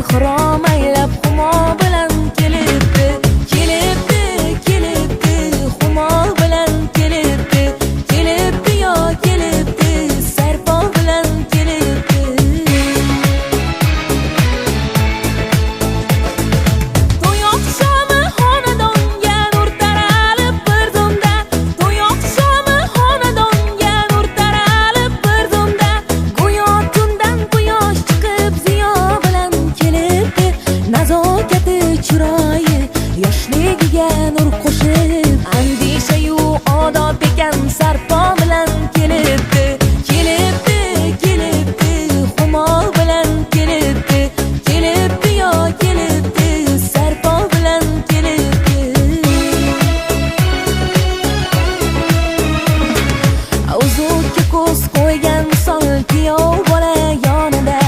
xirom aylab xumo bilan kelibdi. Kelibdi, kelibdi, xumo bilan kelibdi. Kelibdi yo kelibdi, sarpo bilan kelibdi. To'y oqshomi xonadonga nur taralib bir zumda. To'y oqshomi xonadonga nur taralib bir zumda. Go'yo tundan quyosh chiqib ziyo bilan kelibdi. Nazokati chiroyi yoshligiga nur qo'shib, andishayu odob ekan sarpo bilan kelibdi. Kelibdi, kelibdi, xumo bilan kelibdi. Kelibdi yo kelibdi, sarpo bilan kelibdi. Uzukka ko'z qo'ygan sol kuyov bola yonida,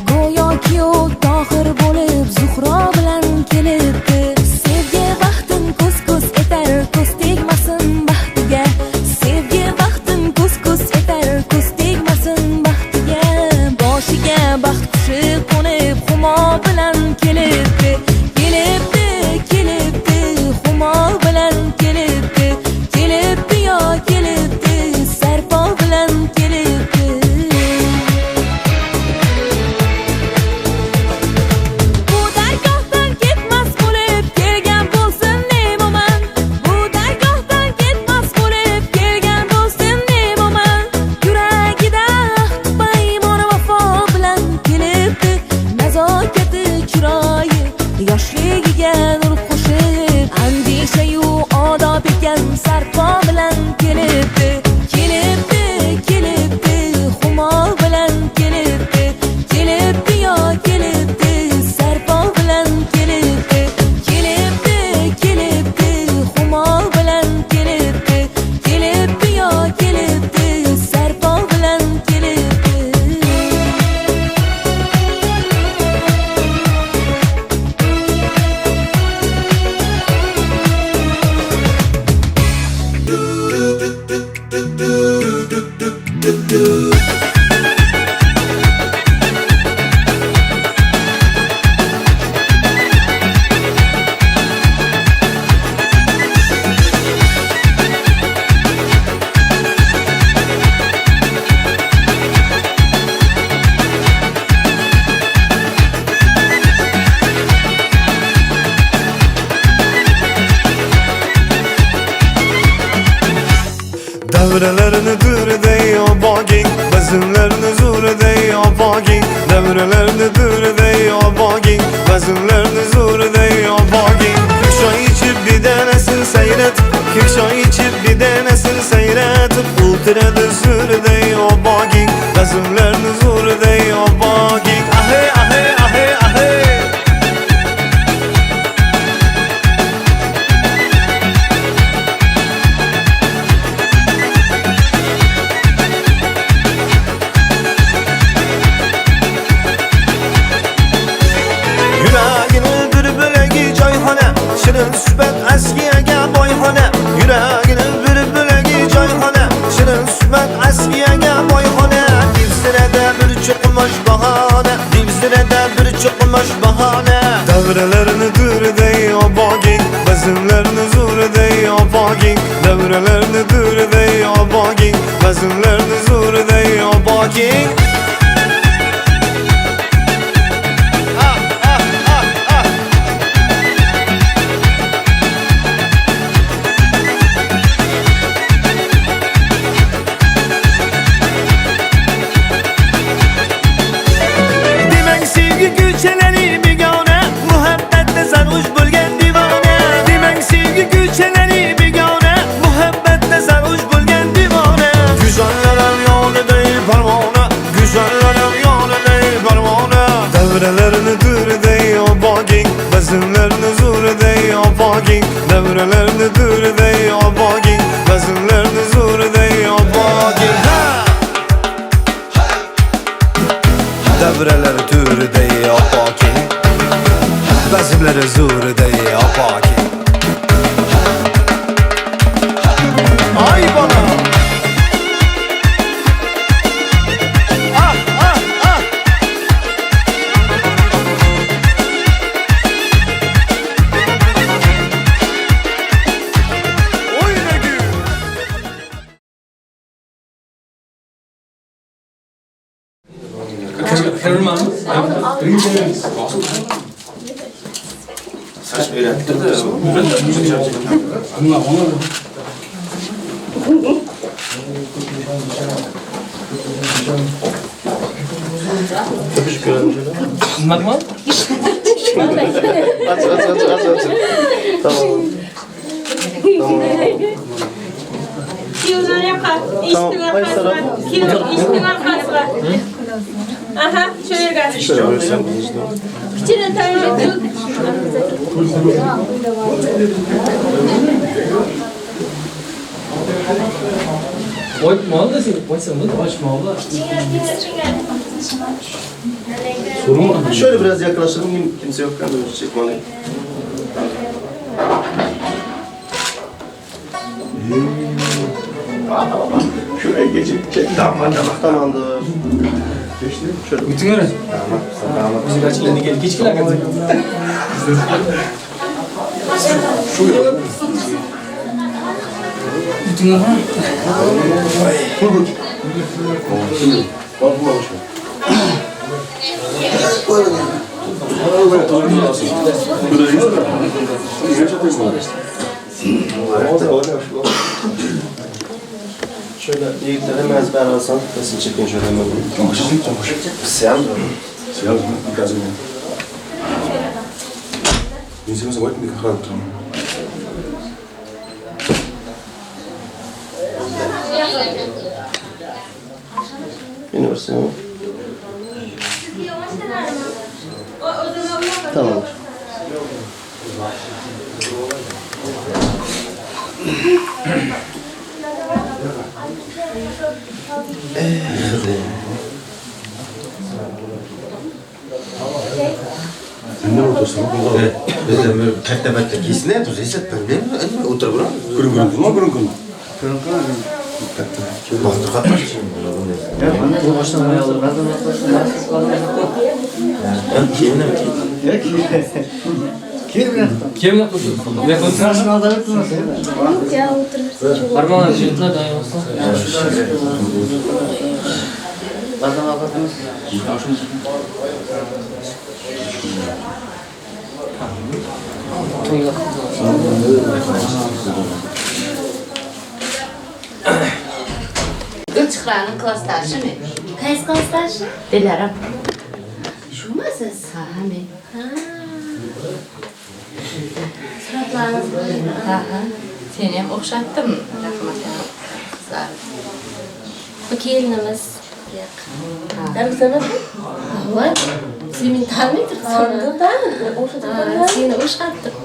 go'yo kuyov Tohir bo'lib Zuhro bilan kelibdi. Sevgi baxtin ko'z ko'z etar, ko'z tegmasin baxtiga. Sevgi baxtin ko'z ko'z etar, ko'z tegmasin baxtiga. Boshiga baxt qushi qo'nib xumo bilan kelibdi. Kelibdi, kelibdi, xumo bilan kelibdi. Kelibdi yo kelibdi, sarpo bilan kelibdi. Bu dargohdan ketmas bo'lib kelgan bo'lsin nemaman. Bu dargohdan ketmas bo'lib kelgan bo'lsin nemaman. Yuragida ahd paymon vafo bilan kelibdi. Nazokati chiroyi yoshligiga nur qo'shib, andishayu odob ekan sarpo bilan kelibdi. Kelibdi, kelibdi, xumo bilan kelibdi. Kelibdi yo kelibdi, sarpo bilan kelibdi. Kelibdi, kelibdi, xumo bilan kelibdi. Kelibdi yo kelibdi, sarpo bilan kelibdi. Devrelerini dürde obagin, Bezimlerini zurde obagin. Devrelerini dürde obagin, Bezimlerini zurde obagin. Kürşa içip bir denesin seyret, Kürşa içip bir denesin seyret. Ultradı zurde obagin, Bezimlerini zurde obagin. Ahe ahe ahe ahe. Yüreğini bir bölegi cayhane, Şirin sübet askiyaga boyxona. Yüreğini bir bölegi cayhane, Şirin sübet askiyaga boyxona. Dipsirada bir cho'qimosh bahona, Dipsirada bir cho'qimosh bahona. Devrelerini dürde obagin, Bezimlerini zurde obagin. Devrelerini dürde obagin, Bezimlerini zurde obagin. Ah ah ah ah. Demang sevgi ko'chalari begona, Muhabbatda sarg'ush bo'lgan devona. Demang sevgi ko'chalari begona, Muhabbatda sarg'ush bo'lgan devona. Güzellarim yonida parvona, Güzellarim yonida parvona. Devrelerini dürde obagin, Bezimlerini zurde obagin. Devrelerini dürde obagin, Bezimlerini zurde obagin. Ha! Devreler türde obagin, Bezimleri zurde obagin. Ay bana. Ah ah ah. Nima? Aç aç aç aç aç. Tamam. Tamam. Aha, şöyle. Şöyle biraz yaklaşalım, kimse yok. Çekmeliyim. Şuraya geçip çek. Tamam, tamamdır. Geçti. Şöyle. Bütün öyle. Tamam. Bizi kaç yeni gel. Geç gel. Bütün öyle. Şöyle yiğitler hemen ezber alsan nasıl çekin şöyle hemen. Siyah mı? Siyah mı? Üniversite mi? Tamamdır. Kim Gülçıqranın klassdaşı mı? Qaysi klassdaşı? Dilarım. Şumi siz? Ha, men. Ha. Suratlaringiz bor. Ha, ha. Seni ham o'xshatdim. Rahmat. Qizlar. Bu kelinimiz. Yo'q. Taniysanmi? Ha, sen meni tanimay turibsan. Tanıdım. Seni o'xshatdim.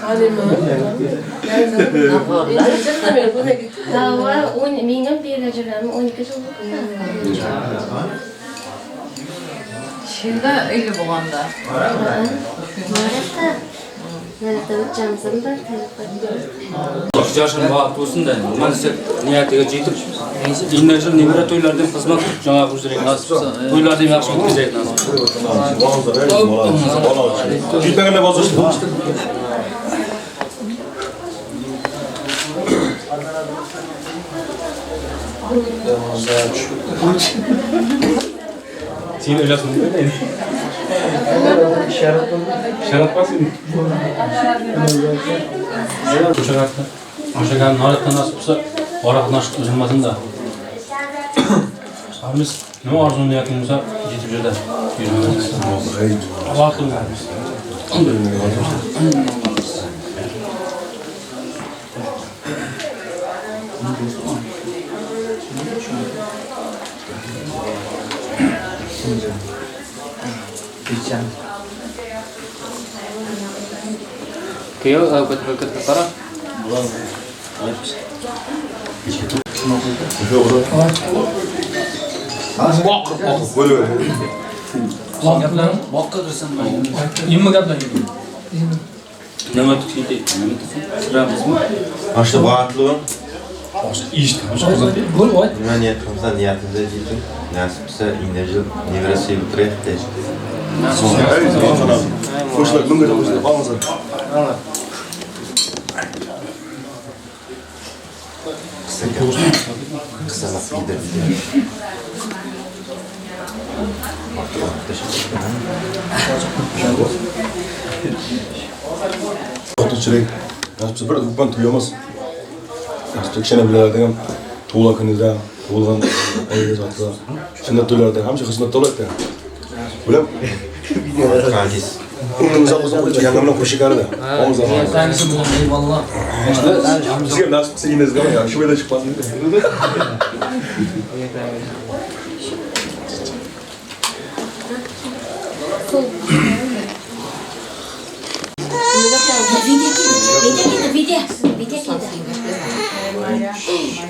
Ha, mening birga jurganim 12 yil bo'ldi. Shunda uyli bo'lganda. Naryoqda o'tchamizim bor, Жашын бағыт болсын да, аман есен ниятыга жетип, индер жыл немере тойлардан кызмат жаңағы үзрек насип болса, тойларды жакшы өткөзөйт насип. Жетпегенде болсо. Сен ойласың да? Шарат бар сен. O'shagan nolatdan nasib bo'lsa, ora nasib uzilmasin da. Biz nima orzu niyatim bo'lsa, yetib jo'da yuramiz. Alloh qilsin. Kuyov avkat qara. Nima gaplar? Nima tutdi? Nima tutdi? Siramizmi? Ashta baxtli. Bo'l, voy. Nima niyat qilsa niyatimizga yeting. Nasib bo'lsa indajil nevarasi o'tiraydi. Qo'shilib, bunga qo'shilib, olmasa. ekan. Qizaloq yedirdi. Otuzchilik nasib bir ukman to'yamiz. Nasib kishini biladigan tug'ilgan kunida, tug'ilgan oyda zotida, sunnat to'ylarida hamma xizmatda bo'ladi. Bilam. Aziz. Yangamla qo'shiqardi. Tanisi bilan eyvallah. Sizga nasib qilsa inizga ya, shu yerda chiqmasin. Video keldi, video keldi.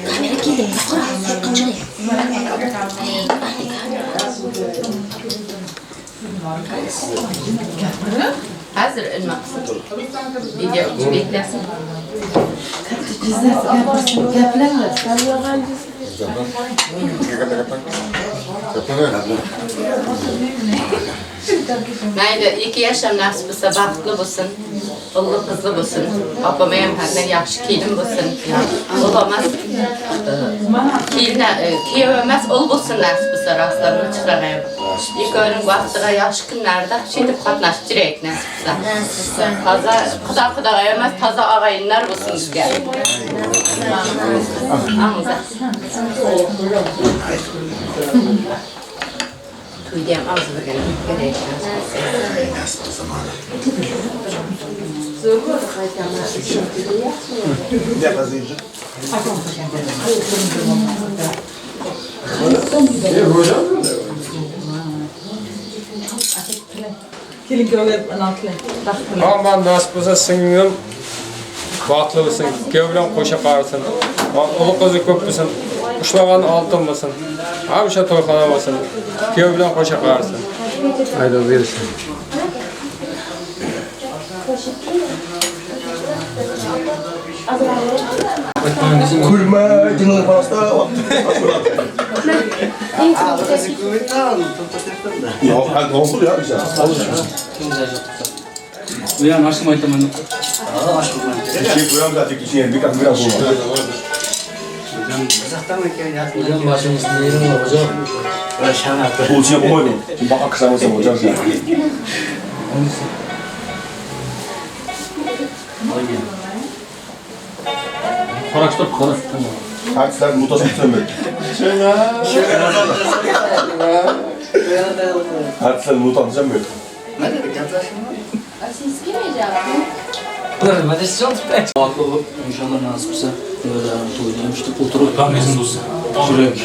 Kamera keldi, qara, Hazır nima qilsin? Video beklasin. Mayli, ikki yosham nasib bo'lsa baxtli bo'lsin, o'g'li qizli bo'lsin, opam ham haddan yaxshi kelin bo'lsin. O'g'il emas, kelin, kuyov emas, o'g'il bo'lsin nasib bo'lsa, rostlarni chiqaraman. Ikkovining vaqtiga yaxshi kunlarda shetib qatnashib yuraylik nasib bo'lsa. Toza xudo xudoga emas, toza og'aynilar bo'lsin bizga. Amiza. To'yda ham og'iz birgina kerak. Nasib qilsa mana. Aman nasib bo'lsa singlim baxtli bo'lsin, kuyov bilan qo'sha qarisin, o'g'il qizi ko'p bo'lsin, ushlagan oltin bo'lsin, hamisha to'yxona bo'lsin, kuyov bilan qo'sha qarisin. Hayda bersin. Kulma, jingle pasta. Yo'q, hadi olsun ya bize. Uyan aşkım aytaman. Şey koyalım zaten içine bir kat biraz olmaz. Hocam başımızın yerim var hocam. Bu içine koymayalım. Şimdi bak akşam olsa hocam sen. Qoraştır, qoraştır. Artistler mutasını sönmedi. Artistler mutasını sönmedi. Baxtli bo'lib, inshaalloh nasib qilsa, nevaralarni to'yini ham işte o'tirib Rahmetin olsun. Yuraylik.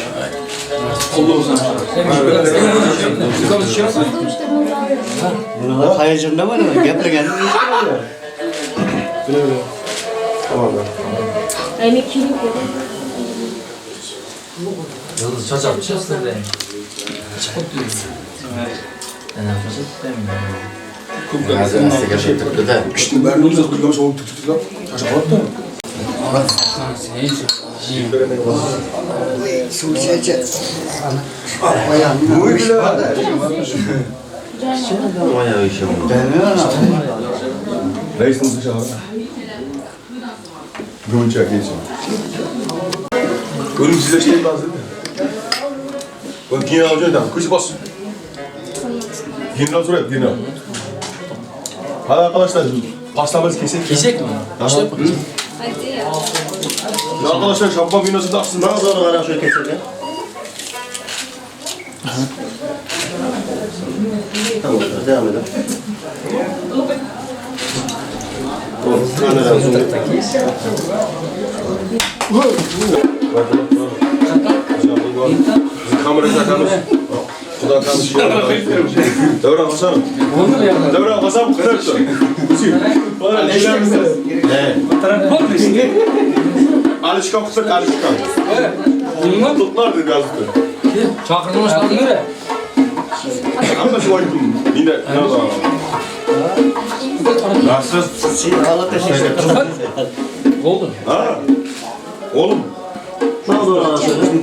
Qo'lda bo'lsin. Bular hayajonda mana gapirganini eshitmaydi. Endi kelin keldi. Yıldız çocuk çıksın de. Chiqib turdi. Ana Hazır astaga turibdi-da. Kishning barini o'zi qilgan so'ng tutuklab tashlab qolibdi. Reis nasıl çağırdı? Gümüşe geçin. Ölümsüzleştiğim lazım değil mi? Ben general hocam, kuş bas. General soruyor, general. Hadi arkadaşlar, pastamızı kesek. Kesek mi? Tamam. Ya arkadaşlar, şampuan vinası da aksın. Bana doğru bana şöyle keselim. Tamam, devam edelim. Kamera takamız. Xudo kalmış. Devran Hasanov. Devran Hasanov kırıktı. Bana neylerimiz? Alışkan kısak alışkan. Tutlar dedi yazıktı. Çakırmışlar nereye? Ama şu ayıpım. Yine. Nasıl? Oldu. Ha? Oğlum.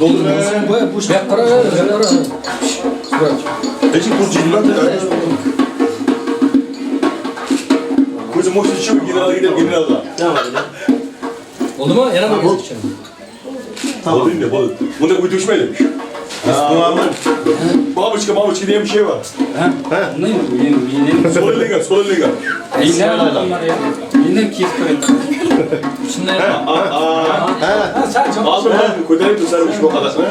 Doldur. Ya karar ver, karar ver. Peki bu cinler de Koca moşu içiyor, general gidelim, general da. Oldu mu? Yana mı geçelim? Tamam. Bunda uyuşmaydı. Бабочка, бабочка diye bir şey var. He? Sol eline gel, sol eline gel. Yine keyif koyun. Shunday. Aldım ben, ko'tarib tursan ushbu qadasini.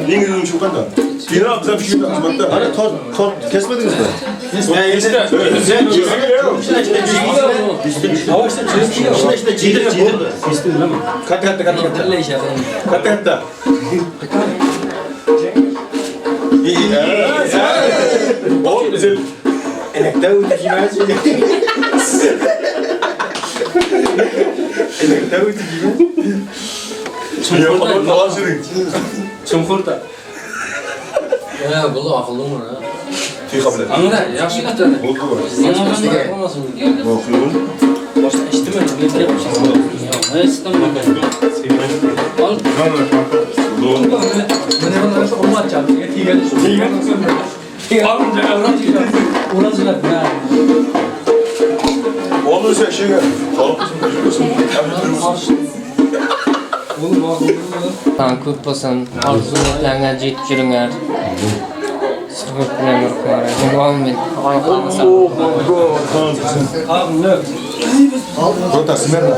Dengiz ushbu qanda. Yine bize bir şey yok. Hani tort kesmediniz mi? Kesti. İşte çiğdir. Katta katta katta. Katta katta. İyi. Oğlum güzel. Enekte öteki Enekte öteki Чумхурда. Ya bu akıllı mı ha? Аңда, yaxshi ketadi. Boshqa eshitdim, men ne eshitdim? Al. Mana bunlar olmaz çarptı. Tigan. Tigan. Urazlar. Olursa şey gel. Ko'p bo'lsin, orzu niyatlaringga yetib yuringlar. Sirg'ib bilan yurqlar. Amin. Rota Smerna.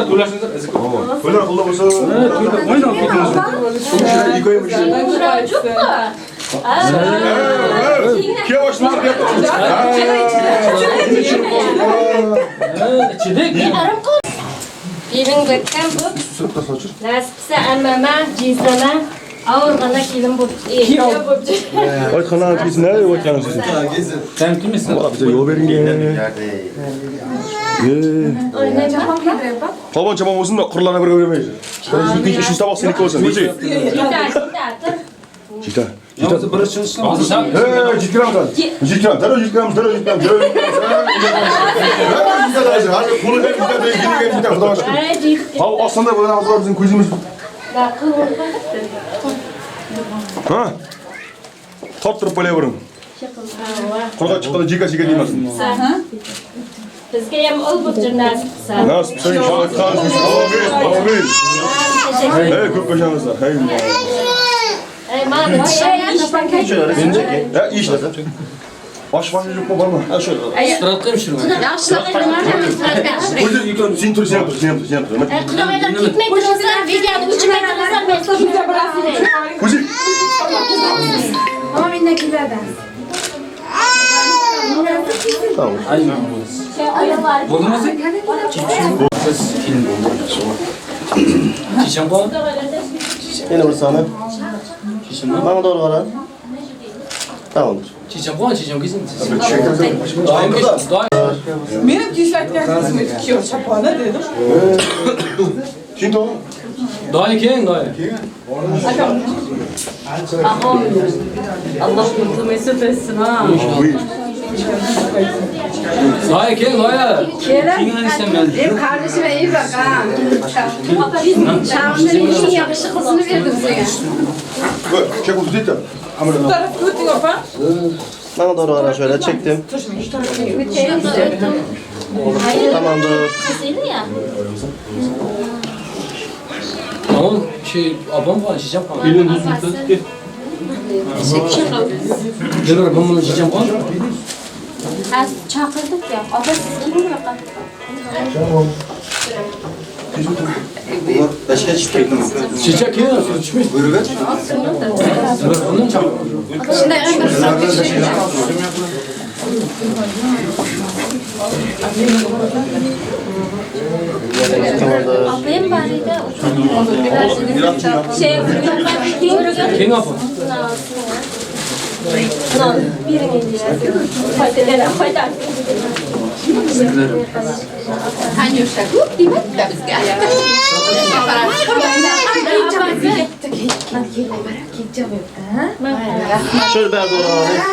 Dolaşınızlar. Böyle akıllı olsa. Kelin bakkan bu. Nasibsa ammama, jizzama, ağırgana kelin bo'p. Aytxanani kiysin, aytxanani kiysin. Sen kimsin? Valla bize yol verin. Palvon chaman olsun da qurlarni birga bermaysiz. Birinchi, uchinchi toboq seniki bo'lsin. O'zi. Jita. Jita. Hey, jitkiram sen. Jitkiram, darrov jitkiram, darrov jitkiram, darrov jitkiram. Hadi qo'li berib jita, berib jita, Xudoga shukr. Ha, osonda bo'lgan hozir bizning ko'zimiz. Ha? Torttirib qo'yavering. Qo'lga chiqqanda jika-jika deymiz. Bizga ham ol bo'lsin nasib qilsa. Nasib qilsa inshaalloh. Amin. Amin. Hey, ko'p ko'rishamiz. Hey. Ey, mana Ya iş. Baş başı yok mu var mı? Ha şöyle. Suratga şunu. O'zi sen tur, sen tur, sen tur, sen tur. Qudag'aylar ketmay turingizlar, videoni o'chirmay turingizlar, men sizga O'zi. Ama mendan keladi. Tamam. Bo'ldimi? Siz kelin bo'ldi. Chichan qo'y. Yine bir saniye. Bana doğru karar. Tamamdır. Chichan qo'y, chichan kelsin. Benim kiyishlar kiyov chaponi dedim. Kim doğru? Dayı keyin dayı. Allah mutlu mesut etsin ha. Dayı keyin dayı. Benim kardeşime iyi bak ha. Şamil'in en yakışıklısını verdim sana. Çek uzu değil de. Bu tarafı ötün opa. Bana doğru karar şöyle çektim. Tamamdır. Tamam, şey abam var, çiçek var. Dilar, ben bunu çiçek var. Az chaqirdik ya. Opa siz keling bu yoqqa. Başka çiçek mi? Çiçek ya, su içmiş. Buyurun. Dilar, bundan çakır. Opayim bor edi. Şey, Keyin opa. Foyda. Tanyusha ko'p demadida bizga. Şöyle beri doğru alayım.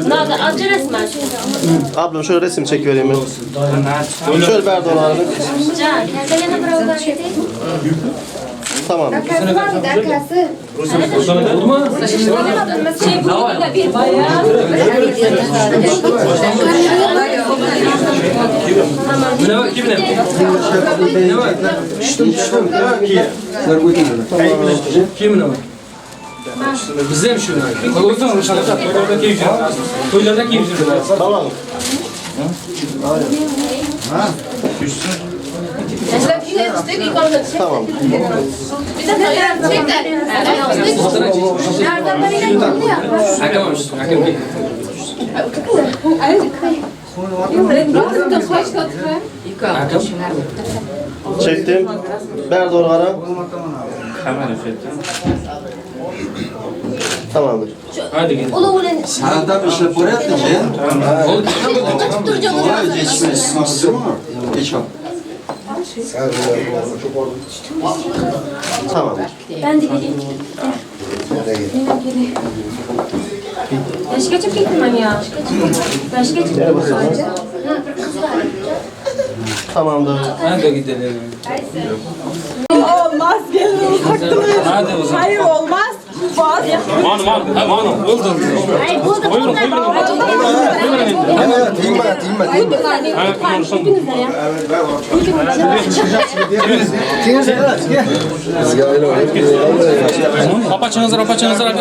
Nerede? Acı resmen. Ablam şöyle resim çekivereyim ben. Şöyle ver doğru. Can, sen yana bırak. Tamam. Arkası var mıydı? Arkası. Oldu mu? Şey bu da bir bayağı. Ne var? Kim ne? Ne var? Kim ne var? Bizde mi şunu? Olsun, toylarda keyif juradi. Toylarda keyif juradi. Tamam. Tamam. Çektim. Ver doğru ara. Tamamdır. Hadi gel. Sanattan işlep boryapti je. Tamamdır. Ben de geleyim. Yaşga chiqib ketdim ya. Yaşga chiqib. Tamamdır. Ben de gidelim. Olmaz gelin taktım. Hadi o zaman. Hayır olmaz. Bas. Man man man oldu. Ay bu da Buyurun buyurun. Değme, değme, değme. Apaçınızlar apaçınızlar.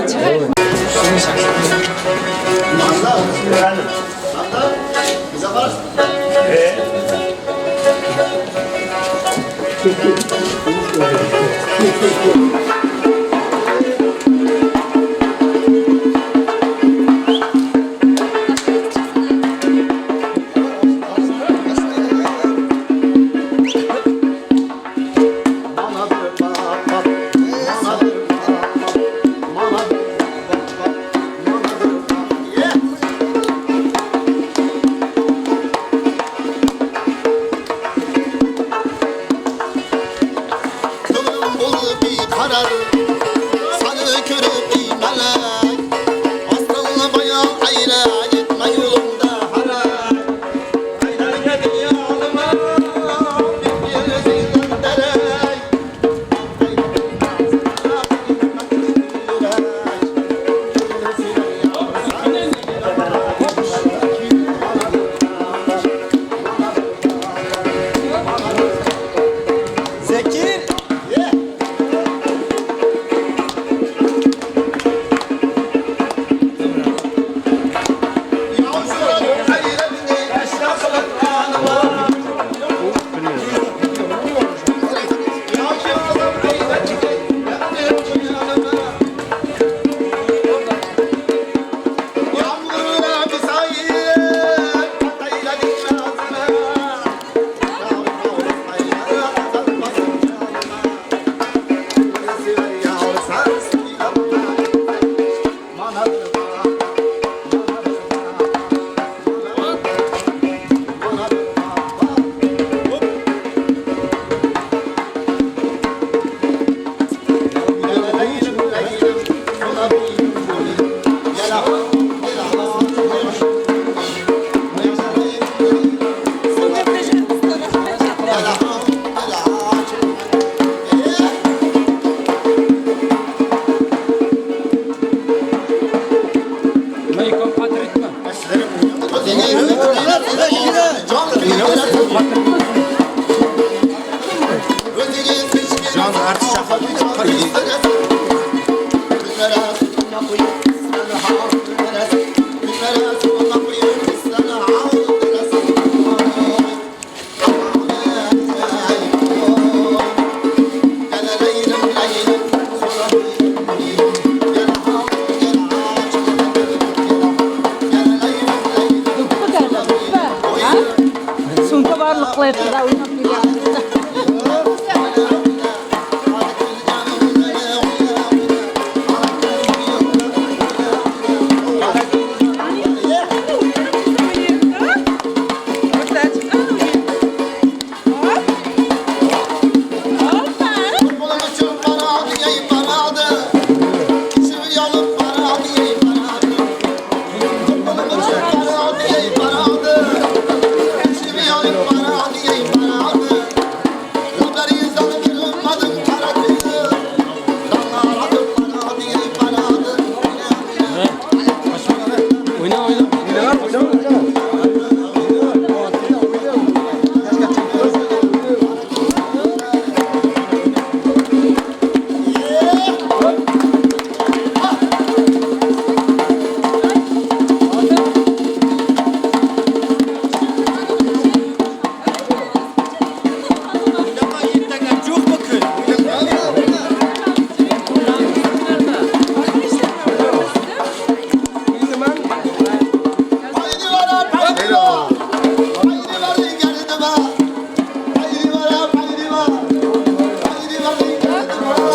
Thank you.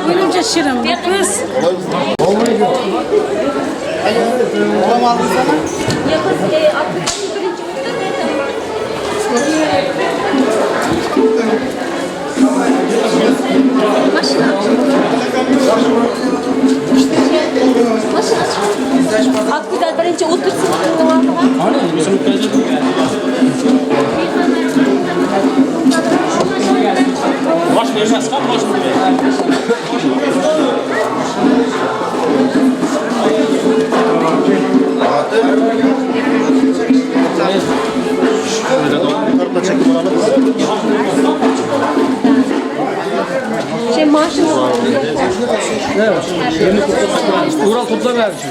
Menimcha shirin bu qiz. Откуда birinchi o'tirsin? Şey maaşını Ural topla vermiş.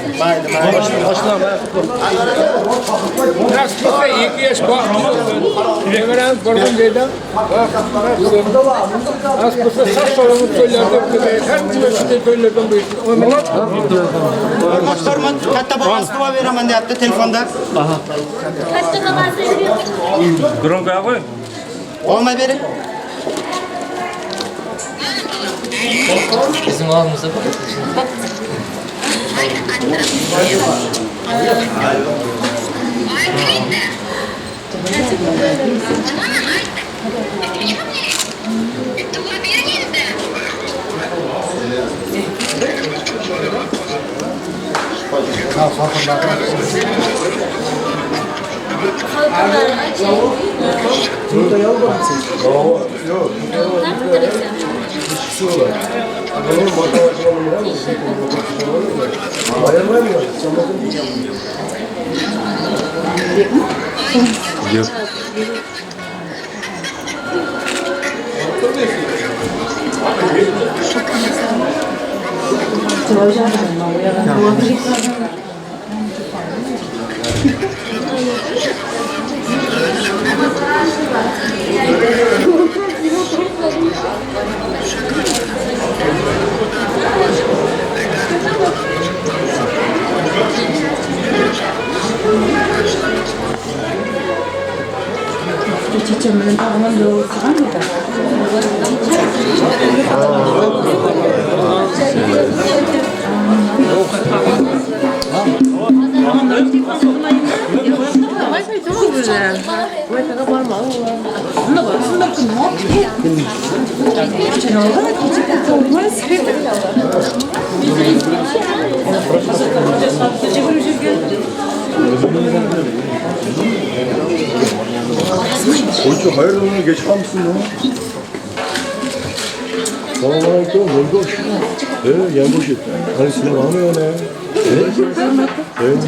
Nasip bo'lsa 2 yosh baxtli bo'lsin. Nevaram borgan joyda baxtli bo'lsin. Nasip bo'lsa sog' salomat to'ylarda o'tkazaylik. Har nima shunday to'ylardan bo'lsin. Boshqarma katta bobosi duo beraman deyapti telefonda. Katta bobosi Громко qo'y. Olma bering. Bizim oğlumuzda bu. Yok. Checham bilan tag'in o'tirganmidi? Oyuncu hayırdır oğlum, geç kalmışsın lan. Selamünaleyküm, yoldaş. Yangoş. Hani silah var mı ya ne? Evet.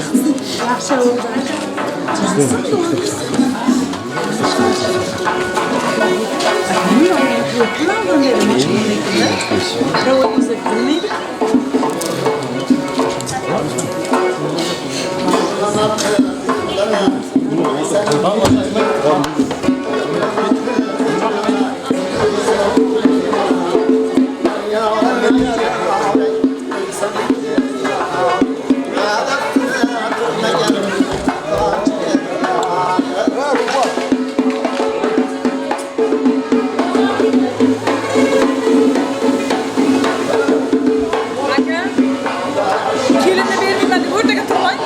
Kelinni bermayman deb o'rtaga turmang.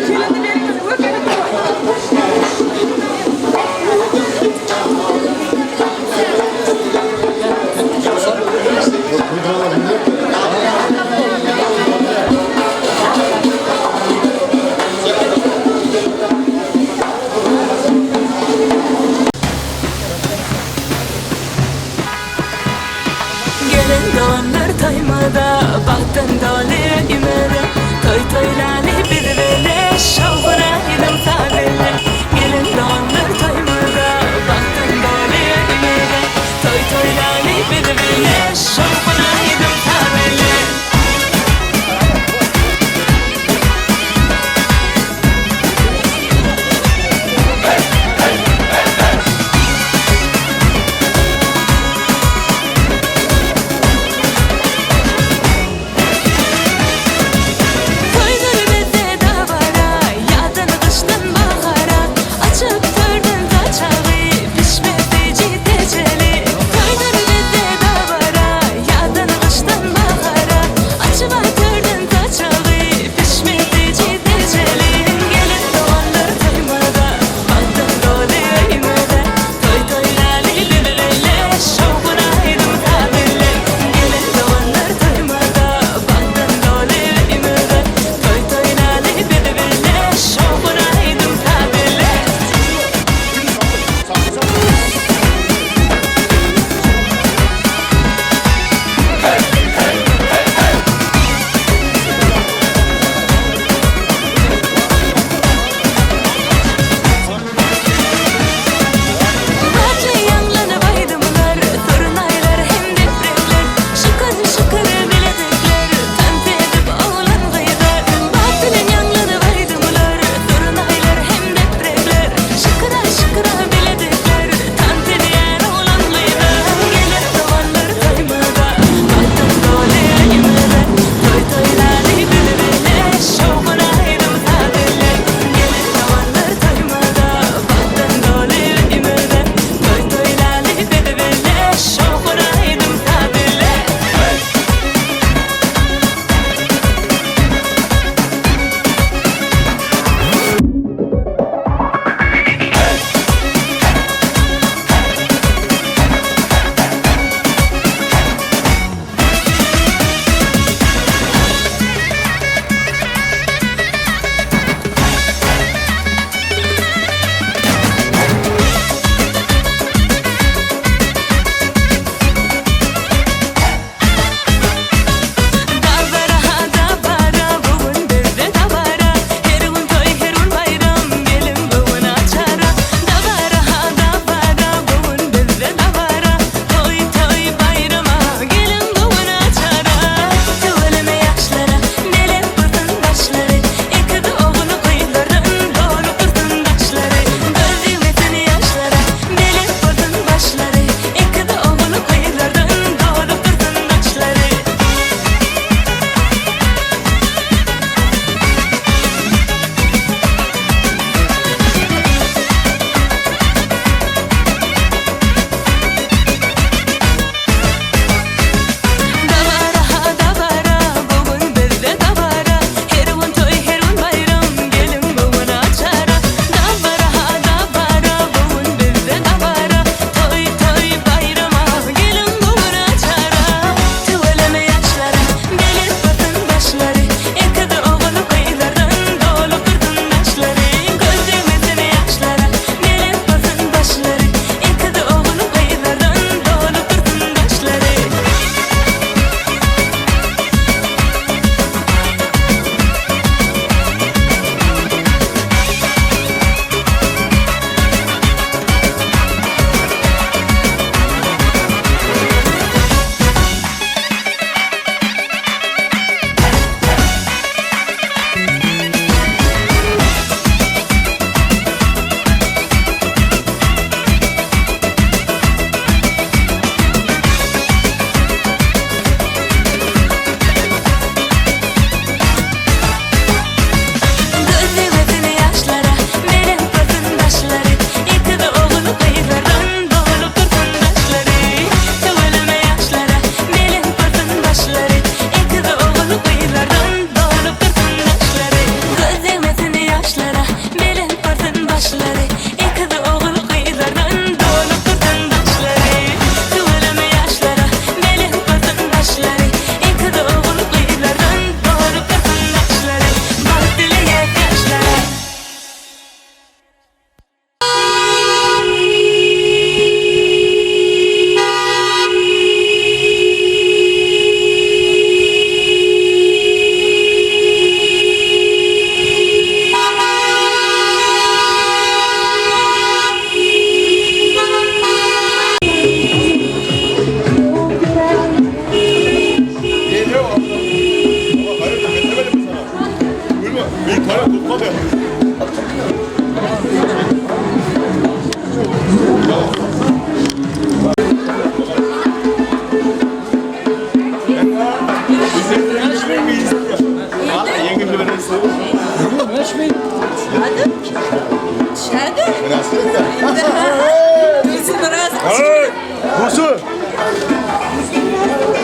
Kelinni bermayman deb o'rtaga turmang. Gelin donlar toymada, baxtın doli imada, toy toylani bir-biri shovqina edim sabili. Gelin donlar toymada, baxtın doli imada, toy toylani bir-biri shovqina edim sabili. Toylar bizde davara,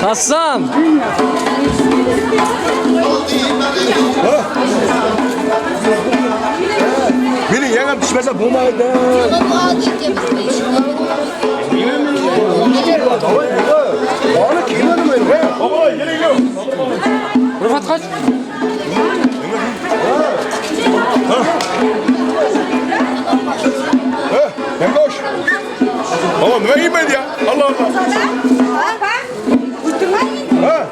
Hasan. Meni yangam tushmasa bo'lmaydi. Rıfat kaç? Yangosh. Baba nima yeymaydi ya? Allah Allah. Ha?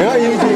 Ya yeydi.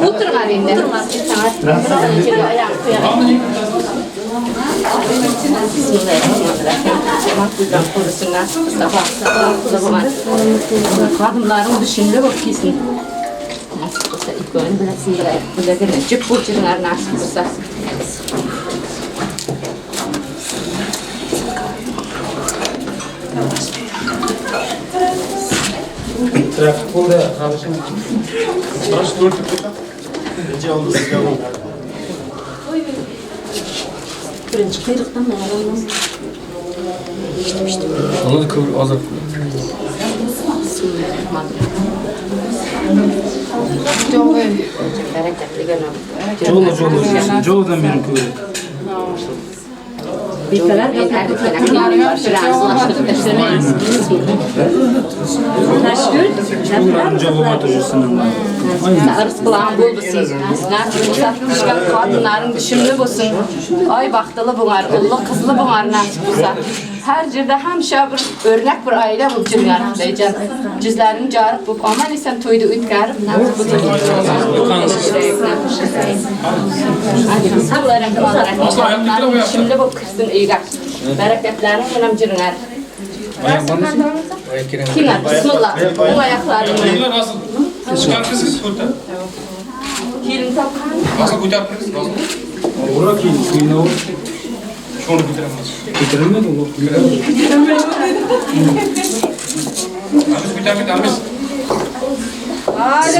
O'tirgan endi. Kadınların düşündü bak kesin. Nasip olsa ilk oyun bilesin bilegini cüp burcunlar nasip olsa. Trafik oldu. Birinci kuyruktan ayrılmaz. Onu da kıvır azar. Jolu joludan benim kıvır. Kadınların düşünlü bulsun. Ay baxtılı bunlar, ullu kızlı bunlar nasip olsa. Her yerdə həmişə bir örnək bir ailə olub cürlər deyəcəm. Cüzlərini carıb bu aman esen toyda ötkərib nasip olsa. Şimdi bu kırsın eyga. Bereketlerini bilen cürlər. Kimler? Bismillah. Bu ayaklarını. Nasıl? Kelin tapkan. Nasıl ko'tarib nasıl? Ora keyin kuyni Shuni ko'taramiz. Ko'tarilmaydi u. Biz ko'tarib ketamiz. Hadi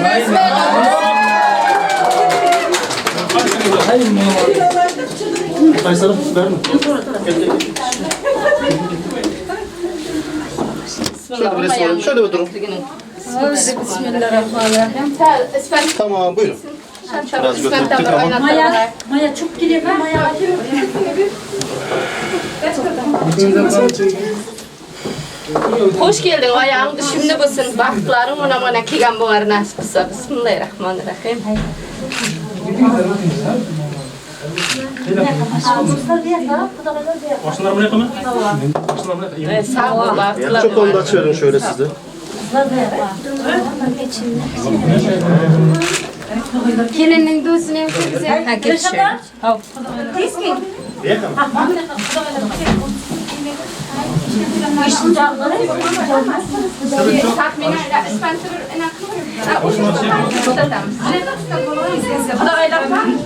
Qaysi vermi? Şöyle bir resim alayım. Şöyle bir durun. Bismillahirrahmanirrahim. Tamam, buyurun. Biraz götürdük ama. Maya çok geliyor. Maya. Hoş geldin ayağın düşümlü bulsun. Baxtların ona bana kelgan bo'lar nasip bo'lsa. Bismillahirrahmanirrahim. Çok onu da açıyorum şöyle size. Kelinning do'stini ham ko'rsak. Ha, ketishadi.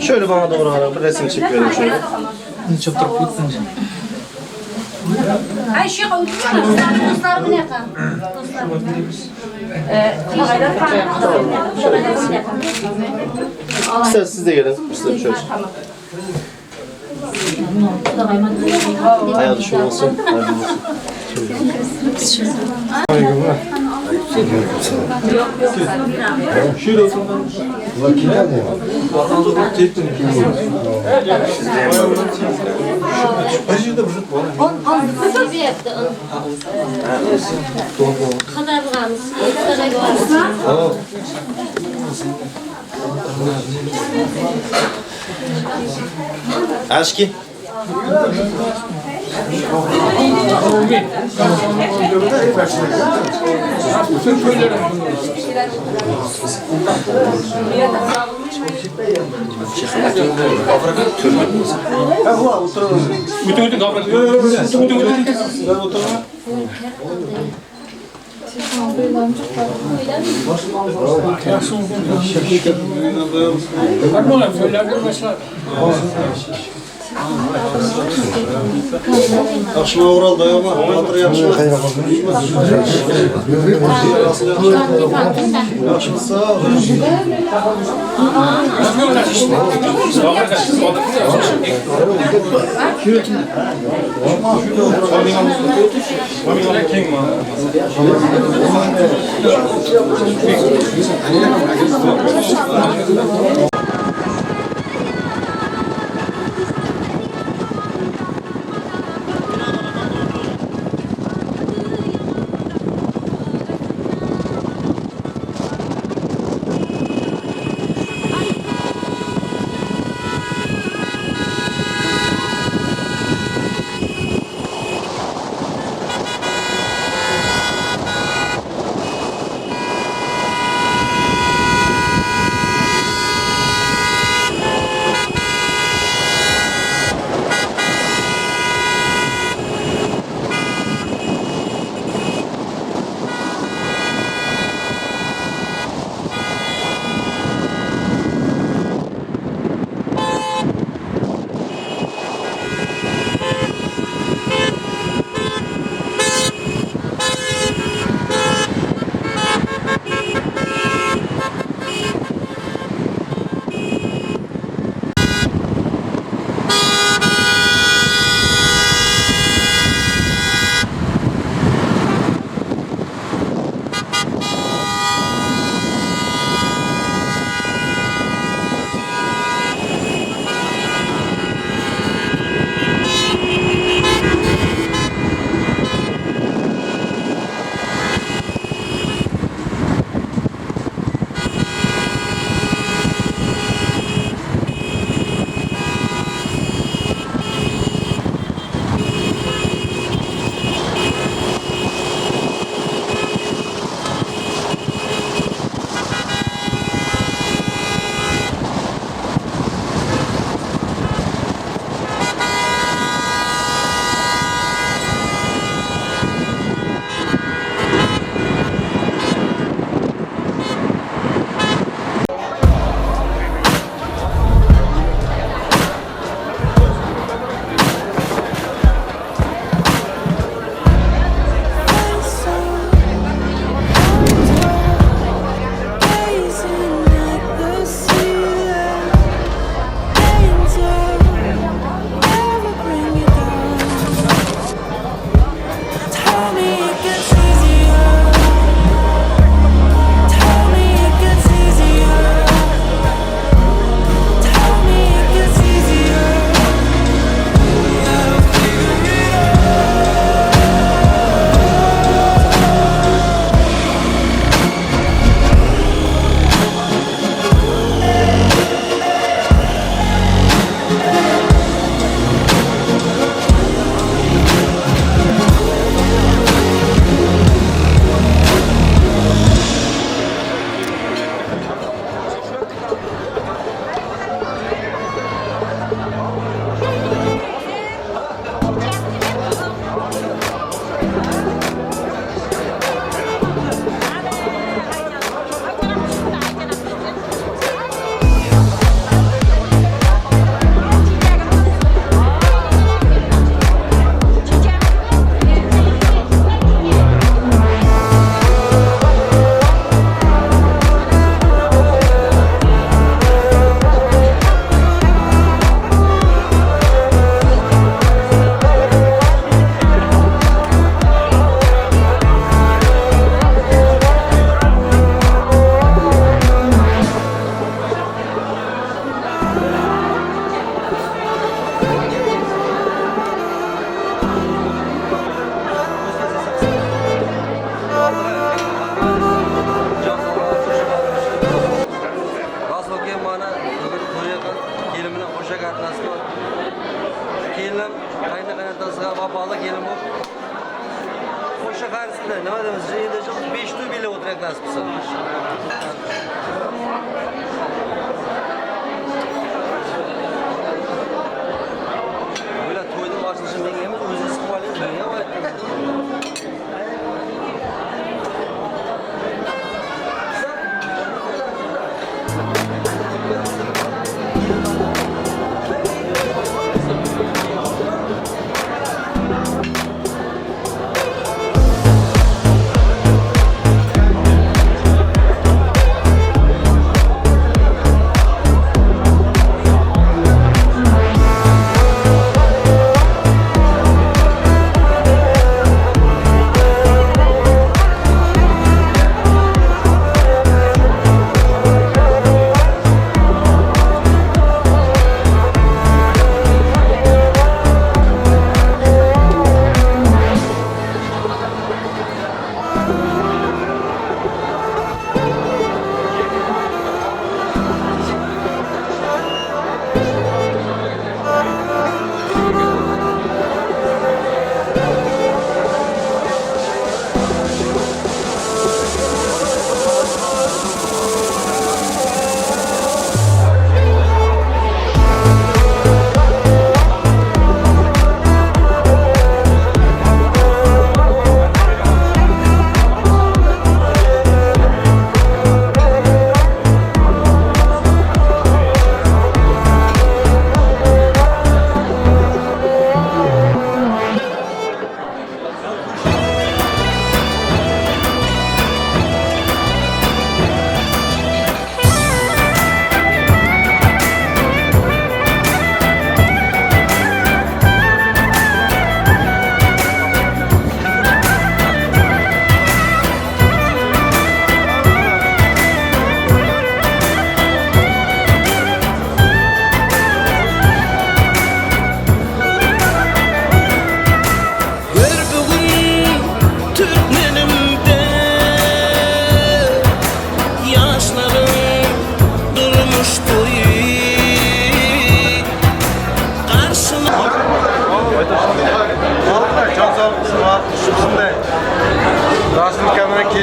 Şöyle bana doğru ara bir resim çekiyorum şöyle. Ay şu dostlar bu ne kan? İster siz de gelin. Siz de şöyle. Ayağı düşün olsun. Şöyle oturun. Aşki. Yaxşıma Oral dayama, Batır yaxşıma. Yaxşımı sağ ol.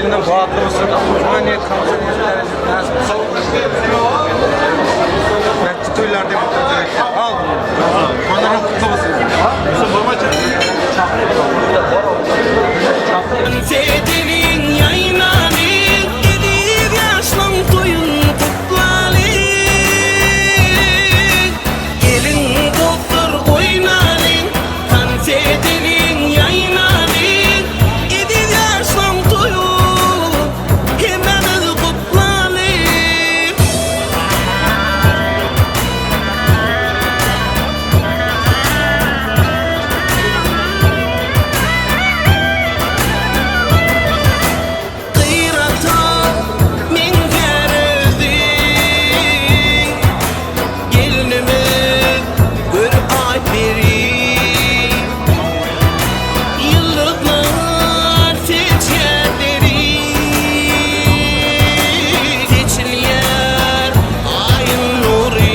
Kelinim baxtli bo'lsin. Nima niyat qilsa, nasib qilsin. Barcha to'ylarda o'tkazaylik. Al. To'ylaring qutlu bo'lsin. Senin yaylanın, gidip yaşlan toyun kutlalın. Gelin dostlar oynalın, dans edelim yaylanın. Gidip yaşlan toyun, hemen kutlalın. Kıyrata min gerdi, gelinimi gör ay beri. Yıllıklar seçenleri, seçilyer ayın nuru.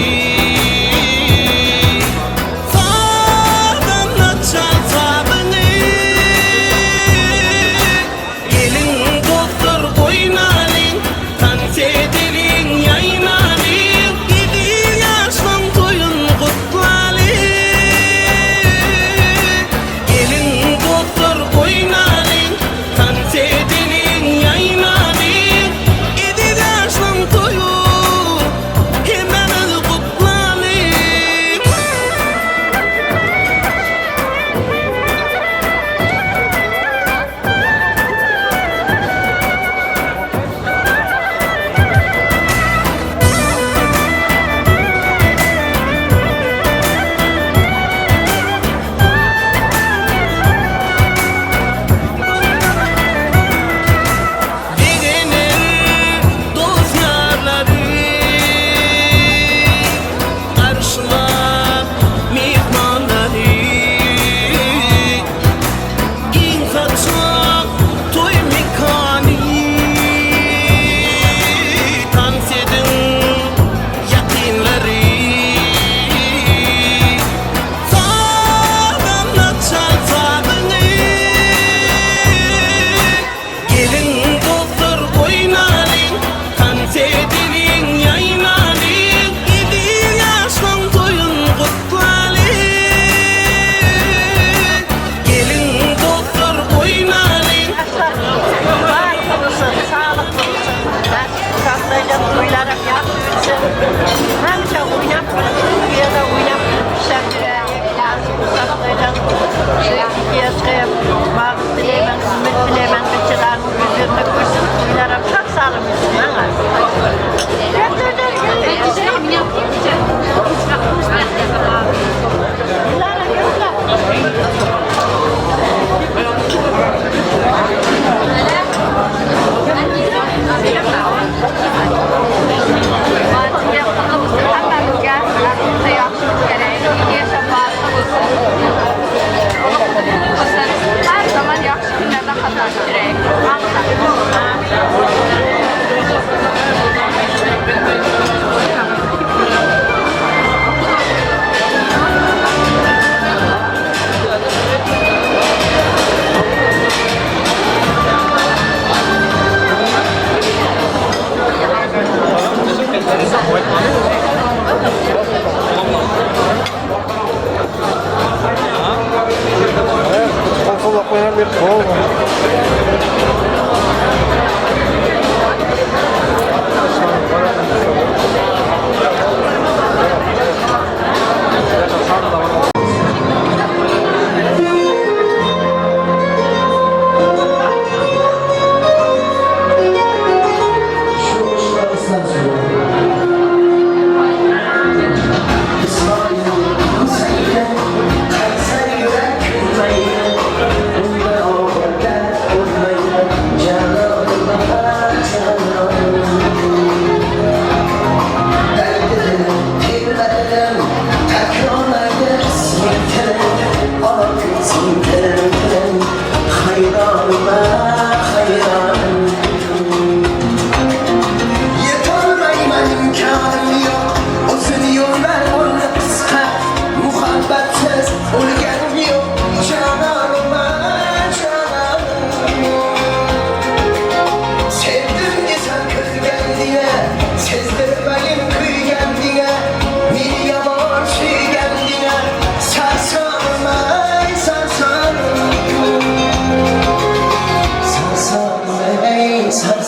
Sağdan açan sabını, gelin dostlar oynalın, dans edelim yaylanın. Gidin yaşlan toyun kutlalın. Gelin dostlar oynalın, dans edelim yaylanın. Gidin yaşlan toyun, hemen kutlalın. Beğenir dost yarları, karşılar mihmanları. Giyin saçak toy mekanı, dans edin yakınları. Sağdan açan sağını, gelin dostlar oynalın, dans edelim yaylanın. Gidin yaşlan toyun kutlalın. Gelin dostlar oynalın. Baxtlı olsun, sağlıklı olsun. Tatlıca toylarım yaxşı ötsün. Həmişə oynab, bu yerdə oynab, işləm nasip olsa İki yaşqa baxt tiləyman, umid tiləyman, bachalarim yüzlerini ko'rsin, to'ylarim sog' salim o'tsin. Her zaman yaxşı günlərdə xatırlayırıq.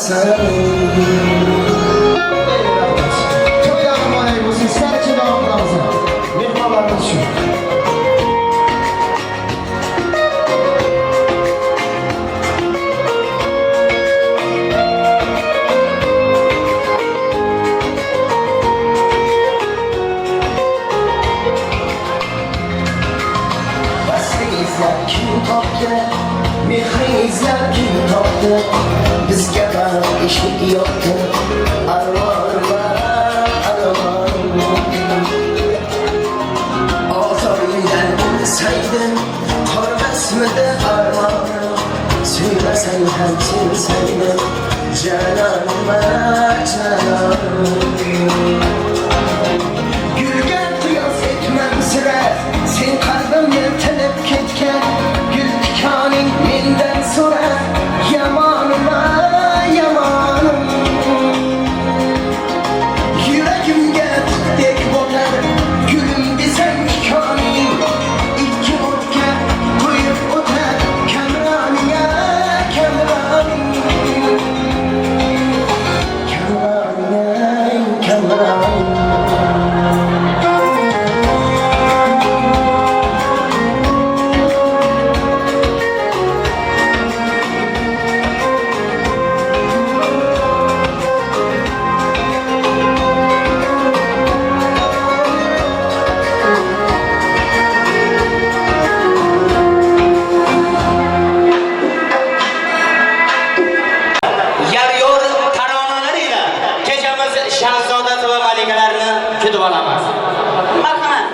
Qolasan. To'ylar muborak bo'lsin, sizlar uchun duo qilamiz. Mehmonlarimiz uchun. Vasli izlab kim topgan, mehri izlab kim topdi, bizga ham eshik yo'qdi. Armon armon, ozoringdan o'lsaydim, qolmasmidi armon. Suymasang ham sevsaydim, janonim janonim. Gulga qiyos etmam sira, sen qalbimni tilib ketgan, gul tikoning mendan so'ra, yomonim yomonim. Yuragimga tiqdek botar, gulim desang tikoning, ikki o'tga qo'yib o'tar, kamroning kamroning. Kamroning kamroning. Yaryor taronalariyle kechamiz shahzodasi va malikalarini kutib olamiz. Marhamat.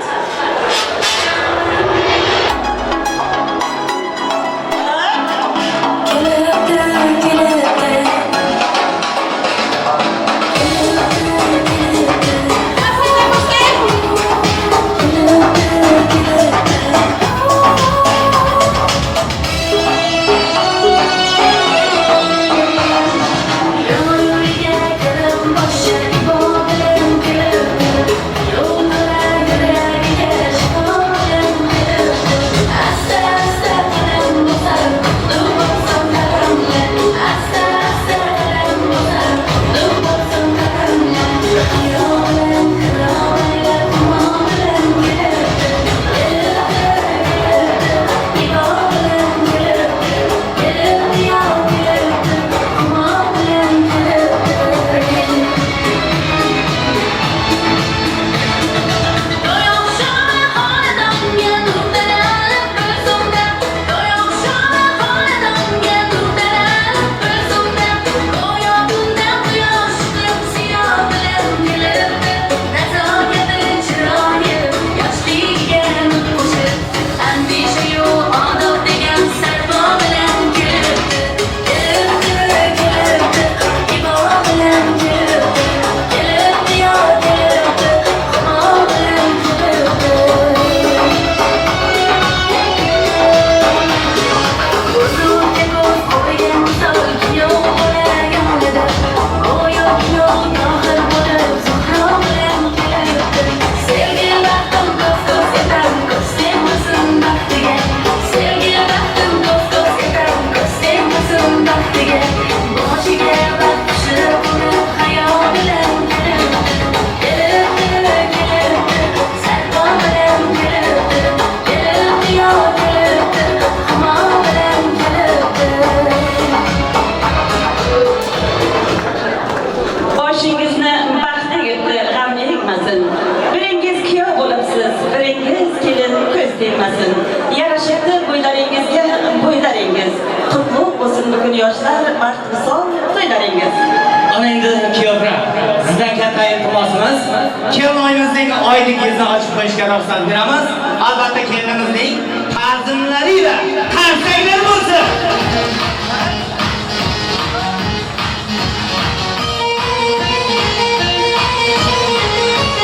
Boshingizni baxtli yurtdi, g'am erikmasin. Biringiz kuyov bo'libsiz, biringiz kelin, ko'z tegmasin. Yarashyapti bo'ylaringizga bo'ylaringiz. Qutlug' bo'lsin bugun yoshlar, baxt visol to'ylaringiz. Ana endi kuyovlar, sizdan katta iltimosimiz, kelinoyimizning oylik yuzini ochib qo'yishga ruxsat beramiz. Albatta kelinimizning ta'zimlari ila qarsaklar bo'lsin.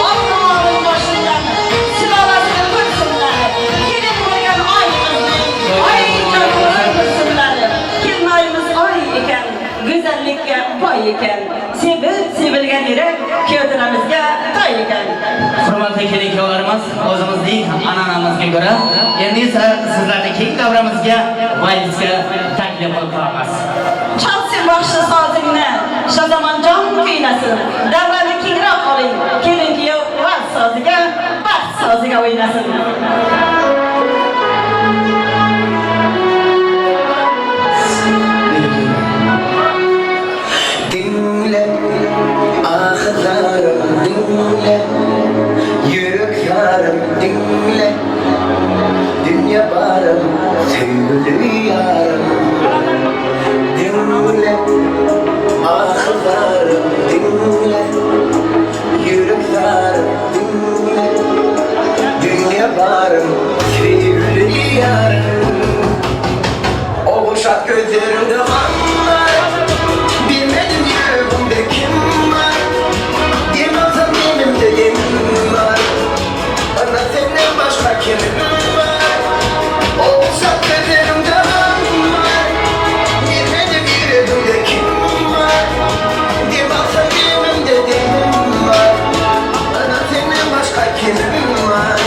Oq ro'molini boshidan, silolasini ko'rsinlar. Kelin bo'lgan oy qizning oy jonini ko'rsinlar. Kelinoyimiz oy ekan, go'zallikka boy ekan. Sevib sevilgan yurak kuyovlarimizga toy ekan. Hurmatli kelin kuyovlarimiz, o'zimizning an'anamizga ko'ra, endi esa sizlarni keng davramizga valsga taklif qilib qolamiz. Chalsin baxshi sozingni, Shozamonjon kuylasin. Davrani kengroq oling. Kelin kuyov vals soziga, baxt soziga o'ynasin. Dinle, ahzarım dinle, yürek yarım dinle, dünya barım, sevgili yarım. Dinle, ahzarım dinle, yürek yarım dinle, dünya barım, sevgili yarım. O boşak gözlerimde var, bilmedim yüreğimde kim var. Demezsem demimde demim var. Bana senden başka kimim var? O boşak gözlerimde var, bilmedim yüreğimde kim var. Demezsem demimde demim var. Bana senden başka kimim var?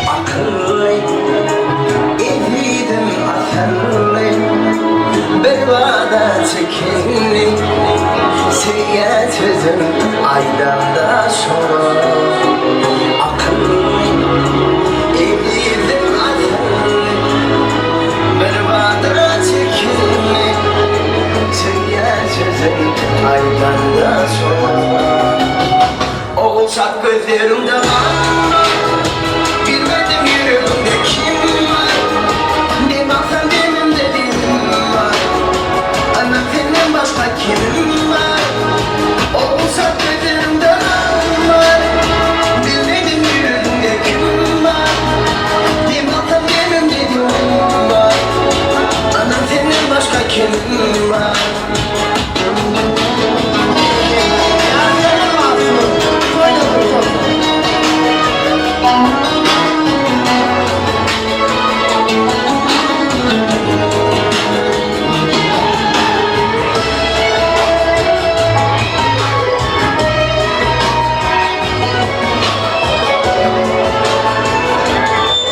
Akıllı, evlidim akıllı, bir vada çekinli, sevgiye sözüm aydan da sonra. Akıllı, evlidim akıllı, bir vada çekinli, sevgiye sözüm aydan da sonra. Oğulşak gözlerimde var, bilmedim yüreğimde kim var. Ne baksan demimde demim var. Anam senden başka kimim var? Oğulşak gözlerimde var, bilmedim yüreğimde kim var. Ne baksan demimde demim var. Anam senden başka kimim var?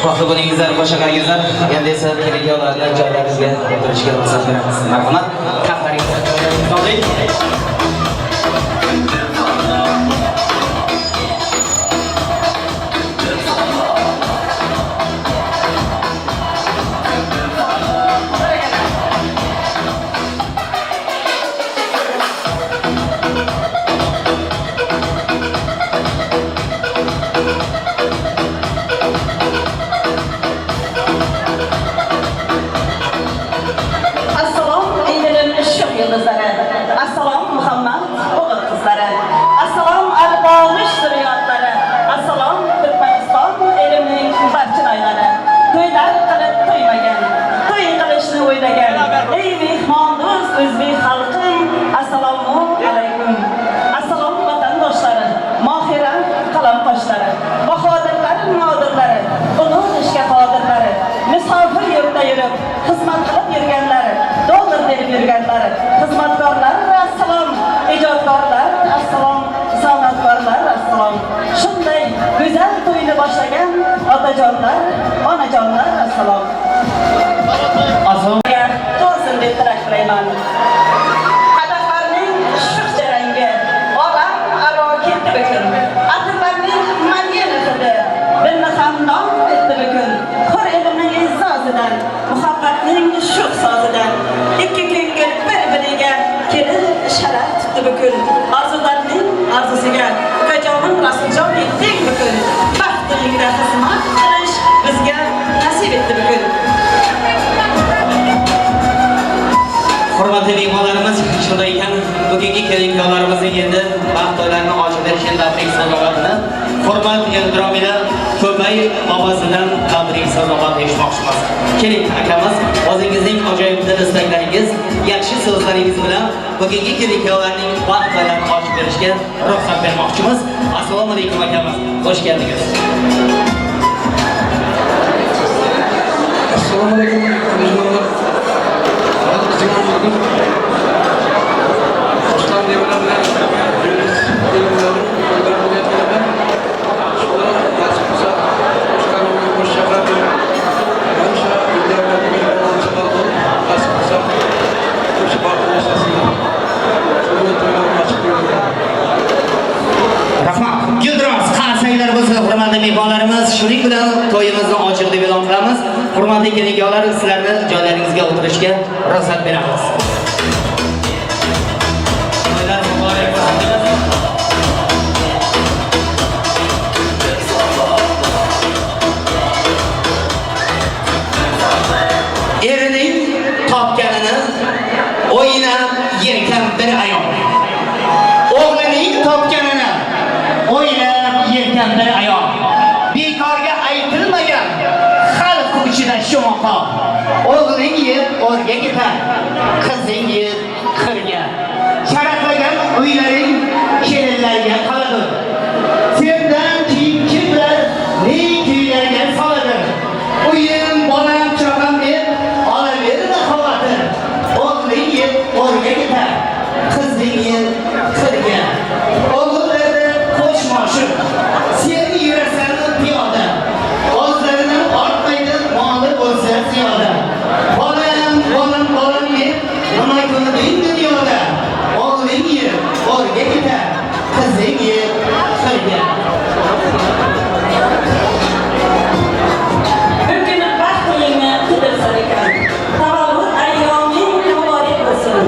Baxtli bo'lingizlar, qo'sha qarangizlar. Endi esa kelin kuyovlarni joylaringizga o'tirishga ruxsat beramiz. Marhamat, taxtlaringizni to'g'ri. Assalom elirim shuh yulduzlari. Assalom Muhammad o'g'il qizlari. Assalom Arbomish zurriyotlari. Assalom Turkmaniston elimning barchinoylari. To'ylar qilib to'ymagan, to'y qilishni o'ylagan. Ey mehmondo'st o'zbek xalqim, assalomu alaykum. Assalom vatandoshlari, mohiran qalamqoshlari, bahodirlar nodirlari, ulug' ishga qodirlari, musofir yurtda yurib, xizmat qilib yurganlari, dollar berib yurganlari, xizmatkorlar assalom, ijodkorlar assalom, san'atkorlar assalom. Shunday go'zal to'yni boshlagan otajonlar, onajonlar assalom. Assalom. To'lsin deb tilak tilayman. Qadahlarning shuh jarangi olam aro ketdi bugun. Atirlarning malyin hidi dilni xandon etdi bugun. Hur elimning e'zozidan, muhabbatning shuh sozidan ikki ko'ngil bir-biriga kelib sharaf tutdi bugun. Orzularning orzusiga ukajonim Rasuljon yetdik bugun. Baxt to'yida xizmat qilish bizga nasib etdi bugun. Hurmatli mehmonlarimiz, shunday ekan bugungi kelin kuyovlarimizning endi baxt to'ylarini ochib berish tavfiq sadoqatini hurmat ehtirom ila Ko'pay opasidan tabrik so'zlarini eshitmoqchimiz. Keling akamiz, o'zingizning ajoyib dil istaklaringiz, yaxshi so'zlaringiz bilan bugungi kelin-kuyovlarning baxt bilan ochib berishga ruxsat bermoqchimiz. Assalomu alaykum akamiz, xush keldingiz. Assalomu alaykum mehmonlar. Oslan devalar bilan kelinlarim, to'ylar bo'layotganida shular nasib qilsa, qo'shqarovga qo'sh chaqirib, hamisha uylarga mehmon bo'lib, nasib qilsa, o'sha baxtli yashasinlar. Shu bilan to'ylarni ochib qo'yilgan. Rahmat. Guldiroz qarsaklar bo'lsin, hurmatli mehmonlarimiz. Shuning bilan to'yimizni ochiq deb e'lon qilamiz. Hurmatli kelin-kuyovlar, sizlarni joylaringizga o'tirishga ruxsat beramiz. To'ylar muborak bo'lsin. Erining topganini o'ynab yergan bir ayol. O'g'lining topganini o'ynab yergan bir ayol. Bekorga aytilmagan xalq ichida shu maqom. O'g'ling yeb o'rga ketar, qizing yeb qirga. Sharaflagan uylaring kelinlarga qoladir. Sendan keyin kimlar ne kuylarga soladir. Uyim, bolam, chaqam deb olaverma xavotir. O'g'ling yeb o'rga ketar, qizing yeb qirga. O'g'illarni qo'shmoshib, sen yurasan piyoda. O'zlaridan ortmaydi moli bo'lsa ziyoda. Bolam, bolam, bolam deb nima ko'rding dunyoda? O'g'ling yeb o'rga ketar, qizing yeb qirga. Bir kuni baxt qo'lingni qidirsan ekan. Tavallud ayyoming muborak bo'lsin.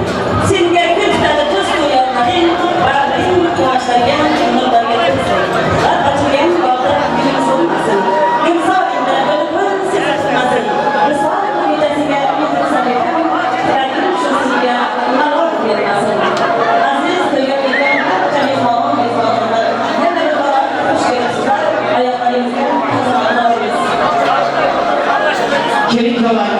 Senga kun tutadi tuz qo'yanlaring, bag'ring quvonchlarga, nurlarga to'lsin. G'ar ochilgan bog'da guling so'lmasin. Gulzoringda bulbul sesi chiqmasin. Visol qo'mitasiga yetilsan ekan, tilagim shu senga malol bermasin. Aziz to'yga kelgan barcha mehmon mezbonlar, yana bir bor xush kelibsizlar. Oyoqlaringizga qasam. Kelin-kuyovlar,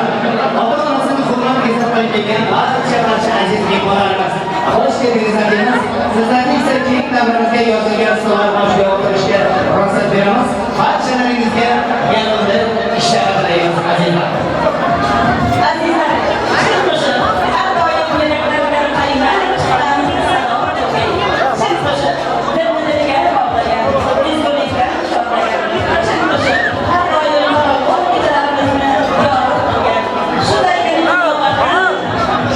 ota-onasini hurmat izzat qilib kelgan barcha aziz mehmonlarimiz, xush keldingiz akamiz. Sizlarni esa keng davramizga yozilgan stollar boshiga o'tirishga ruxsat beramiz. Barchalaringizga yarimli ishlar tilaymiz azizlar. Azizlar, chin qo'shiq har doim yuraklardan qaynar chiqqan sado bo'lgan. Chin qo'shiq dilni dilga bog'lagan, ezgulikdan chorlagan. Chin qo'shiq har doim farovon kechalarimizni yorug' qilgan. Shunday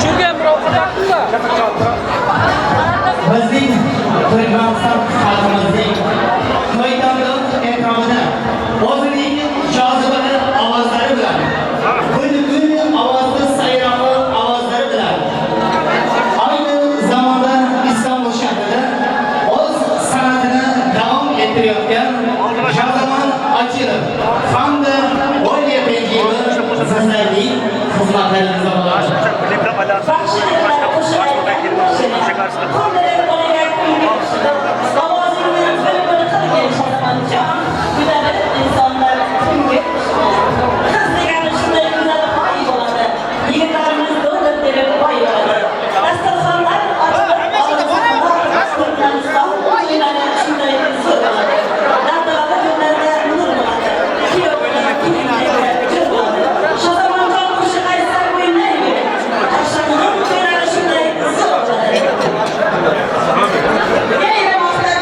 Shunga ham birov qilyapti-da. Bizning Turkmaniston xalqimizning to'y-tantana e'tirofida o'zining jozibali ovozlari bilan, bulbul ovozli sayrog'i ovozlari bilan ayni zamonda Istanbul shahrida o'z san'atini davom ettirayotgan Shozaman Ochilov hamda Olya Penjiyeva sizlarning xizmatlaringizda bo'ladi. Baxshilar qo'shiq aytgan kishini, qo'llar bolaga kuygan kishini, ovozingni bulbul qilgin Shozamonjon, kuladi insonlar tungi kishini. Qiz degani shunday go'zal hoy bo'ladi, yigitlarimiz dollar berib boy bo'ladi. Dasturxonlar ochilib, Turkmaniston to'ylari shunday zo'r bo'ladi. Dabdabali kunlarda nur bo'ladi. Kuyov bilan kelinlarga jo'r bo'ladi. Shozamonjon qo'shiq aytsa o'ynayver. Qashqadaryo to'ylari shunday zo'r bo'ladi. Yayramoqda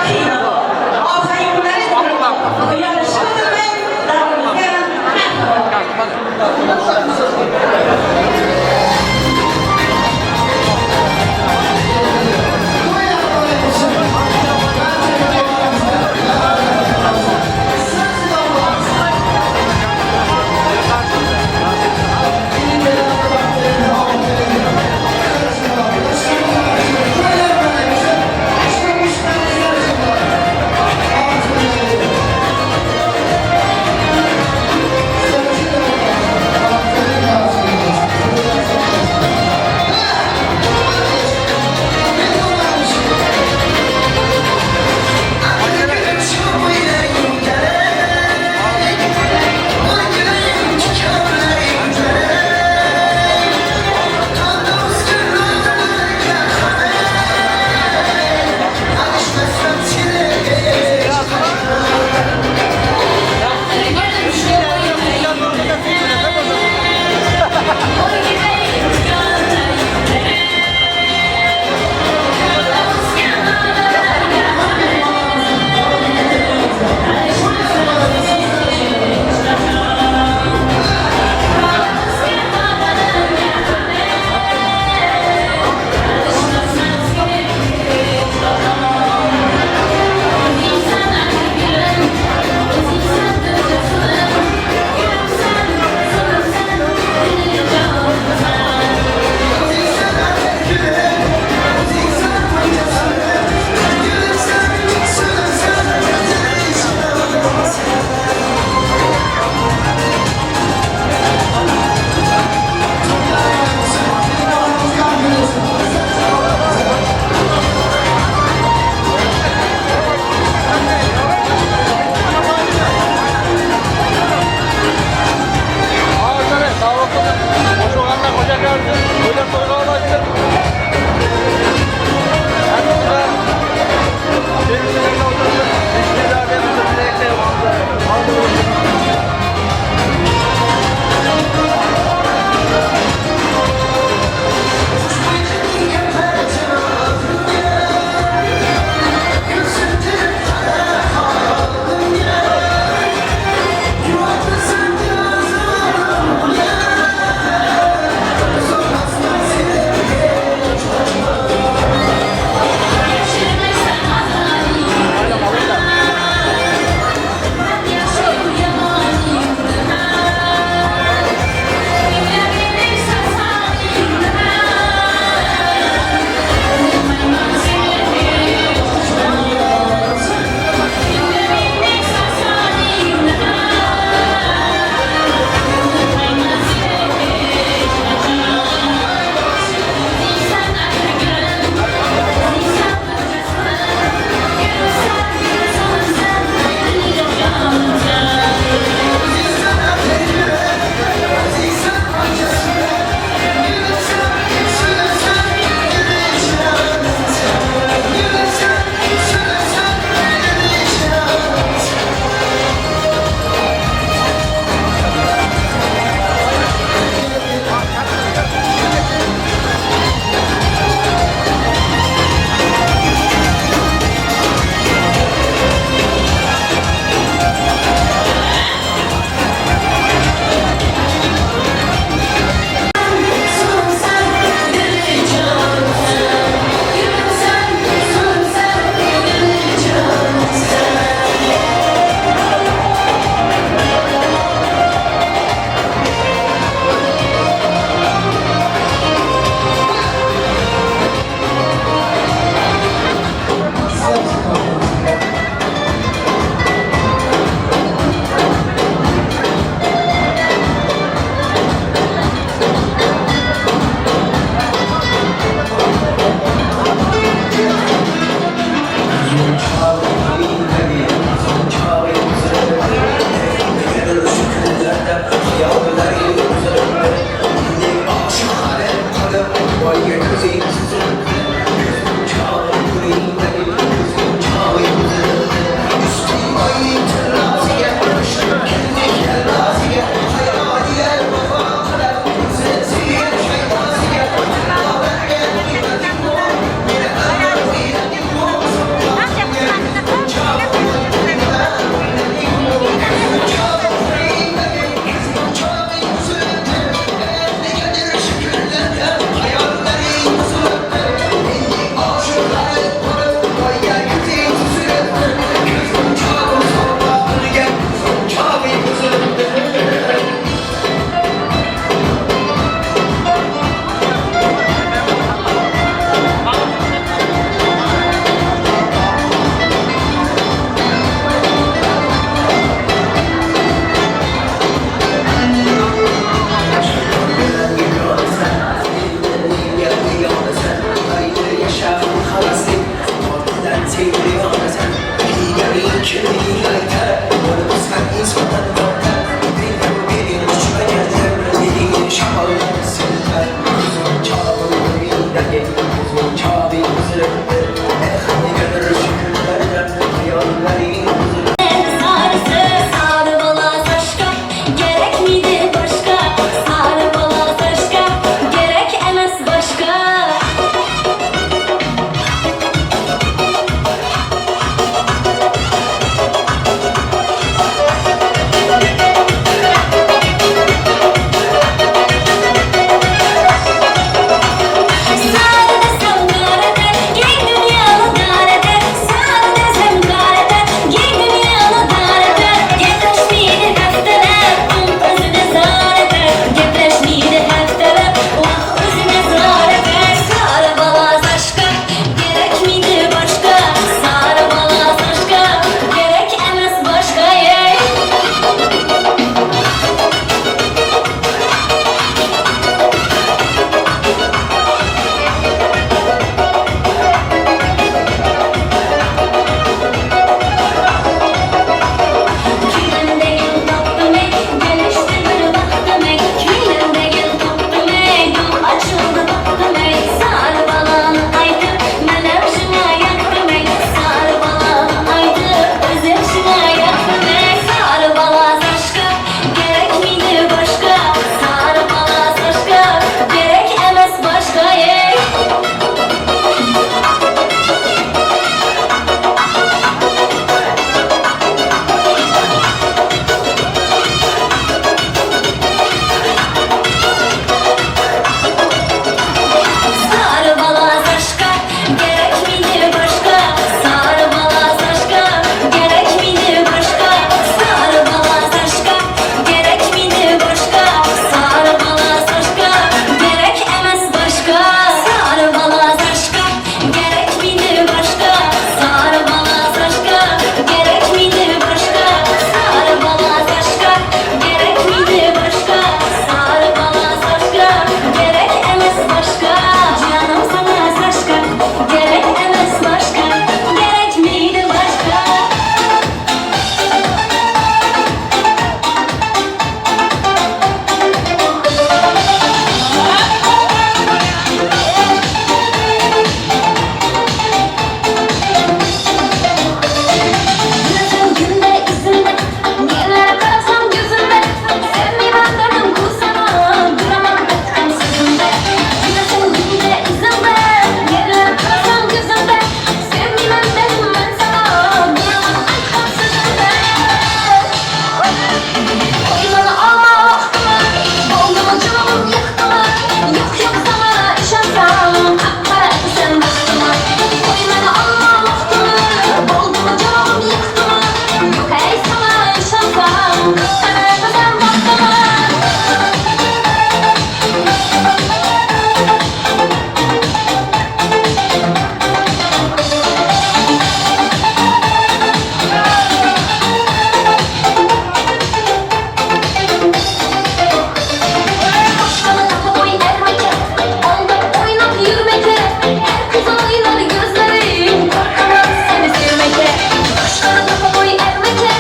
Başkanı kafa boy ermeke,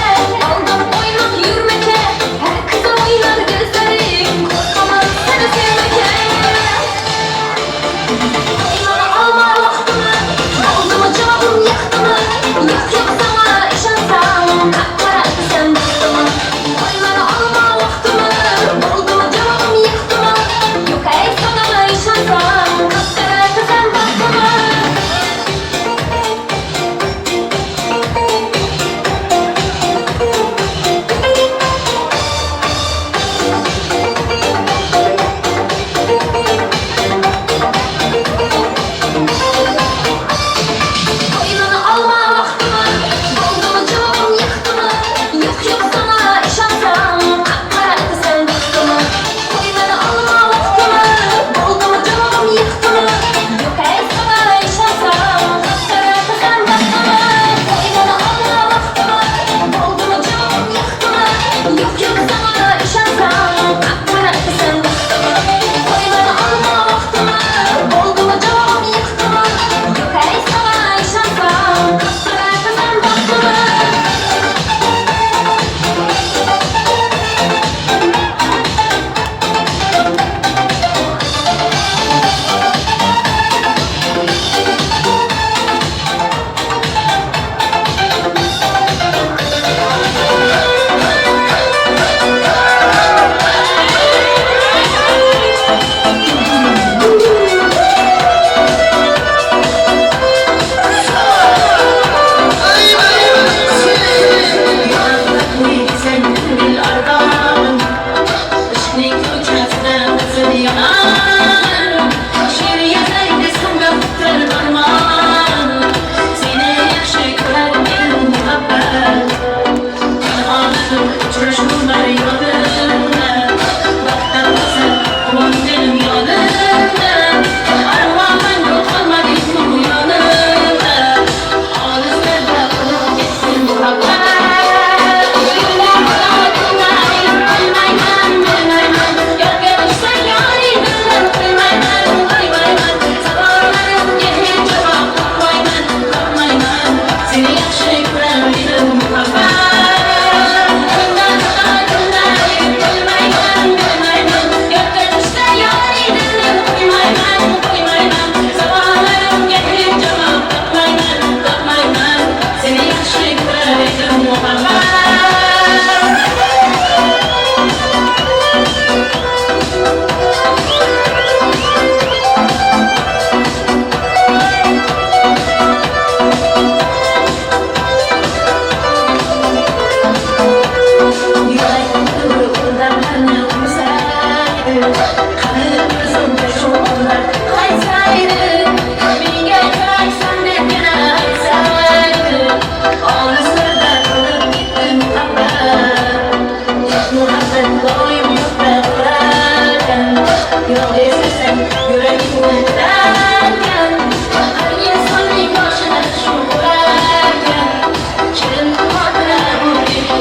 aldım oynat yürümeke.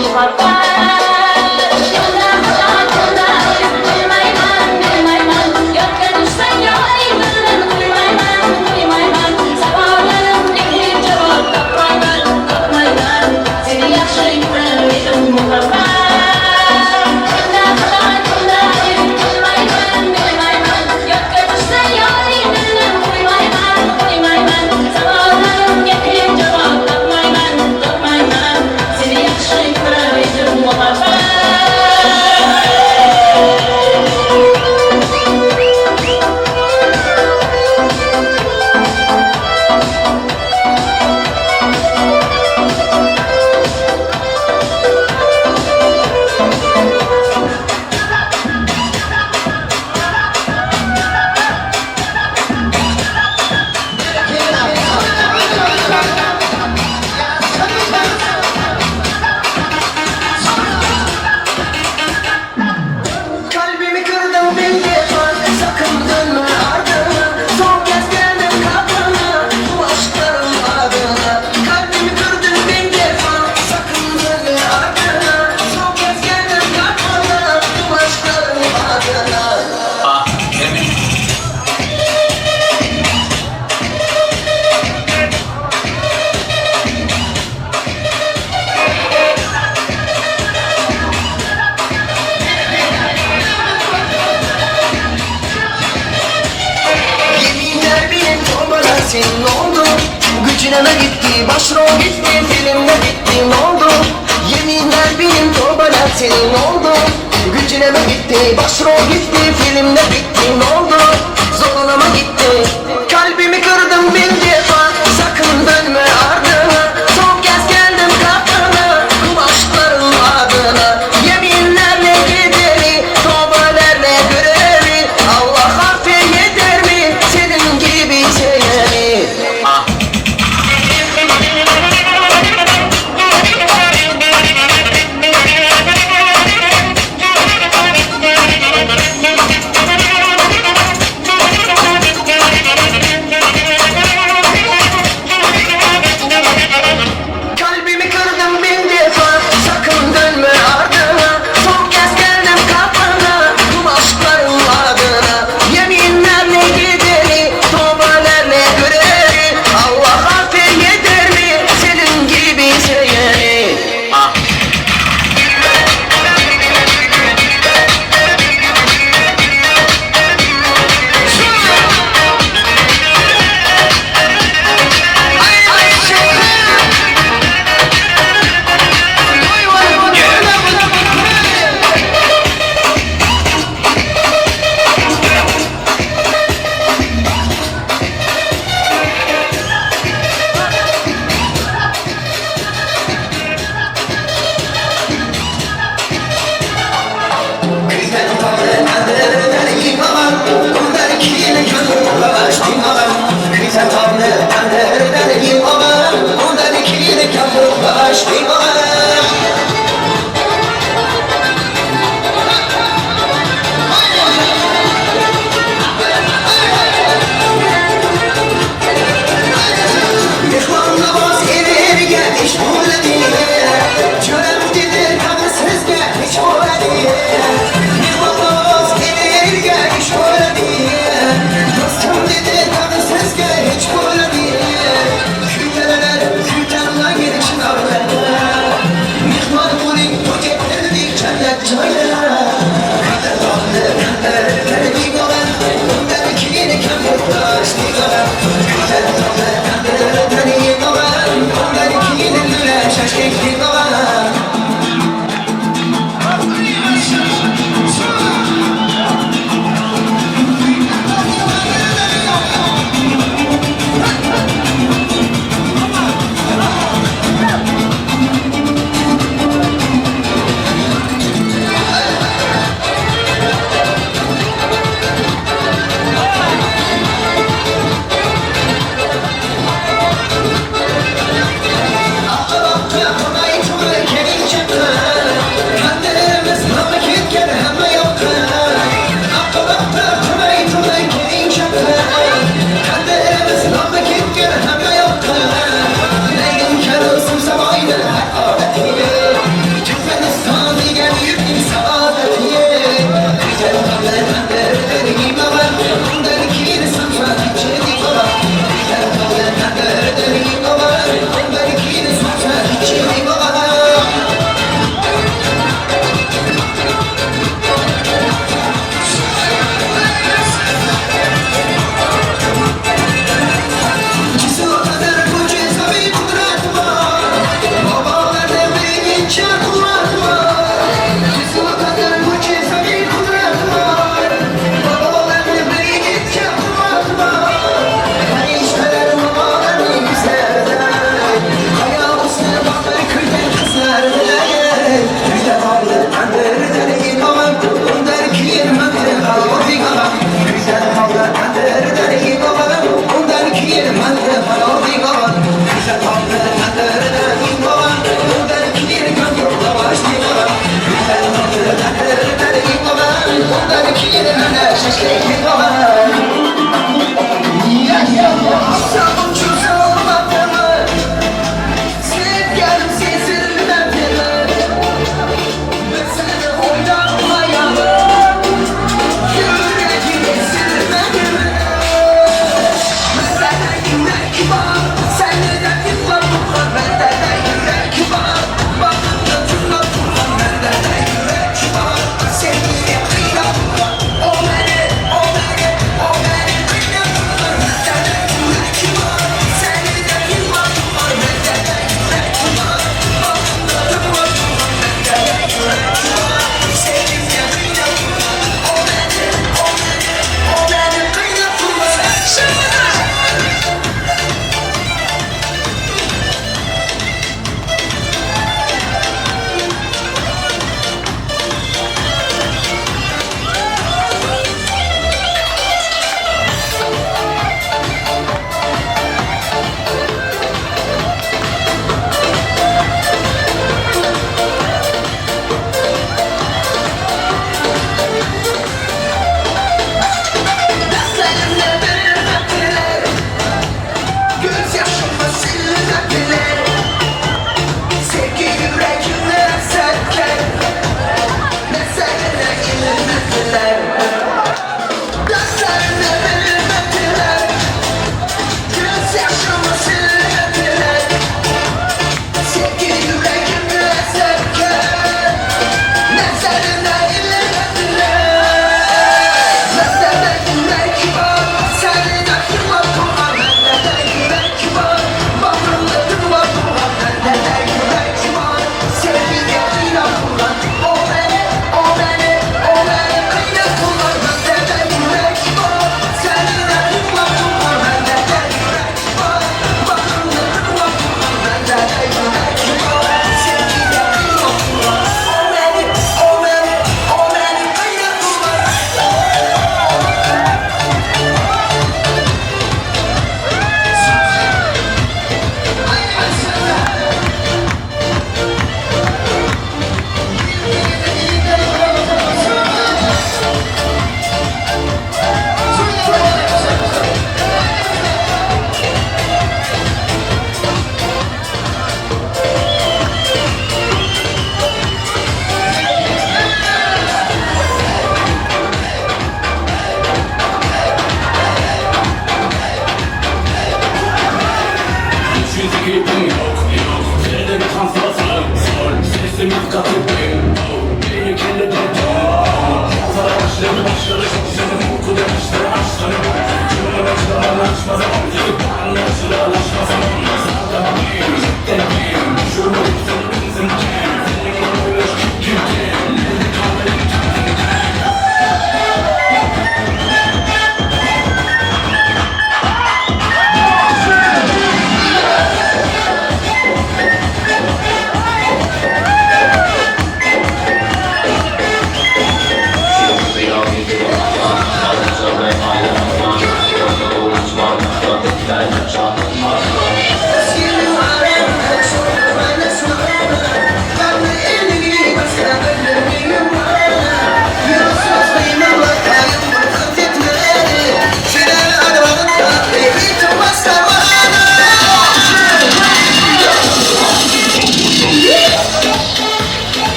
Muhabbat. Shundan qachon undan bilmayman, bilmayman. Yodga tushsang yoring bilan qo'ymayman, qo'ymayman. Savollarimga hech javob topmayman, topmayman. Seni yaxshi ko'rar edim muhabbat. Shundan qachon undan bilmayman, bilmayman. Yodga tushsang yoring bilan qo'ymayman, qo'ymayman. Savollarimga hech javob topmayman, topmayman. Seni yaxshi ko'rar edim muhabbat. Kalbimi kırdın bin defa, sakın dönme ardına. Son kez geldim kapına, bu aşkların adına. Kalbimi kırdın bin defa, sakın dönme ardına. Son kez geldim kapına, bu aşkların adına. Yeminler benim torbalar senin oldu. Gücüne mi gitti, başrol gitti, filmde bitti ne oldu? Yeminler benim torbalar senin oldu. Gücüne mi gitti, başrol gitti, filmde bitti ne oldu? Zoruna mı gitti? Kalbimi kırdım bin defa, sakın dönme ardına. Son kez geldim kapına, bu aşkların adına. Yeminlerle gideri, tövbelerle görevi. Allah affeder mi senin gibi seveni?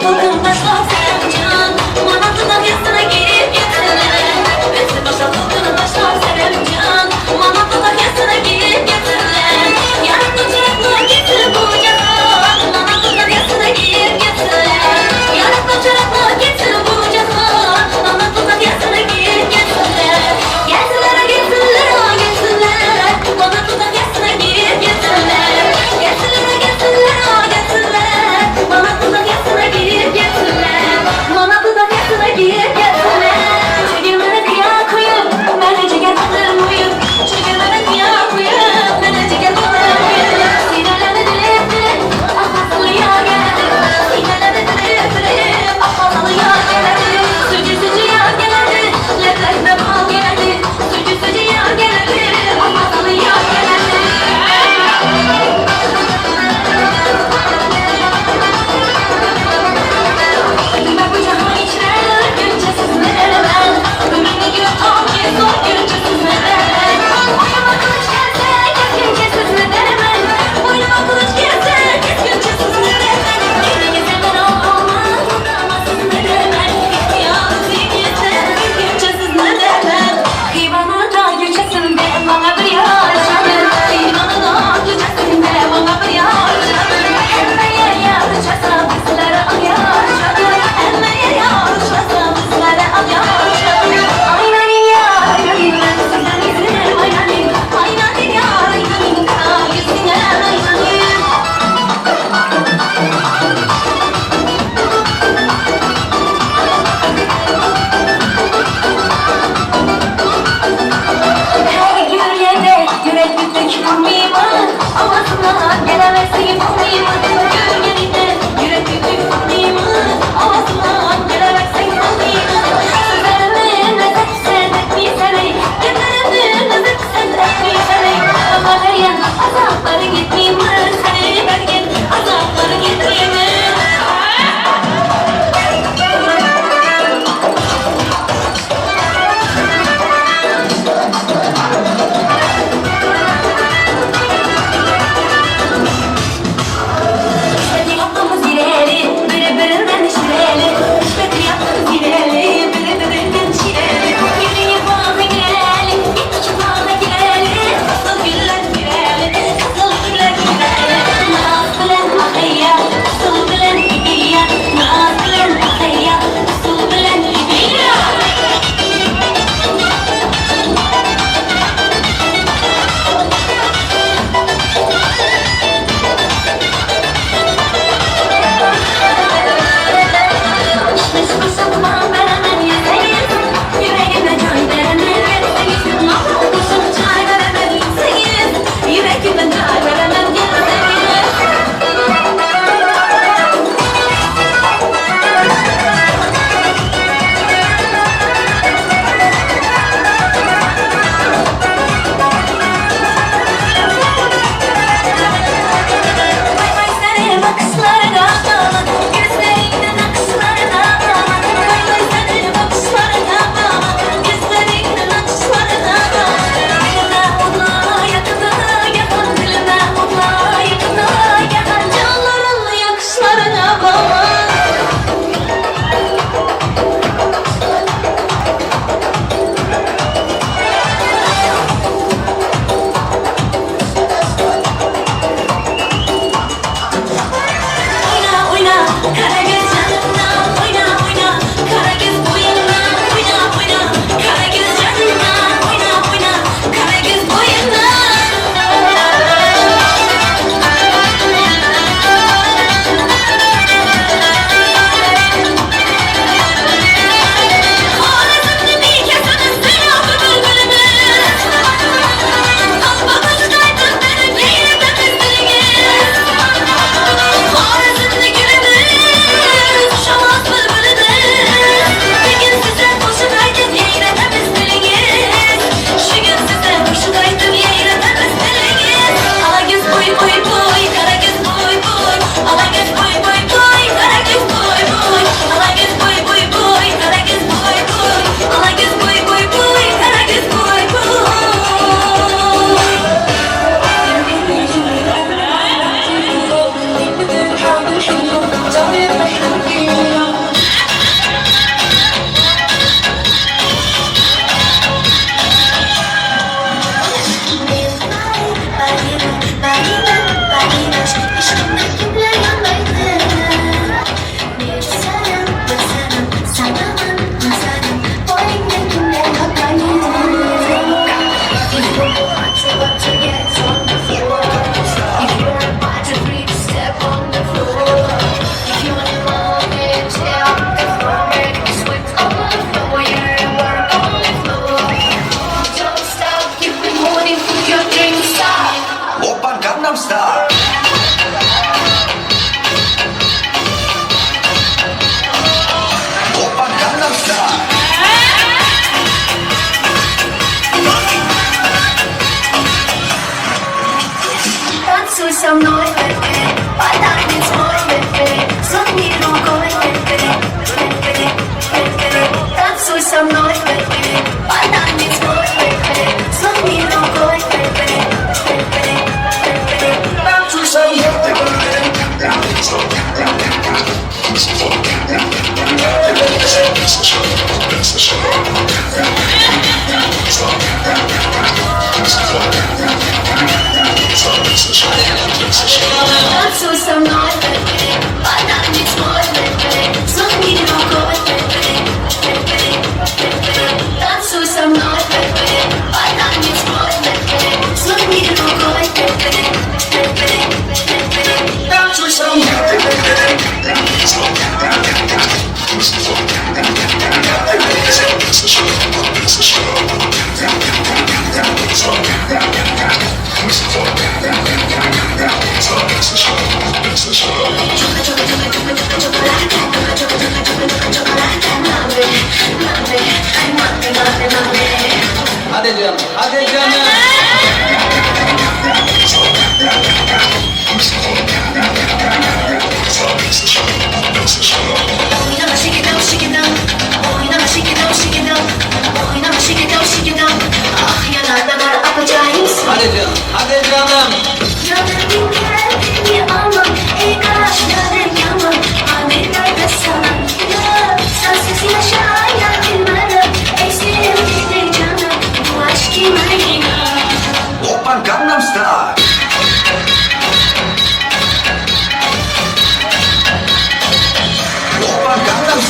to'lqin tashlab saramjon, mana tug'asini kiyib ketsinlar. Üstü başa to'lqin tashlab saramjon, mana tug'asini kiyib ketsinlar. Yaratgan chiroqni ketsin bu jahon, mana tug'asini kiyib ketsinlar. Yaratgan chiroqni ketsin bu jahon, mana tug'asini kiyib ketsinlar. Gelsinler, gelsinler, gelsinler, mana tug'asini kiyib ketsinlar. Gelsinler, gelsinler, gelsinler, mana tug'asini kiyib ketsinlar.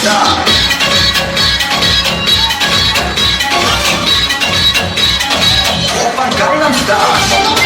Style. Oppan Gangnam Style.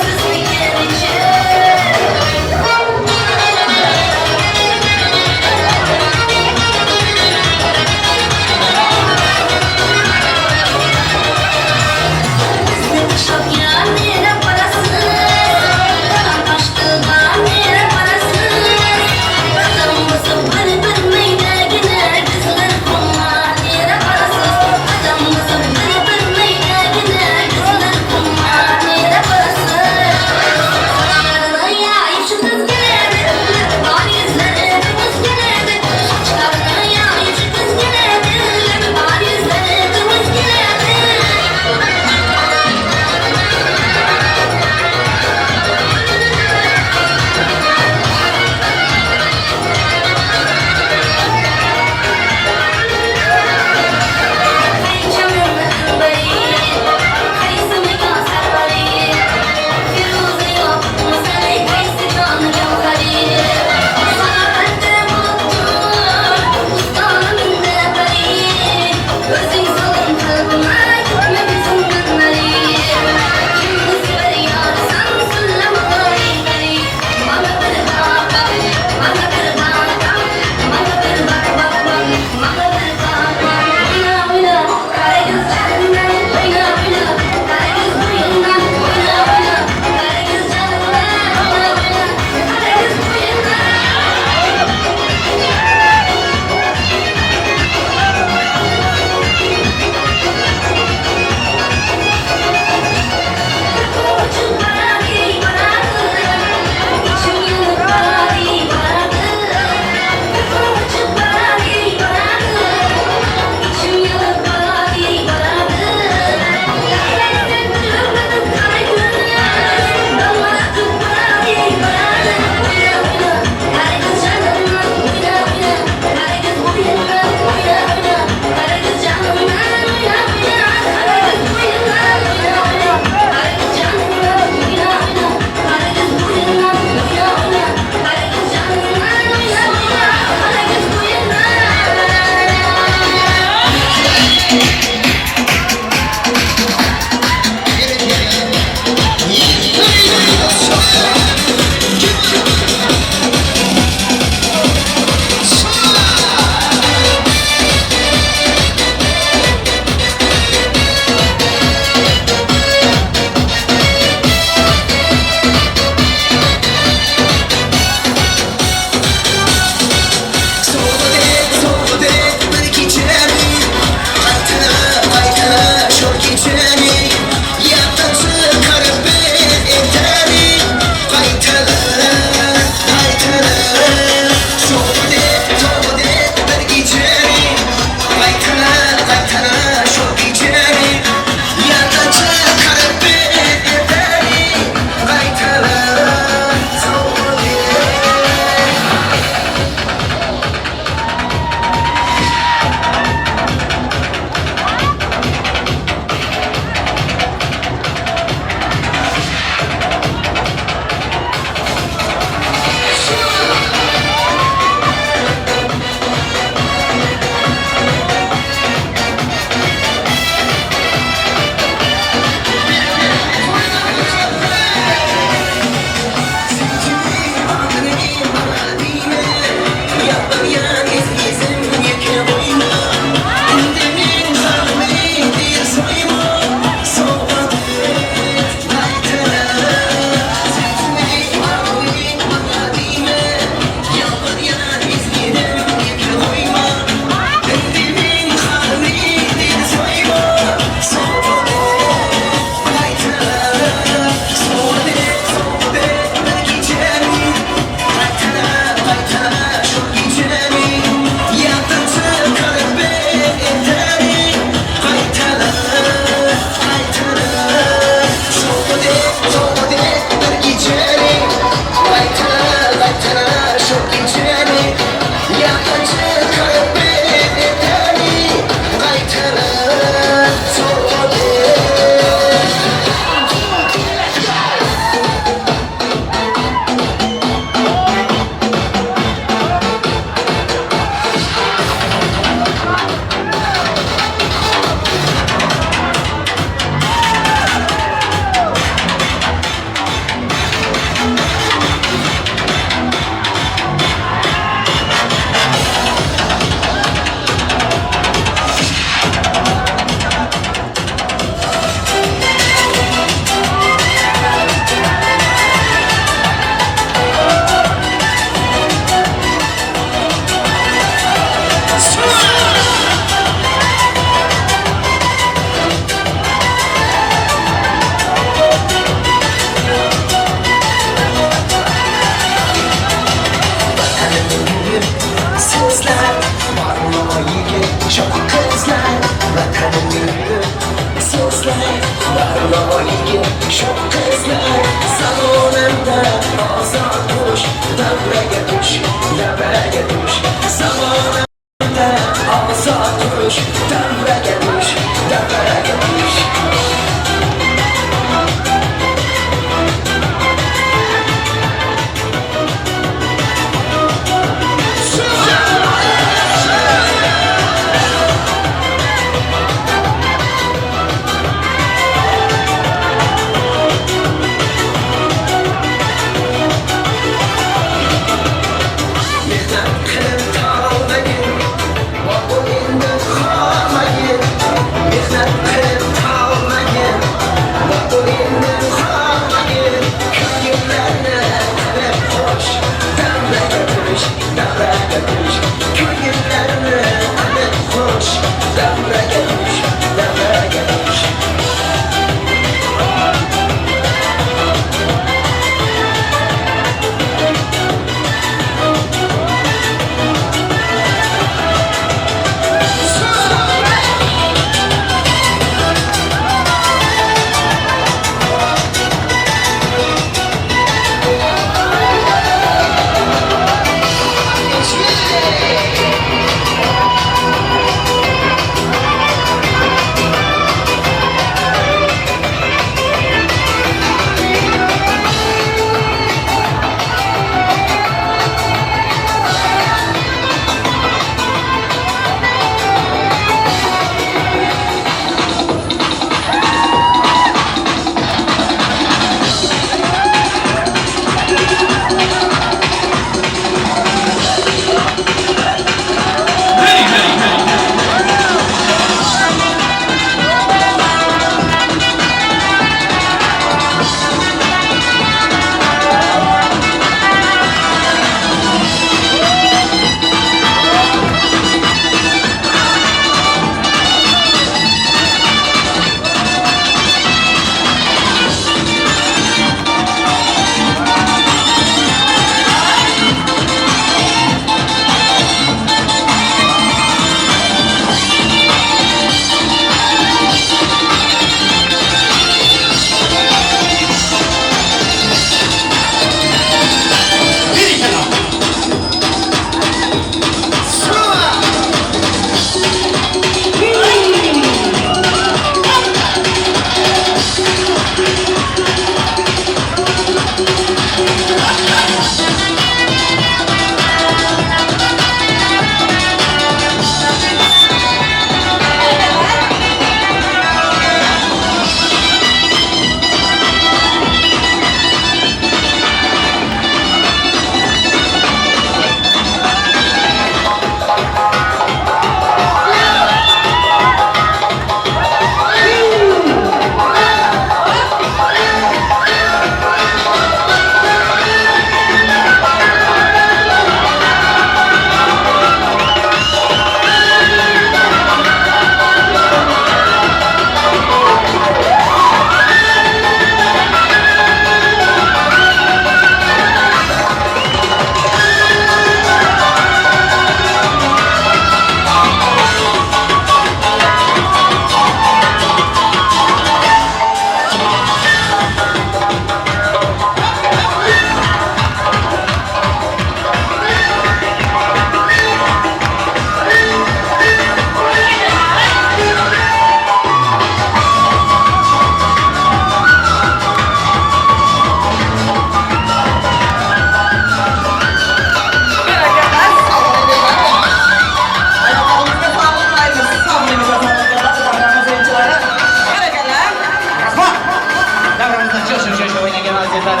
Azizlar,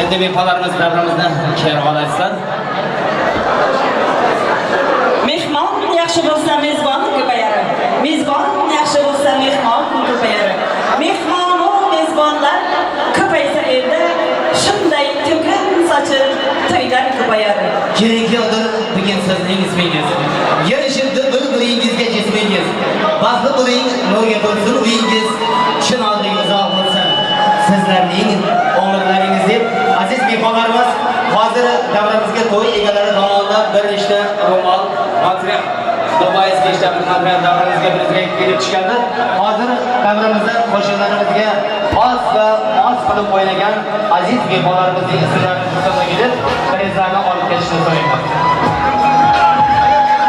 endi mehmonlarimiz davramizni kera olasizlar. Mehmon yaxshi bo'lsa, mezbon ko'payar. Mezbon yaxshi bo'lsa, mehmon ko'payar. Mehmonu mezbonlar ko'paysa elda, shunday to'kin sochib to'ylar ko'payar. Kelin kuyovdir bugun sizning ismingiz. Yarashibdi bir-biringizga jismingiz. Baxtli bo'ling, nurga to'lsin uyingiz, chinordek uzoq bo'lsin sizlarning umrlaringiz deb. Aziz mehmonlarimiz, hozir davramizga to'y egalari tomonidan bir nechta ro'mol, material, Dubayskiy ishlar material davramizga bizga kelib tushgandi. Hozir davramizda qo'shiqlarimizga oz va oz qilib o'ynagan aziz mehmonlarimizning ismlarini hisobga kelib, prizlarni olib kelishni so'raymiz.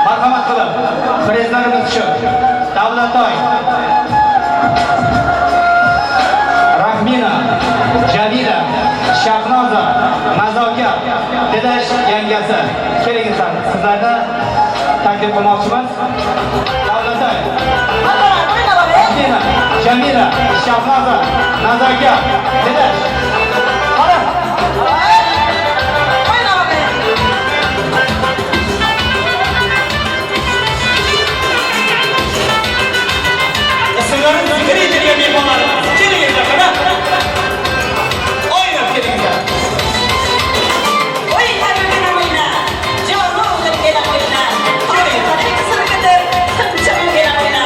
Marhamat qilib, prizlarimiz shu. Davlatoy, Rahmina, Jamila, Shahnoza, Nazokat, Dilash yangasi. Kelingizlar, sizlarni taklif qilmoqchimiz. Davlatoy, Rahmina, Jamila, Shahnoza, Nazokat, Dilash. Qara. Ismlari zikr etilgan mehmonlarimiz. Kelingizlar, qara. O'ynab kelingizlar. O'yna bugun o'yna, jonu deb o'yna. To'yxona sirkidir, tinchib kela o'yna.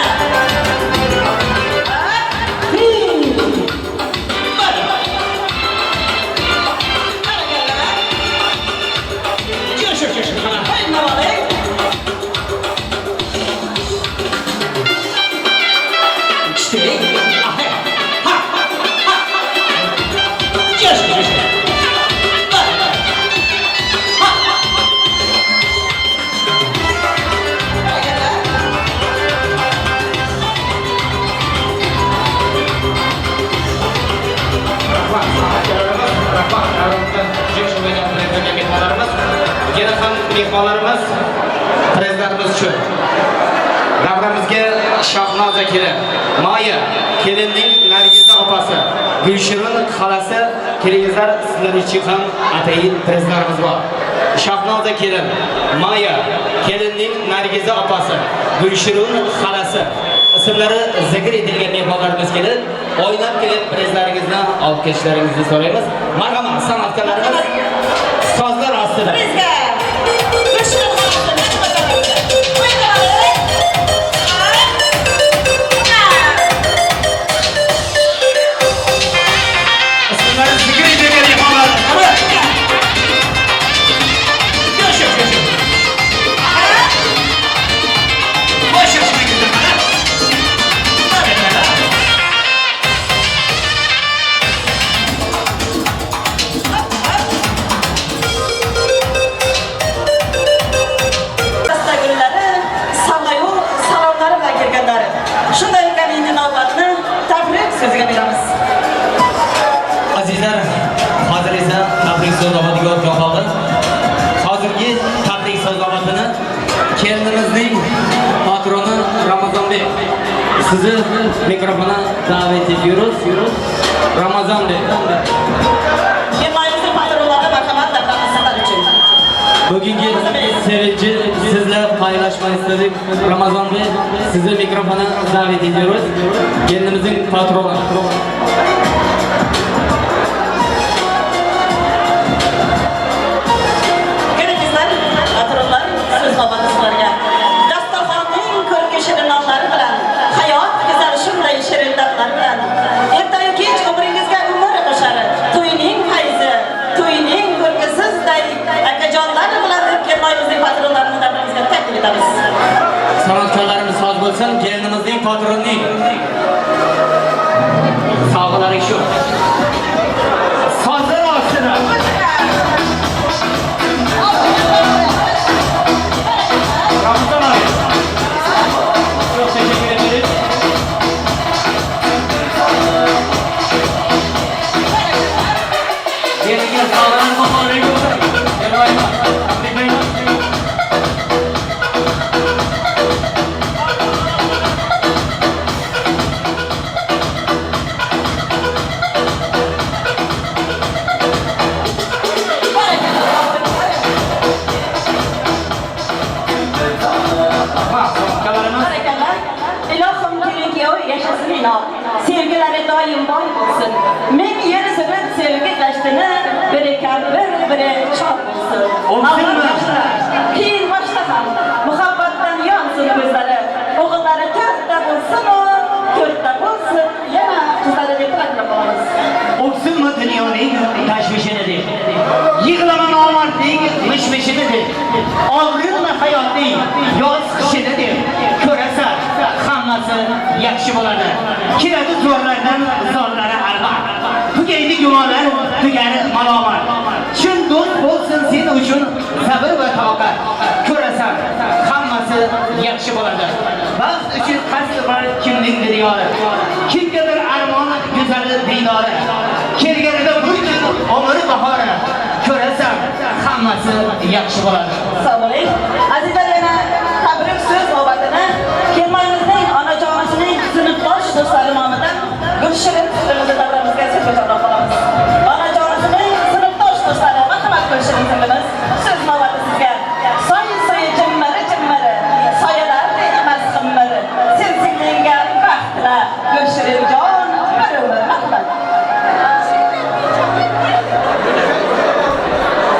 Jo'shib, jo'shib, qara. O'yna boling. İşte. Ha, ha. Jo'shib, jo'shib. Ha. Rahmat, san'atkorlarimiz, rahmat, davramizda jo'shib o'ynab bergan mehmonlarimiz, yana ham mehmonlarimiz, prezidentimiz uchun. Davramizga Shahnoza kelin, Maya kelinning Nargiza opasi, Gulshirin xolasi, kelingizlar, sizlar uchun ham atayin prezidentimiz bor. Shahnoza kelin, Maya kelinning Nargiza opasi, Gulshirin xolasi ismlari zikr etilgan mehmonlarimiz kelib, o'ynab kelib prezlaringizni olib kelishlaringizni so'raymiz. Marhamat, san'atkorlarimiz sozlar ostida. Bizga Gulshirin xolasi, o'yna boling. Ismlari zikr etilgan mehmonlarimiz. Qara. Jo'shib, jo'shib. Bosh yoshini qara. Barakalla. Dasta gullari, sovg'ayu salomlari bilan kelganlar. Shunday ekan, endi navbatni tabrik so'ziga beramiz. Azizlar, hozir esa tabrik so'z navbatiga o'tgan qoldi. Hozirgi tabrik so'z navbatini kelinimizning patroni Ramazonbek. Sizni mikrofona da'vat ediyoruz. Ramazonbek. Kelinoyimizning patronlari, marhamat, davramiz sizlar uchun. Bugungi sevinci sizle paylaşmak istedik. Ramazan Bey, sizi mikrofona davet ediyoruz. Gelinimizin patronu. Kelingizlar, patronlar, so'z navbati sizlarga. Dasturxonning ko'rki shirin nonlari bilan, hayot go'zal shunday shirin damlar bilan, ertayu kech umringizga umr qo'shar. To'yning fayzi, to'yning ko'rki sizday akajonlar bilan kelinoyimizning patronlarini davramizga taklif etamiz. San'atkorlarimiz soz bo'lsin, kelinimizning patronining sovg'alari shu. Sozlar ostida. Ramazan abi. Çok teşekkür ederiz. Kelinga sog'lig'ini muborak bo'lsin. Kelinayman, tabriklayman. O'psinmi? Keyin boshda ham muhabbatdan yonsin ko'zlari. O'g'illari to'rtta bo'lsin-u, to'rtta bo'lsin. Yana qizlari deb tilak qolamiz. O'psinmi dunyoning tashvishini deb. Yig'lama nomardning mishmishini deb. Og'ritma hayotning yoz qishini deb. Ko'rasan, hammasi yaxshi bo'ladi. Keladi zo'rlardan zo'rlari albat. Tugaydi gumonlar, tugar malomat. Chin do'st bo'lsin sen uchun sabr va toqat. Ko'rasan, hammasi yaxshi bo'ladi. Baxt uchun qasd bor kimningdir yori. Kimgadir armon go'zal diydori. Kelganida bir kun umr bahori. Ko'rasan, hammasi yaxshi bo'ladi. Sog' bo'ling. Azizlar, yana tabrik so'z navbatini kelinoyimizning onajonisining sinfdosh do'stlari nomidan Gulshirin singlimizga davramizga so'z qolamiz. Onajonisining sinfdosh do'stlari, marhamat Gulshirin singlimiz, so'z navbati sizga. Soy soy jimmiri jimmiri, soyalar emas qimmiri. Sen singlingga baxt tila, Gulshirinjon bir umr, marhamat.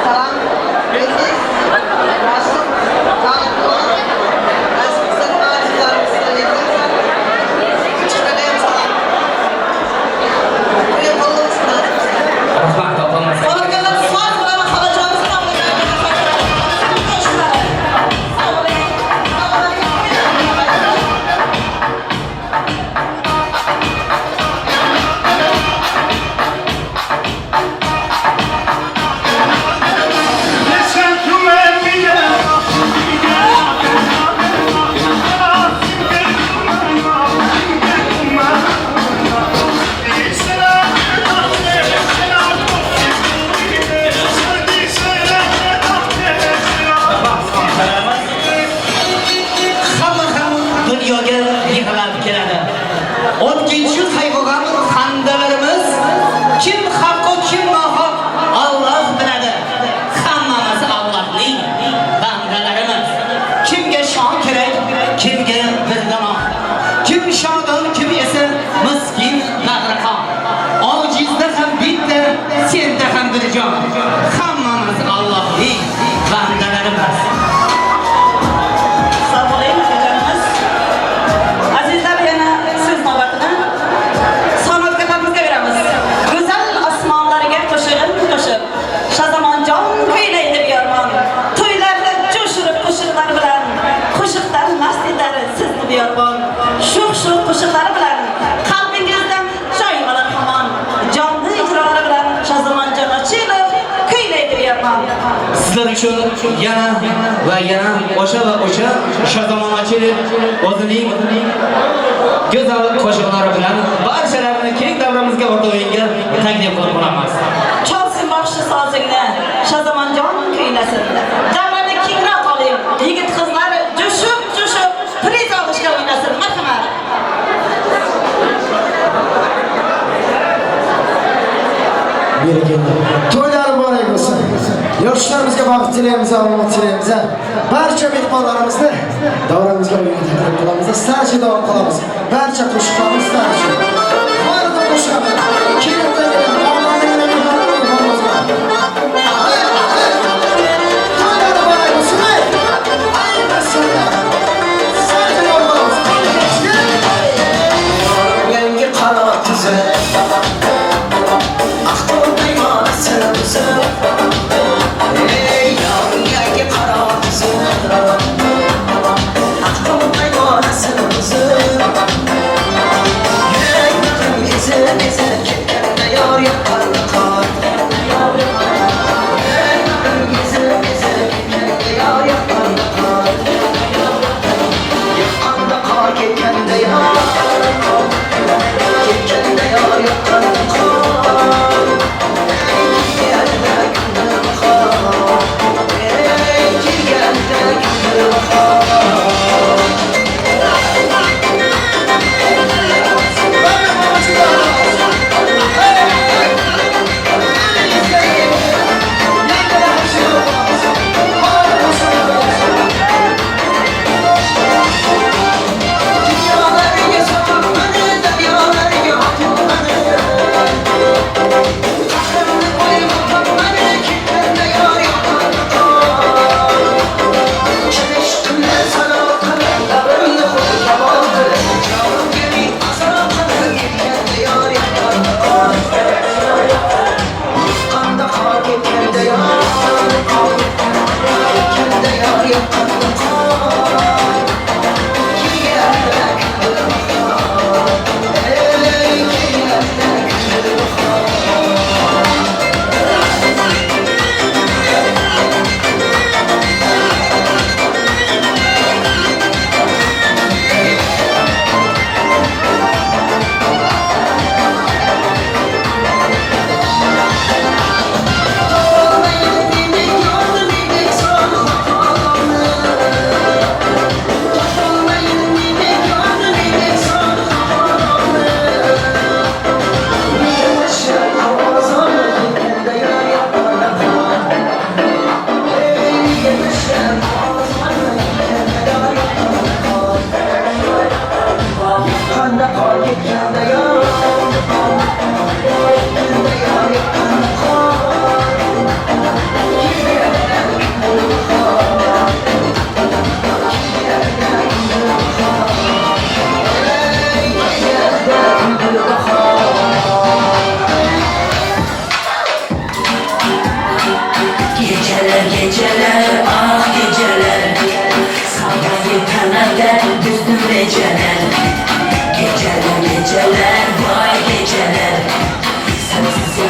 Salam, Reis, Rasul, Rahmat topolmasak. Hamma ham dunyoga yig'lab keladi. O'tkinchi qayg'u-g'am xandalarimiz, kim haqqu kim nohaq Alloh biladi. Hammamiz Allohning bandalarimiz. Kimga shon kerak, kimga bir dona. Kim shodon, kim esa miskin bag'riqon. Ojizda ham bitta, senda ham bir jon. Hammamiz Allohning bandalarimiz. Sog' bo'ling, akajonimiz. Azizlar, yana so'z navbatini san'atkorlarimizga beramiz. Go'zal osmonlarga qo'shig'in qo'shib, Shazamonjon kuylaydi beyormon. To'ylarda jo'shirib qo'shiqlar bilan, qo'shiqdan mast etar sizni beyormon. Shuh-shuh qo'shiqlari bilan qalbingizdan joy olar hamon. Jonli ijrolari bilan Shazamonjon Ochilov kuylaydi beyormon. Sizlar uchun yana va yana o'sha va o'sha Shozamon Ochilov o'zining go'zal qo'shiqlari bilan barchalarini keng davramizga, o'rta o'yinga taklif qilib qolamiz. Chalsin baxshi sozingni, Shazamonjon kuylasin. Davrani kengroq oling, yigit qizlar jo'shib jo'shib priz olishga o'ynasin. Marhamat. Bereketli. To'ylar muborak bo'lsin. Yoshlarimizga baxt tilaymiz, omad tilaymiz. Barcha mehmonlarimizni davramizga o'yinga taklif qilamiz. Sizlar uchun davom qilamiz. Barcha qo'shiqlarimiz sizlar uchun. Barcha qo'shiqlar. Kelin To'ylar muborak bo'lsin. Sizlar uchun davom qilamiz. Yangi qanot tuzib, Ahton paymonasini buzib, Ey yorim, yangi qaror tuzib, Ahton paymonasini buzib, Yurak bag'rim ezib ezib.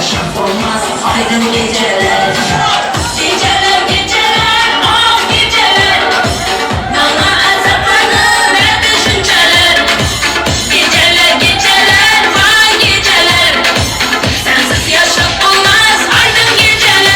Yaşap olmaz aydın geceler. Geceler geceler ah geceler, Bana azaplarını ver düşünceler. Geceler geceler vay geceler, Sensiz yaşap olmaz aydın geceler.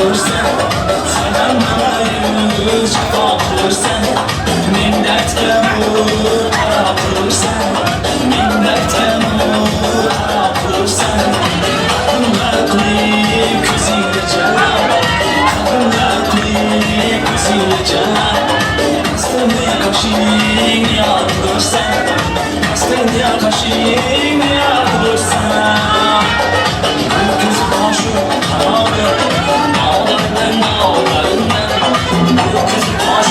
qilursan, Sanam mayu jafo qilursan, Men dardga mubtalo qilursan, Men dardga mubtalo qilursan. Nima qilib ko'zingga jalab, Nima qilib ko'zingga jalab, Qasdimni qoshingni yoqtirsan, Qasdimni qoshingni yoqtirsan. Ko'z boshi xarobi, Dog'lardan dog'lardan, Bu ko'z boshi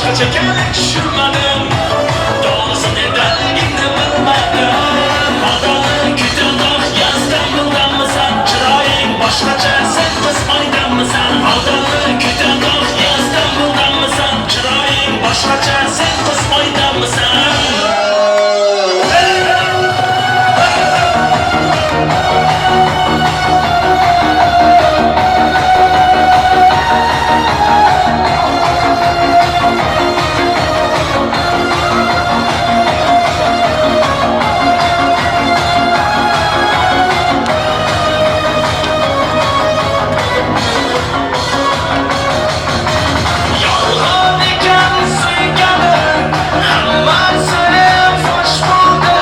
Boshqacha tushunmadim. To'g'risi nedaligini bilmadim. Odamni kutib Istanbuldanmisan? Chiroying boshqacha, sen qiz oydanmisan? Odamni kutib Istanbuldanmisan? Chiroying boshqacha, sen qiz oydanmisan? Yolg'on ekan suyganim, hammasi fosh bo'ldi.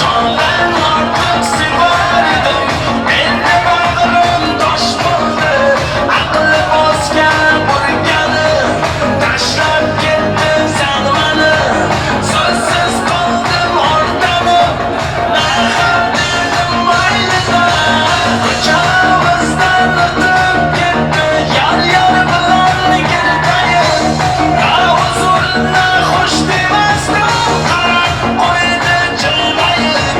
Jondan ortiq sevar edim, endi bag'rim tosh bo'ldi. Aqli bosgan burgani, tashlab ketdi san mani. So'zsiz qoldim o'rtanib, marham dedim maylida. Ko'chamizdan o'tib ketdi, yor yor bilan keldayim. Na huzurna xush demasdim, qarab qo'ydi jilmayib.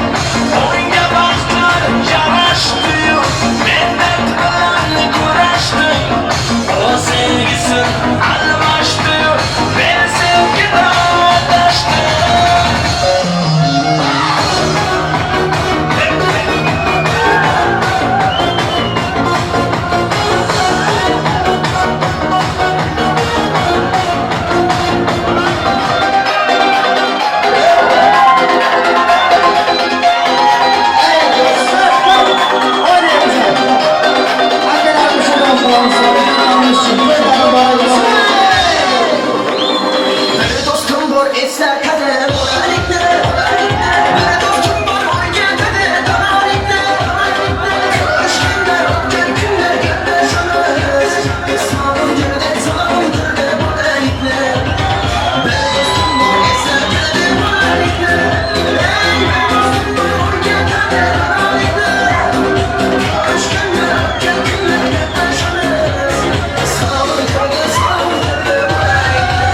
Unga baxtlar yarashdi-yu, men dard bilan kurashdim. O sevgisin almashdi-yu, men sevgidan adashdim. O'ynaymiz. Akalarimiz davom qilamiz. Muborak bo'lsin. Bir do'stim bor eslar qadri bolalikni. Bir do'stim bor o'rgatadi donolikni. Ko'rishganlar o'tgan kunlar gaplashamiz. Sog'indirdi, sog'indirdi bolalikni. Bir do'stim bor eslar qadri bolalikni. Bir do'stim bor o'rgatadi donolikni. Ko'rishganlar o'tgan kunlar gaplashamiz. Sog'indirdi, sog'indirdi bolalikni.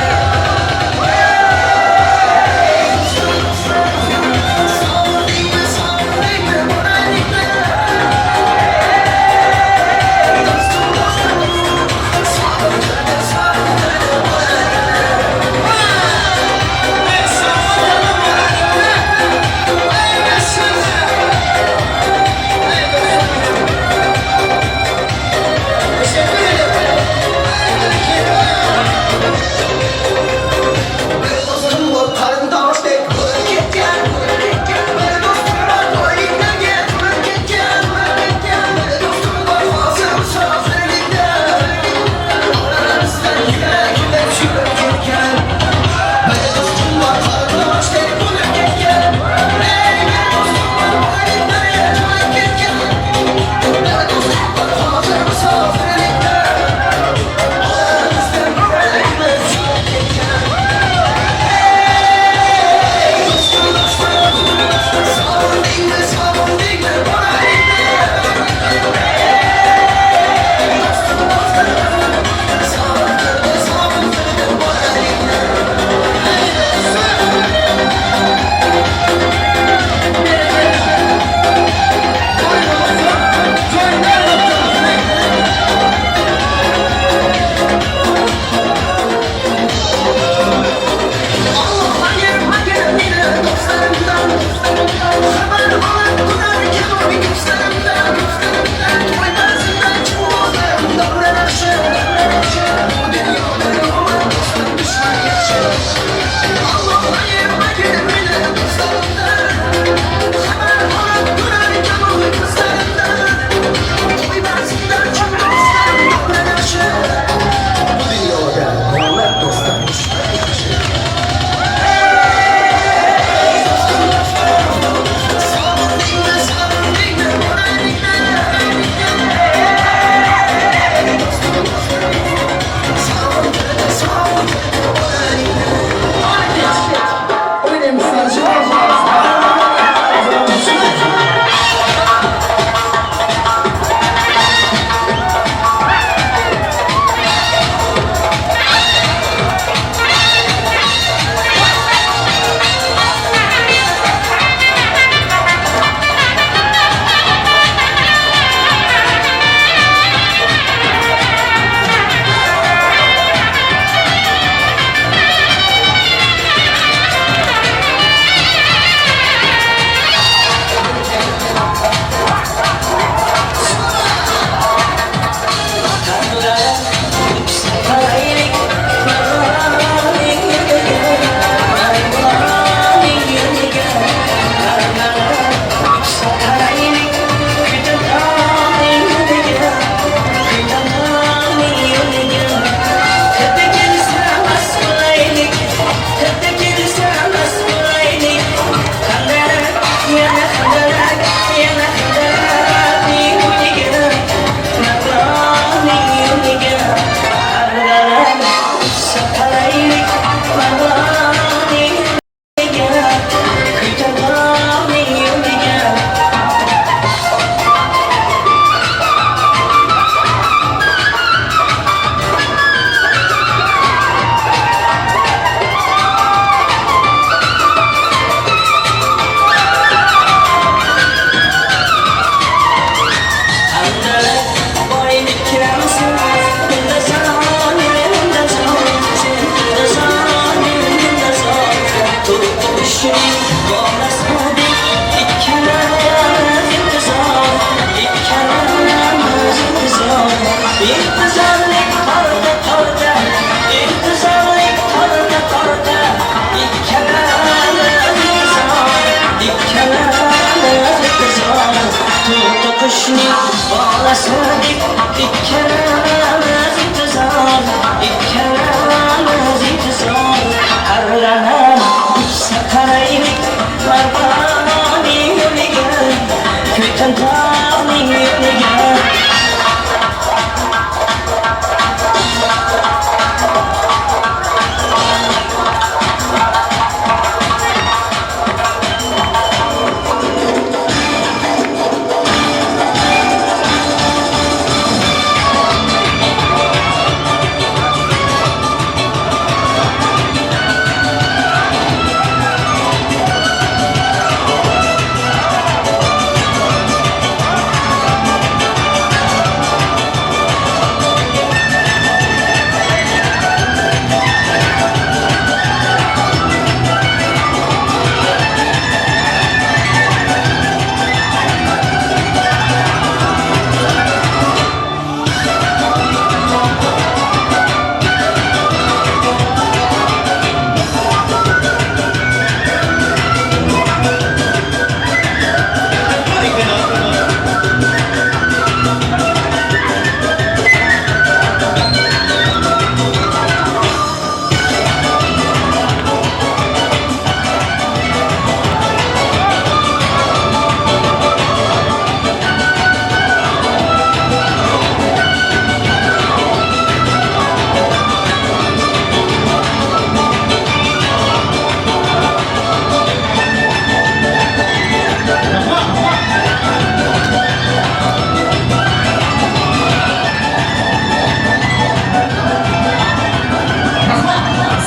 Qushning bolasidek ikkalamiz intizor, ikkalamiz intizor. Intizorlik torta torta, intizorlik torta torta, ikkalamiz intizor, ikkalamiz intizor. To'rtta qushning bolasidek ikkalamiz intizor, ikkalamiz intizor. Arralar uchsa qaraylik parvonaning yo'liga, Ko'kantog'ning yo'liga.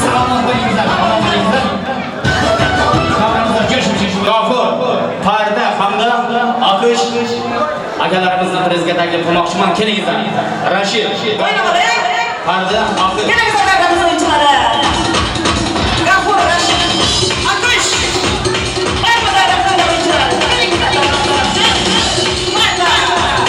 Salomat bo'linglar, omon bo'linglar. Davramizda jo'shib G'afur, Parda hamda Aqish akalarimizni prezga taklif qilmoqchiman. Kelingizlar. Rashid, O'ynab olaylik. Parda, Aqish. Kelingizlar davramizning o'yinchilari. G'afur, Rashid, Aqish. Barcha davramizning o'yinchilari. Kelingizlar davramizga. Mayli. O'ynab olaylik.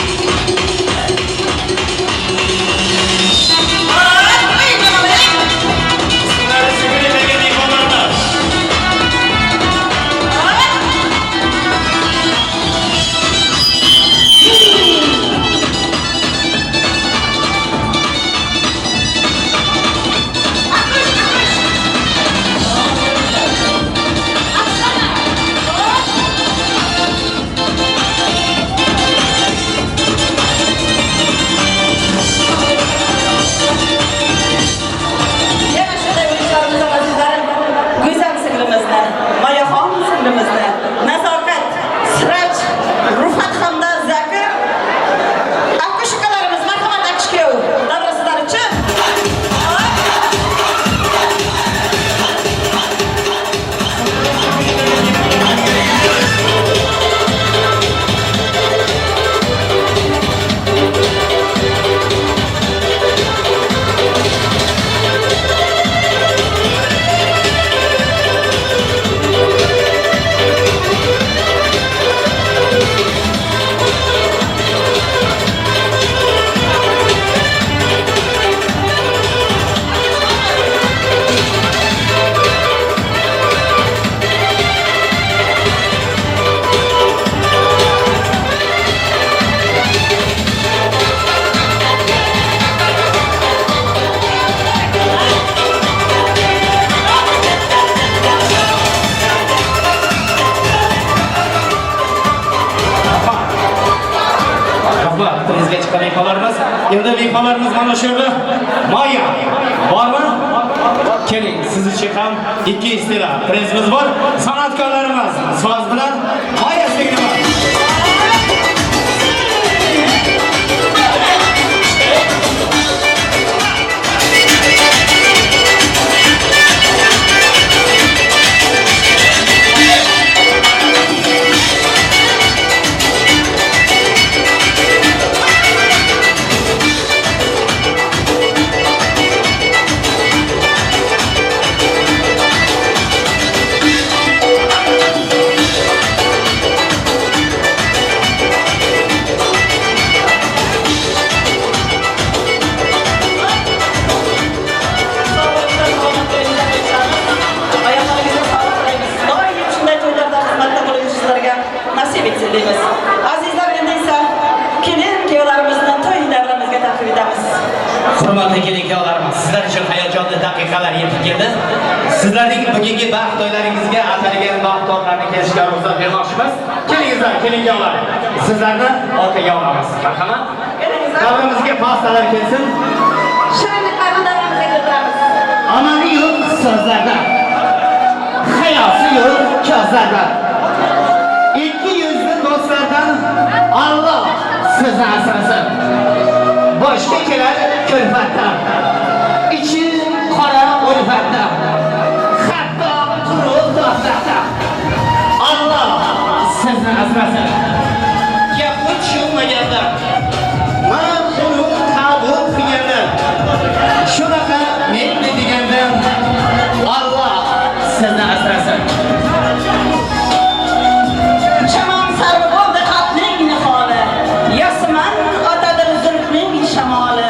Yana shunday o'yinchilarimiz azizlarim, go'zal singlimizni, Mayaxon singlimizni, Nazokat, Siraj, Rufat hamda Zakir Aqish ukalarimiz, marhamat Aqish kuyov davra sizlar uchun. Rahmat, prezga chiqqan mehmonlarimiz. Endi mehmonlarimiz mana shu yerda. Maya bormi? Keling, siz uchun ham ikki istela prezimiz bor. San'atkorlarimiz so'z bilan Maya singlimiz. Bugungi baxt to'ylaringizga atalgan baxt tortlarni kesishga ruxsat bermoqchimiz. Kelingizlar, kelin-kuyovlar. Sizlarni orqaga olamiz. Marhamat. Davramizga pastalar kelsin. Shirinliklarni davramizga keltiramiz. Amali yo'q so'zlarda. Hayosi yo'q ko'zlarda. Ikki yuzli do'stlardan Alloh sizni asrasin. Boshga kelar kulfatdan. Ichi qora ulfatdan. Hatto quruq do'stlardan. Alloh sizni asrasin. Gapni tushunmaganlar, man uni qabul qilganlar, shunaqa men degandan Alloh sizni asrasin. Chamon sarvi bo'ldi xalqning niholi, yasman otadir zulmning shamoli.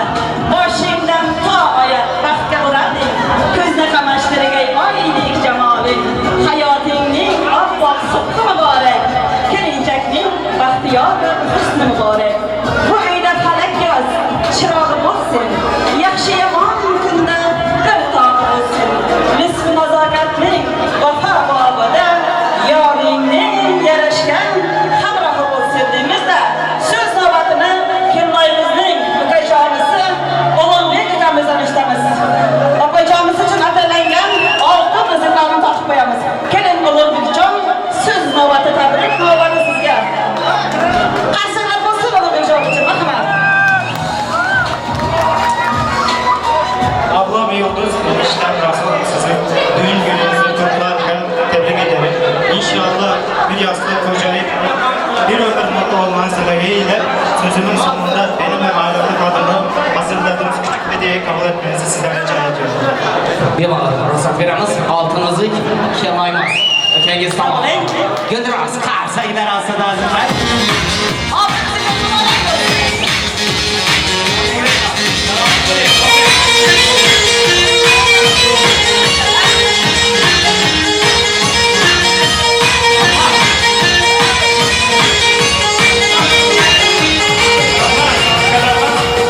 Boshingdan to oyoq baxtga urading, ko'zni qamashtirgay oydek jamoling. Hayotingning oppoq subhi muborak, kelinchakning baxtiyor husni muborak. Bu uyda falak yoz, chirog'i bo'lsin, yaxshi yomon kunda o'rtog'i bo'lsin. Nisfi nazokatning vafo bobida yoringning yarashgan hamrohi bo'lsin deymizda so'z navbatini kelinoyimizning ukajonisi Ulug'bek ukamizdan eshitamiz. Opajonimiz uchun atalangan oltin uzuklarni taqib qo'yamiz. Kelin Ulug'bekjon, so'z navbati, tabrik navbati sizga. Qarsaklar bo'lsin Ulug'bekjon uchun, marhamat. Ablam Yıldız, eniştem Rasul sizi düğün gününüzü kutlarken tebrik ederim. İnşallah bir yastık kocayıp bir ömür mutlu olmanız dileğiyle sözümün sonunda benim ve ailemin adına hazırladığımız küçük hediyeyi kabul etmenizi sizden rica ediyorum. Bemalol ruxsat beramiz. Oltin uzuk kelinoyimiz. Ukangiz tomon. Guldiroz qarsaklar ostida azizlar. Oltin uzuklar muborak bo'lsin.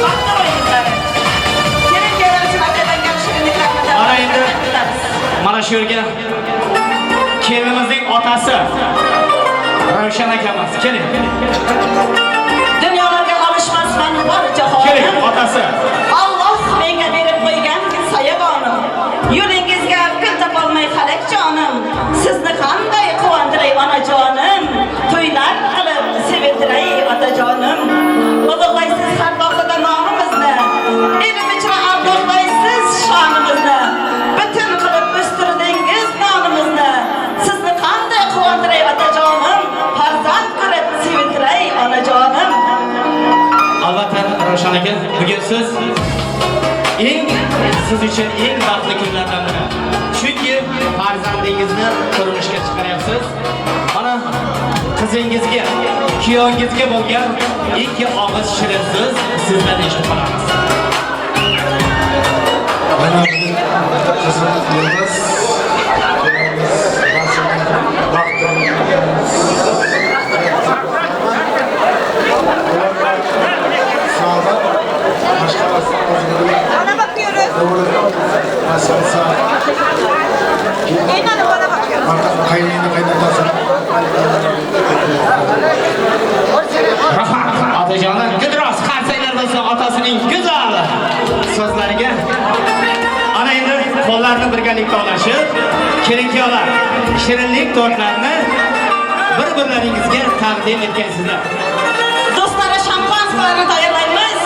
Baxtli bo'linglar. Kelin-kuyovlar uchun atalangan shirinliklarni Mana endi mana shu yerga kelinimizning otasi Ravshan akamiz. Keling. Dunyolarga alishmasman bor jahonim. Keling, otasi. Alloh menga berib qo'ygan soyabonim. Yo'lingizga kun topolmay falak jonim. Sizni qanday quvontiray onajonim. To'ylar qilib sevintiray otajonim. Ulug'laysiz har vaqtda nomimizni. Elim ichra ardoqlaysiz shonimizni. Butun qilib o'stirdingiz nonimizni. Sizni qanday quvontiray otajonim. Farzand qilib sevintiray onajonim. Albatta Ravshan aka, bugun siz eng siz uchun eng baxtli kunlardan biri. Chunki farzandingizni turmushga chiqaryapsiz. Mana qizingizga, kuyovingizga bo'lgan ikki og'iz shirin so'z sizdan eshitib qolamiz. Mana bugün kızımız Yıldız, gelinimiz Rasul'un bahtını sağda, başka Bana bakıyoruz. Nasıl sağ. Gelin hanım bana bakıyor. Kaynayını kaynatası. Rahmat otajonim. Guldiroz qarsaklar bo'lsin otasining go'zal so'zlariga. Ana endi qo'llarni birgalikda olashib, kelin-kuyovlar shirinlik tortlarini bir-birlaringizga taqdim etgansizlar. Do'stlari şampanskalarni tayyorlaymiz.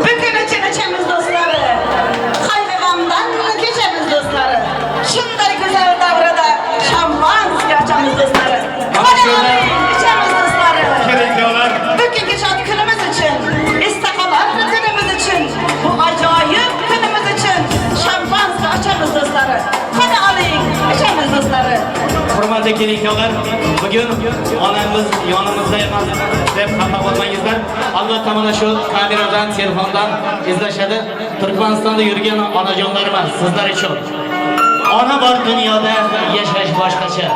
Bugün için içemiz dostları. Qayg'u-g'amdan kechamiz dostları. Shunday go'zal davrada şampanska ochamiz dostları. Mana shu yerda İchamiz dostları. kelin-kuyovlar Bugungi shod kunimiz uchun, istaholar kunimiz uchun, bu ajoyib kunimiz uchun şampanska ochamiz dostları. Qani oling, ichamiz do'stlari. Hurmatli kelin-kuyovlar, bugun onamiz yonimizda emas deb xafa bo'lmangizlar. Albatta mana shu kameradan, telefondan izlashadi. Turkmanistonda yurgan onajonlarimiz sizlar uchun. Ona bor dunyoda yashash boshqacha.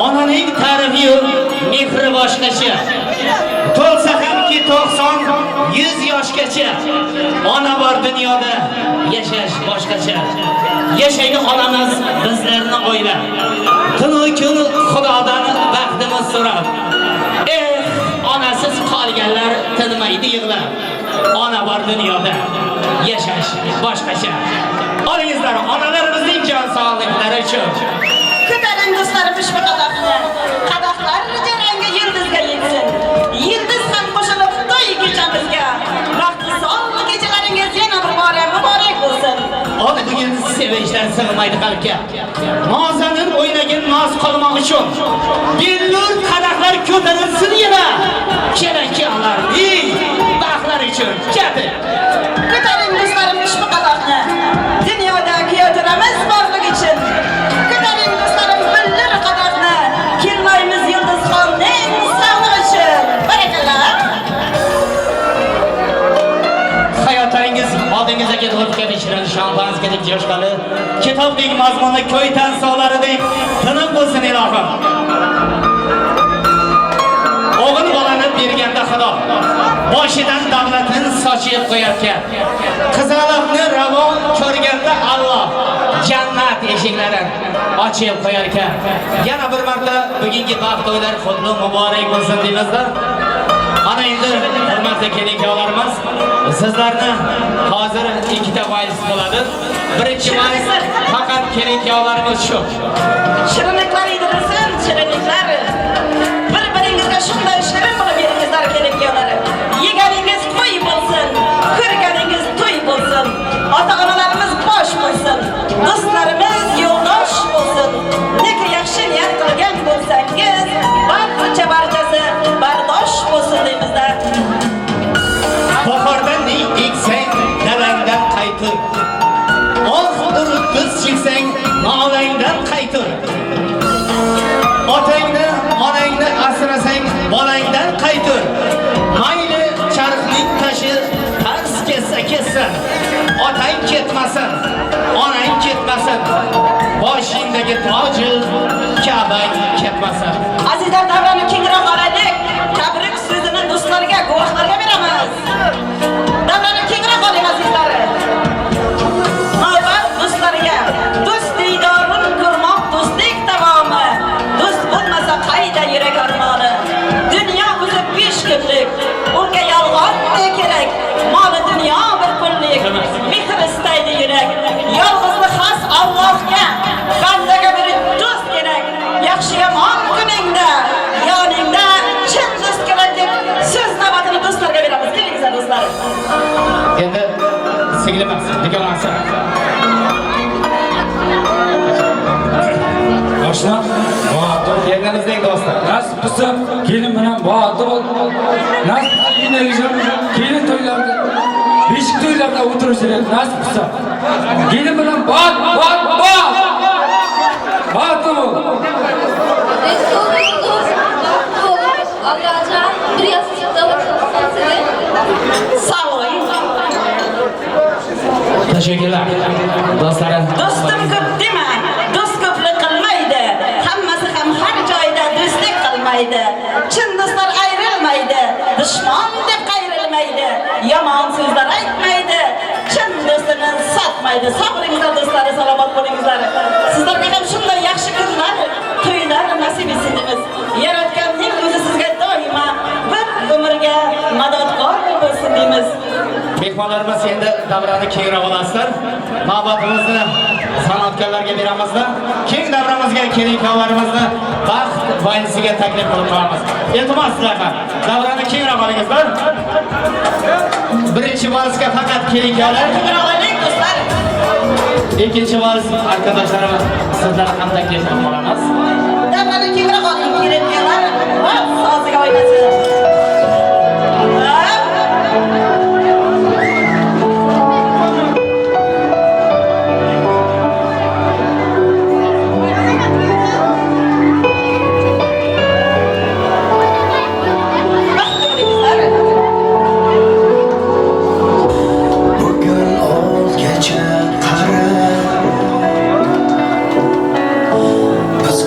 Onaning ta'rifi yo'q, mehri boshqacha. To'lsa hamki 90, 100 yoshgacha ona bor dunyoda yashash boshqacha. Yashaydi onamiz bizlarni o'ylab. Tunu kun Xudodan baxtimiz so'rab. Eh, onasiz qolganlar tinmaydi yig'lab. Ona bor dunyoda yashash boshqacha. Olingizlar, onalarimizning jon sog'liklari uchun. Ko'taring do'stlarim ushbu qadahni. Qadahlar jarangi yulduzga yetsin. Yulduz ham qo'shilib to'y kechamizga. Baxtli sog'lik kechalaringiz yana bir bora muborak bo'lsin. Ot bugun sevinchdan sig'maydi qalbga. Nozanin o'ynagan noz qilmoq uchun billur qadahlar ko'tarilsin yana. Kerakkanlarning baxtlari uchun katta. Ko'taring do'stlarim ushbu qadahni. Dunyoda kuyovjo'ramiz borligi uchun. Ko'taring do'stlarim billur qadahni. Kelmaymiz Yulduzxonning sog'lig'i uchun. Barakallah. Hayotlaringiz oldingizdagi to'rtga shirin shampanskadek jo'shqali, kitobdek mazmunli ko'y tansolaridek tiniq bo'lsin ilohim. O'g'il bolani berganda Xudo boshidan davlatini sochib qo'yarkan. Qizaloqni ravon ko'rganda Alloh jannat eshiklarini ochib qo'yarkan. Yana bir marta bugungi baxt to'ylar qutlu muborak bo'lsin deymizda. Ana endi hurmatli kelin-kuyovlarimiz, sizlarni hozir ikkita vals bo'ladi. Birinchi vals faqat kelin-kuyovlarimiz shu. Shirinliklar yedirilsin, shirinliklar. Bir-biringizga shunday shirin qilib beringizlar kelin-kuyovlari. Yeganingiz qo'y bo'lsin, ko'rganingiz to'y bo'lsin. Ota-onalarimiz bosh bo'lsin, do'stlarimiz yo'ldosh bo'lsin. Nega yaxshi niyat qilgan bo'lsangiz, barcha barchasi bardosh bo'lsin deymizda. Bahorda ne eksang, dalangdan qaytir. Oh urib biz cheksang, nolangdan qaytir. Otangni, onangni asrasang, bolangdan qaytir. Mayli charxning tashi tars ketsa ketsin. Otang ketmasin, onang ketmasin. Boshingdagi toji Ka'bang ketmasin. Azizlar, davrani kengroq olaylik. Tabrik so'zini do'stlarga, guvohlarga beramiz. Davrani kengroq oling azizlar. Navbat do'stlarga. Do'st diydorin ko'rmoq do'stlik davomi. Do'st bo'lmasa qayda yurak armoni. Dunyo o'zi 5 kunlik. Unga yolg'on ne kerak? Moli dunyo bir kunlik. Mehr istaydi yurak. Yolg'izlik xos Allohga. Bandaga bir do'st kerak. Yaxshi yomon kuningda, yoningda chin do'st kerak deb so'z navbatini do'stlarga beramiz. Kelingizlar do'stlar. Endi singlimiz, dugonasi. Oshna, baxtli kelinimizning do'sti. Nasib qilsa kelin bilan baxtli bo'l. Nasib qilsa kelin to'ylarida, beshik to'ylarida o'tirish kerak. Nasib qilsa kelin bilan baxt, baxt, baxt. Baxtli bo'l. Allah'tan bir yastıkta otursun sizi. Sağ olun. Teşekkürler. Dostlarım. Dostum ko'p dema, do'st ko'plik qilmaydi. Hammasi ham har joyda do'stlik qilmaydi. Chin do'stlar ayrilmaydi, dushman deb qayrilmaydi, yomon so'zlar aytmaydi, chin do'stini sotmaydi. Sog' bo'lingizlar do'stlar, salomat bo'lingizlar. Sizlarga ham shunday yaxshi kunlar, to'ylar nasib etsin deymiz. Yaratganning o'zi sizga doimo bir umrga madadkor bo'lsin deymiz. Mehmonlarimiz endi davrani kengroq olasizlar. Navbatimizni san'atkorlarga beramizda. Keng davramizga kelin-kuyovlarimizni baxt valsiga taklif qilib qolamiz. Iltimos sizlardan davrani kengroq olingizlar. Birinchi valsga faqat kelin-kuyovlar. Kengroq olaylik do'stlar. Ikkinchi vals arkadaşlarimiz sizlarni ham taklif qilib qolamiz. Davrani kengroq oling kelin-kuyovlar. Vals soziga o'ynasin. Bugün ol gece kara. Biz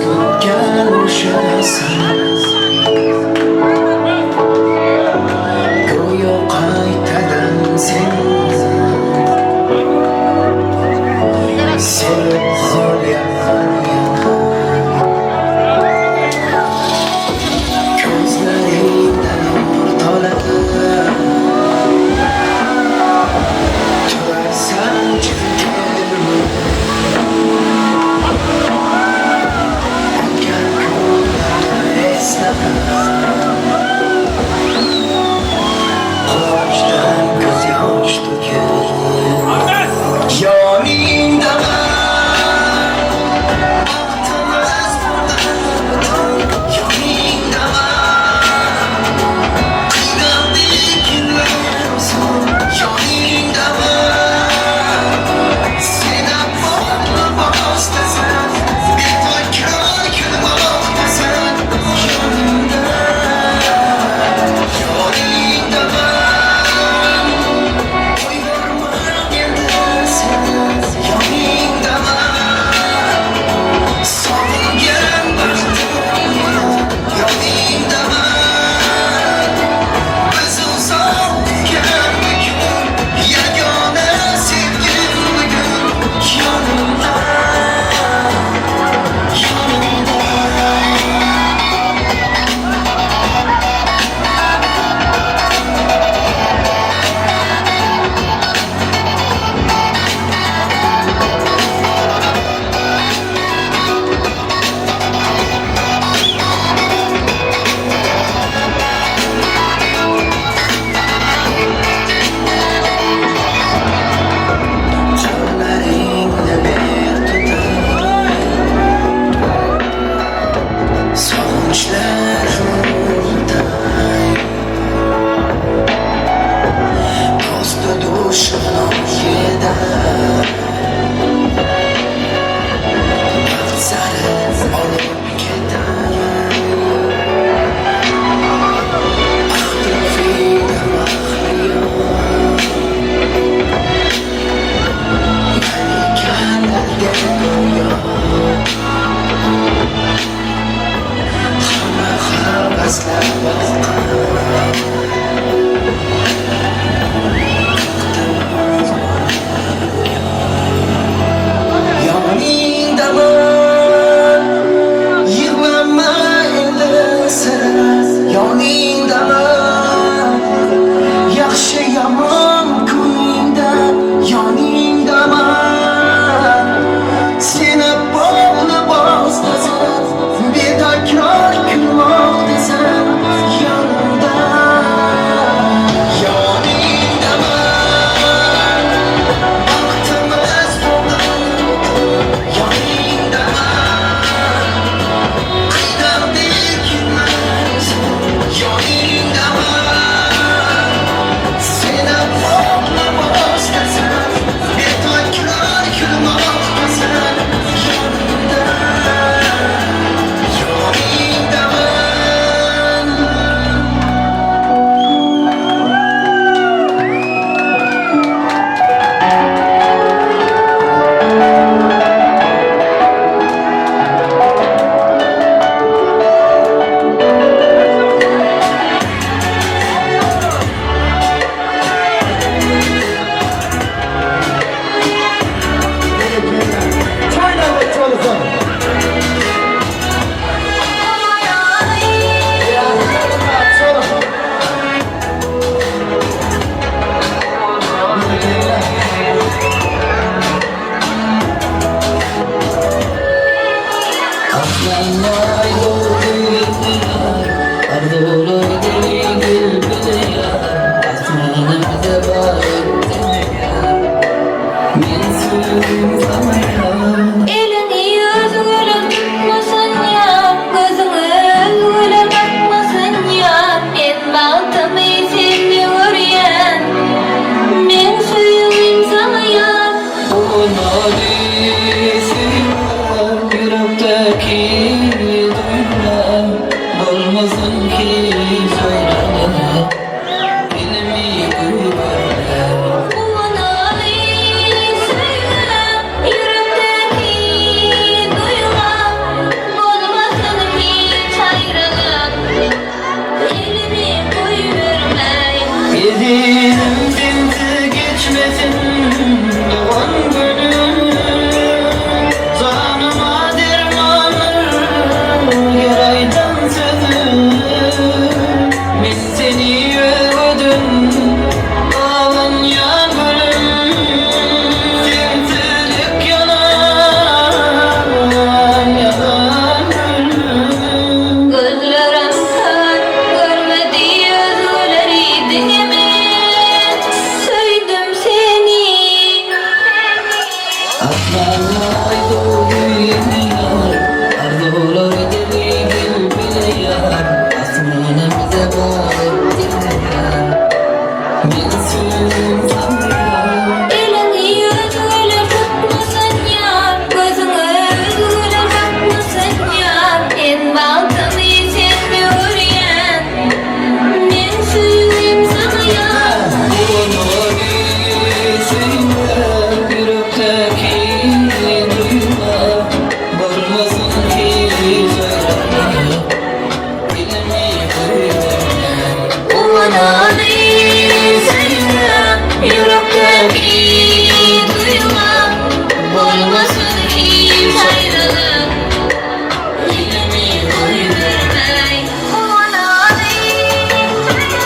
Elini yüzüňe tutmasyn ýar, gözüňe özgüle bakmasyn ýar. Men bagtymy sende görýän, men söýgim saňa ýar. Guwanaly söýgä, ýürekdäki duýga, bolmasyn hiç aýralyk, elimi goýbermäý. Gelinim sensiz geçmesin doğan günüm. Canıma dermanır yaraydan sözüm. Men seni övdüm ağlan yan gülüm. Sensizlik yanan yanan gülüm. Gözlerim kör, görmedi özgeleri diňe men söýdüm seni. Aslanlar doğdu yar, arzular deli gül yar. Asmanımıza bağır yar, men suyum yar. Elini özgeler tutmasyn ýar, gözüňe özgeler bakmasyn ýar. Men bagtymy sende görýän, men söýgim saňa ýar. Yürekteki duyma, bolmasın hiç ayrılık, elimi koyverme. Guwanaly söýgä, ýürekdäki duýga, bolmasyn hiç aýralyk, elimi goýbermäý. Guwanaly söýgä.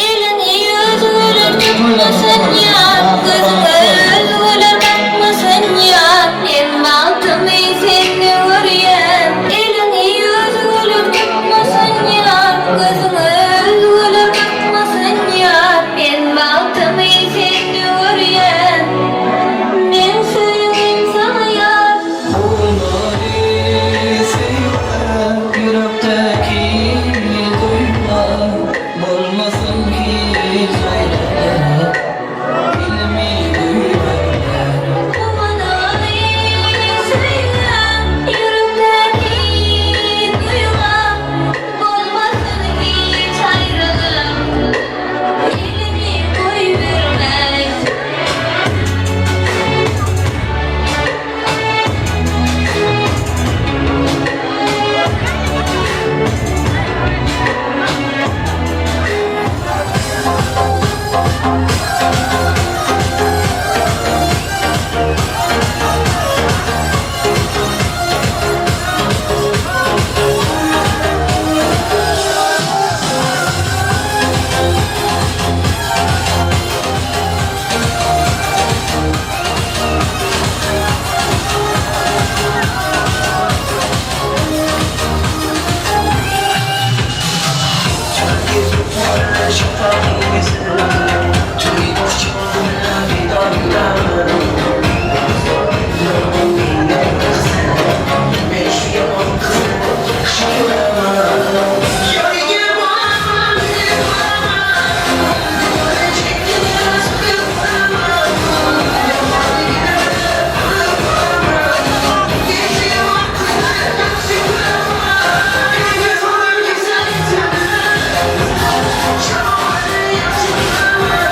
Elini özgeler tutmasyn ýar, gözüňe özgeler bakmasyn ýar. Men bagtymy sende görýän. Elini özgeler tutmasyn ýar, gözüňe özgeler bakmasyn ýar. Men bagtymy sende görýän. Men söýgim saňa ýar. Yürekteki duyma, bolmasın hiç ayrılık, elimi koyverme. Guwanaly söýgä, ýürekdäki duýga, bolmasyn hiç aýralyk, elimi goýbermäý. Thank you.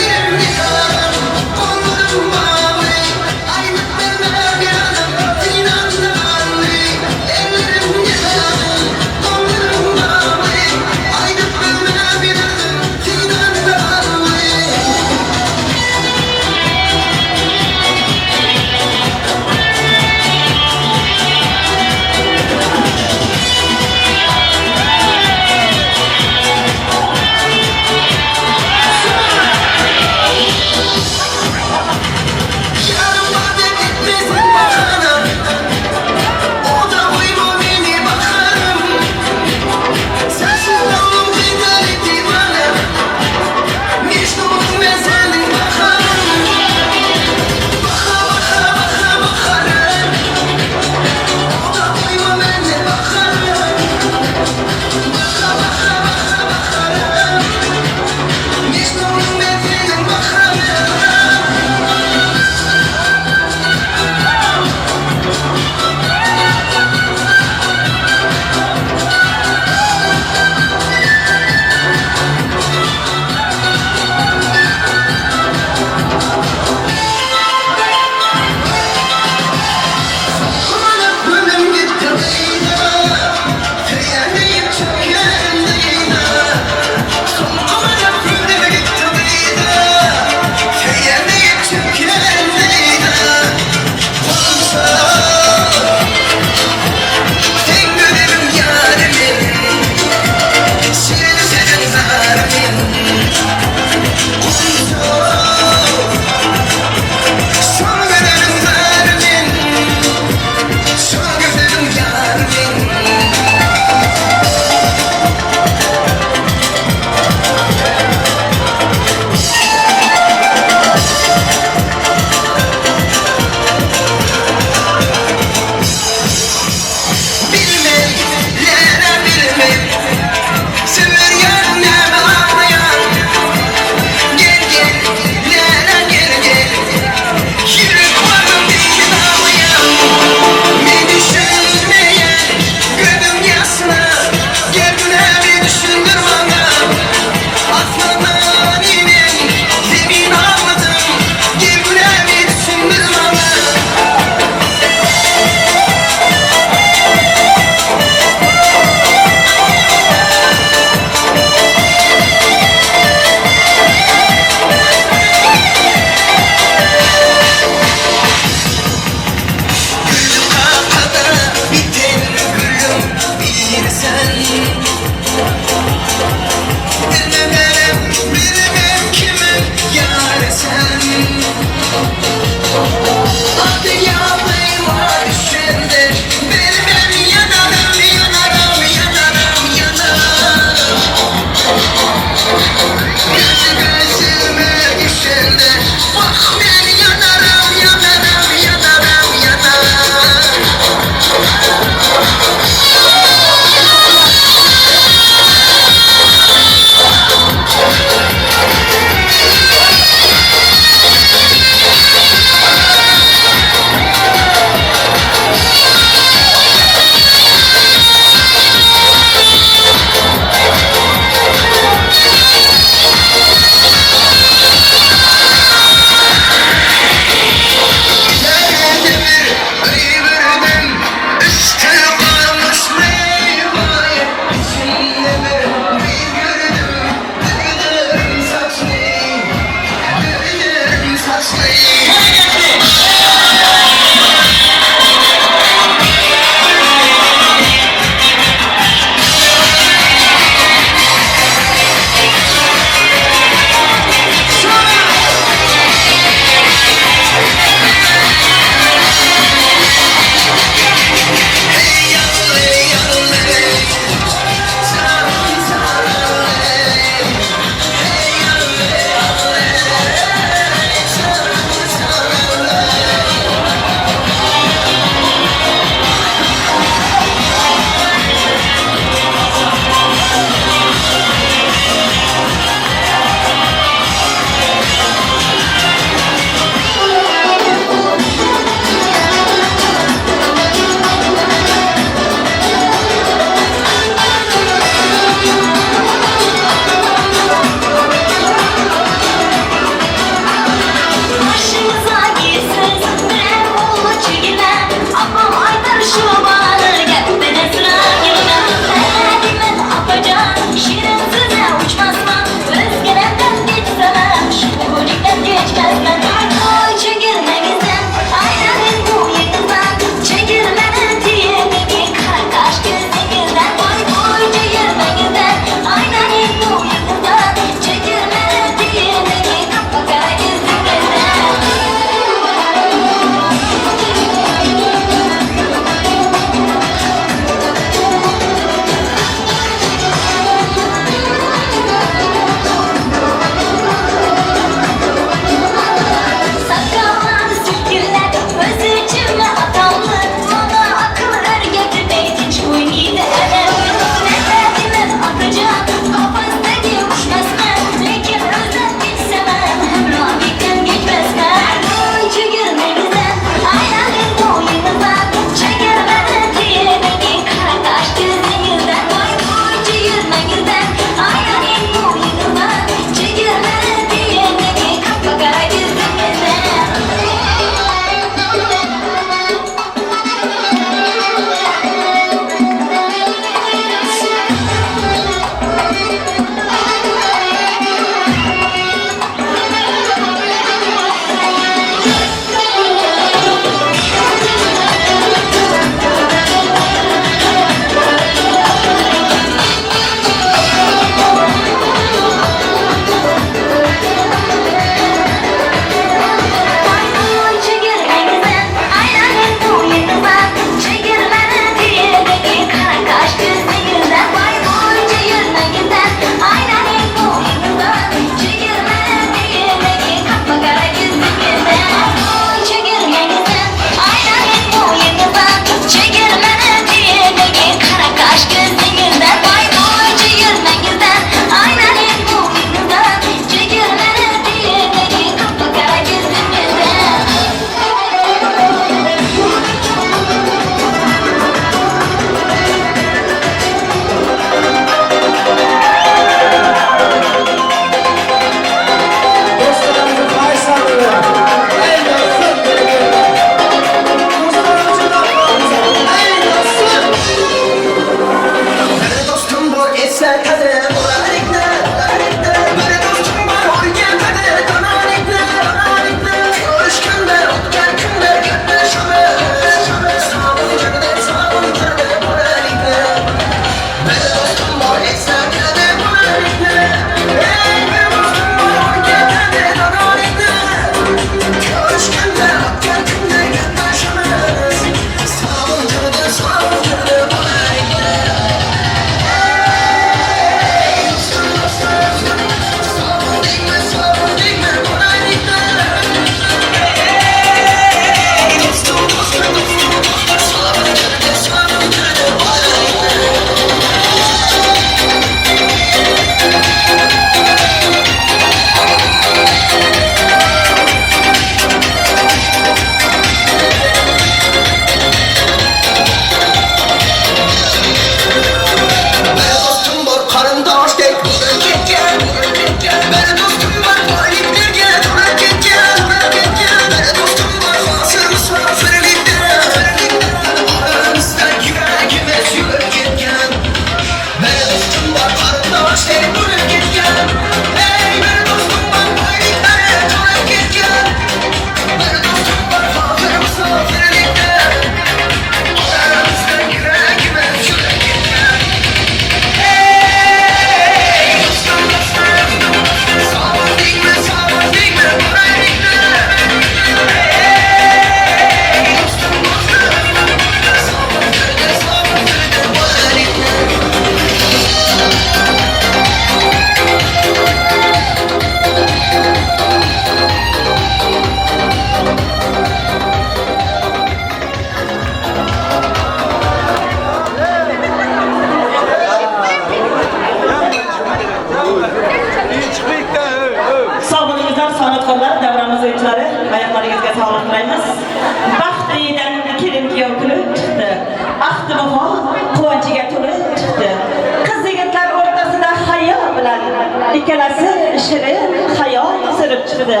Ikkalasi shirin xayol surib chiqdi.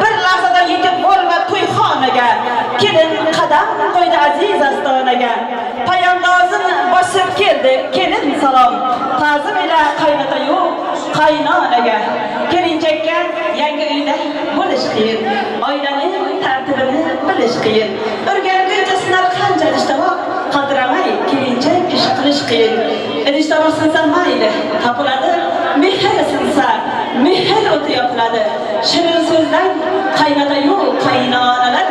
Bir lahzada yetib borma to'yxonaga, kelin qadam qo'ydi aziz ostonaga. Payandozini bosib keldi kelin salom, ta'zim ila qaynota-yu qaynonaga. Kelinchakka yangi uyda bo'lish qiyin, oilaning tartibini bilish qiyin. O'rganguncha sinar qancha idish-tovoq, qaltiramay kelinchak ish qilish qiyin. Idish-tovoq sinsa mayli, topiladi, mehr sinsa mehr o'ti yopiladi. Shirin so'zdan qaynota-yu qaynonalar,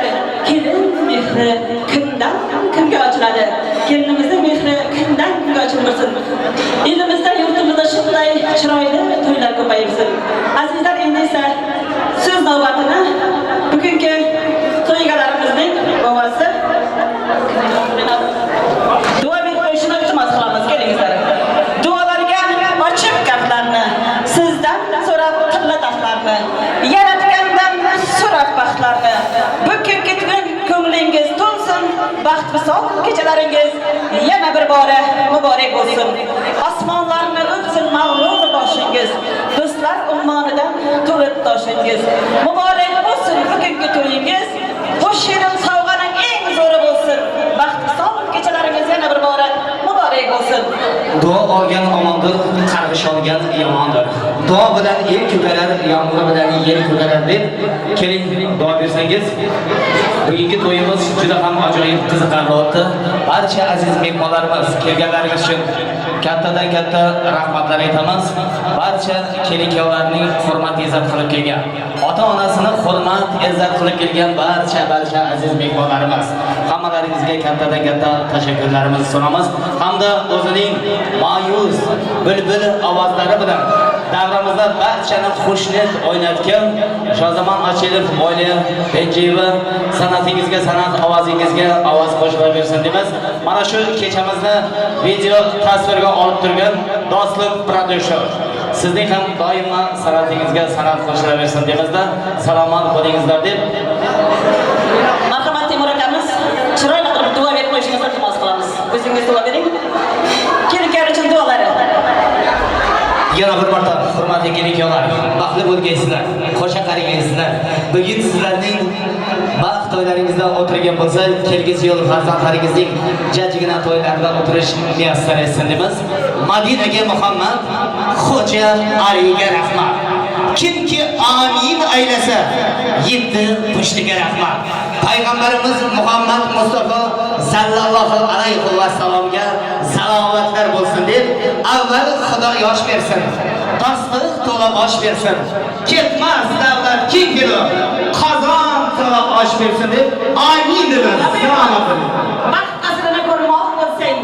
kelin mehri kimdan kimga ochiladi? Kelinimizning mehri kimdan kimga ochilmasin? Elimizda, yurtimizda shunday chiroyli to'ylar ko'paysin. Azizlar, endi esa so'z navbatini bugungi to'y egalarimizning bobosi duo berib qo'yishini iltimos qilamiz. Kelingizlar. Duolarga ochib kaftlarni, sizdan so'rab tilla taxtlarni, yaratgandan so'rab baxtlarni. Bugungi kun ko'nglingiz to'lsin, baxt visol kechalaringiz yana bir bora muborak bo'lsin. Osmonlarni o'psin mag'rur boshingiz, do'stlar ummonidan to'lib toshingiz. Muborak bo'lsin bugungi to'yingiz, bu shirin sovg'aning eng zo'ri bo'lsin. Baxt visol kechalaringiz yana bir bora muborak bo'lsin. Duo olgan omondir, qarg'ish olgan yomondir. Duo bilan el ko'karar, yomg'ir bilan yer ko'karar deb keling duo bersangiz. Bugungi to'yimiz juda ham ajoyib qiziqarli o'tdi. Barcha aziz mehmonlarimiz kelganlaringiz uchun kattadan katta rahmatlar aytamiz. Barcha kelin-kuyovlarning hurmat izzat qilib kelgan, ota-onasini hurmat izzat qilib kelgan barcha aziz mehmonlarimiz, hammalaringizga kattadan katta tashakkurlarimizni sunamiz hamda o'zining ma'yus bulbul ovozlari bilan davramizda barchani xushnud o'ynatgan Shozamon Ochilov, Oliya Penjiyeva, san'atingizga san'at, ovozingizga ovoz qo'shilaversin deymiz. Mana shu kechamizni video tasvirga olib turgan Do'stlik Production, sizning ham doimo san'atingizga san'at qo'shilaversin deymizda, salomat bo'lingizlar deb. Marhamat Temur akamiz, chiroyli qilib duo berib qo'yishingizni iltimos qilamiz. O'zingiz duo bering. Kelinlar uchun duolari. Yana bir marta hurmatli kelin-kuyovlar, baxtli bo'lgaysizlar, qo'sha qarigaysizlar. Bugun sizlarning baxt to'ylaringizda o'tirgan bo'lsa, kelgusi yil farzandlaringizning jajjigina to'ylarida o'tirish muyassar etsin deymiz. Madinaga Muhammad, Xo'ja Aliga rahmat. Kimki amin aylasa, yetti pushtiga rahmat. Payg'ambarimiz Muhammad Mustafa sallallohu alayhi va sallamga salovatlar bo'lsin deb, avval Xudo yosh bersin, tasdiq to'la osh bersin, ketmas davlat keng kelib, qozon to'la osh bersin deb amin deymiz. Salomat bo'ling. Baxt qasrini ko'rmoq bo'lsang,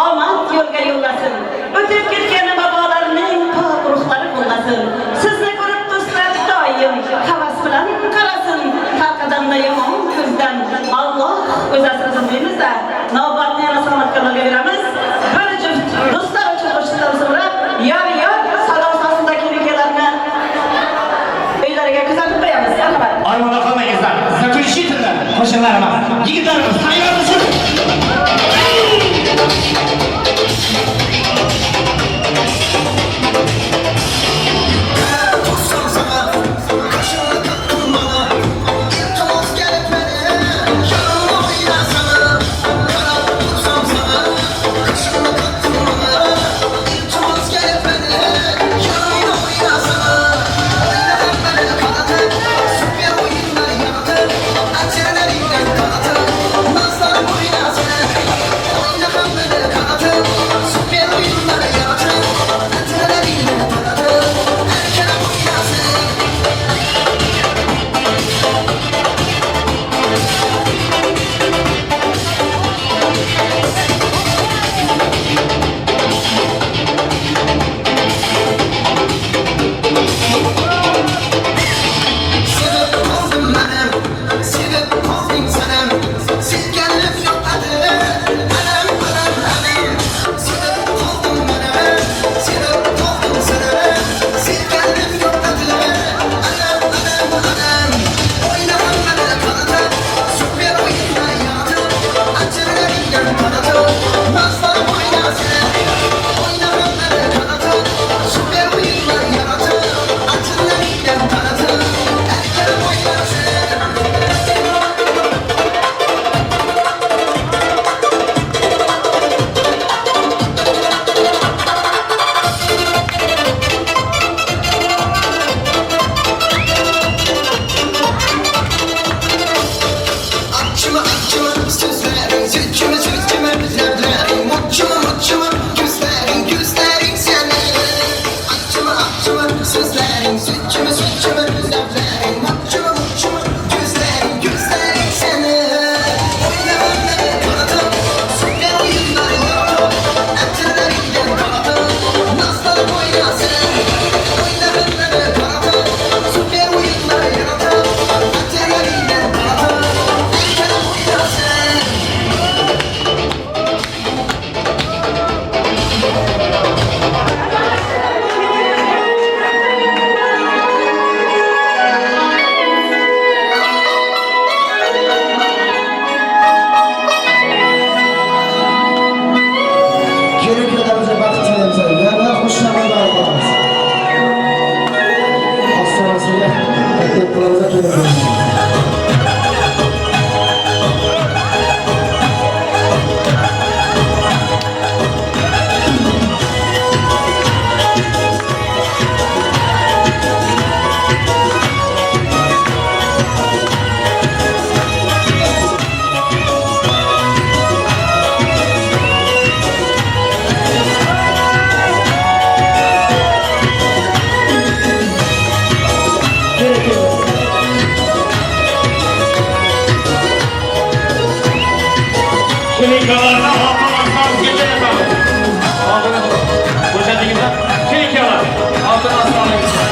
omad yo'lga yo'llasin. O'tib ketgan bobolarning pok ruhlari qo'llasin. Sizni ko'rib do'stlar doim havas bilan qarasin. Har qadamda yomon ko'zdan Alloh o'zi asrasin deymiz-da. Navbatni yana san'atkorlarga beramiz. Bir juft do'stlar uchun qo'shiqlar so'rab, yor yor sado ostida kelin-kuyovlarni uylariga kuzatib qo'yamiz. Marhamat. Oymola qolmangizlar. Заключительно qo'shiqlarimiz. Yigitlarimiz tayyormisiz? Tutsam sana, kaşını taktın bana. İltimos gelip beni, yanımda oynasana. Karab tutsam sana, kaşını taktın bana. İltimos gelip beni, yanımda oynasana. Oynadan beni kanatı, süper oyunlar yaratı. Acelerimden kanatı, nazlarım Lablaring Sütçümü sütçümü lablaring Mutçumu mutçumu gözlerin gözlerin seni Oyna oyna kanadım Süper oyunlar yaratıp Etçilerinden kanadım Nazlarım oyna sen Oyna oyna kanadım Süper oyunlar yaratıp Etçilerinden kanadım Erkenim oyna sen. Kelin-kuyovlarimizga baxt tilaymiz. Yana qo'shiqlarni davom qilamiz. Ostonasiga taklif qilamiz kelin-kuyovlarni. Kelinkalarına altın aslan geçen efendim. Altın boşadığınızda kelinkalar. Altın aslan geçen.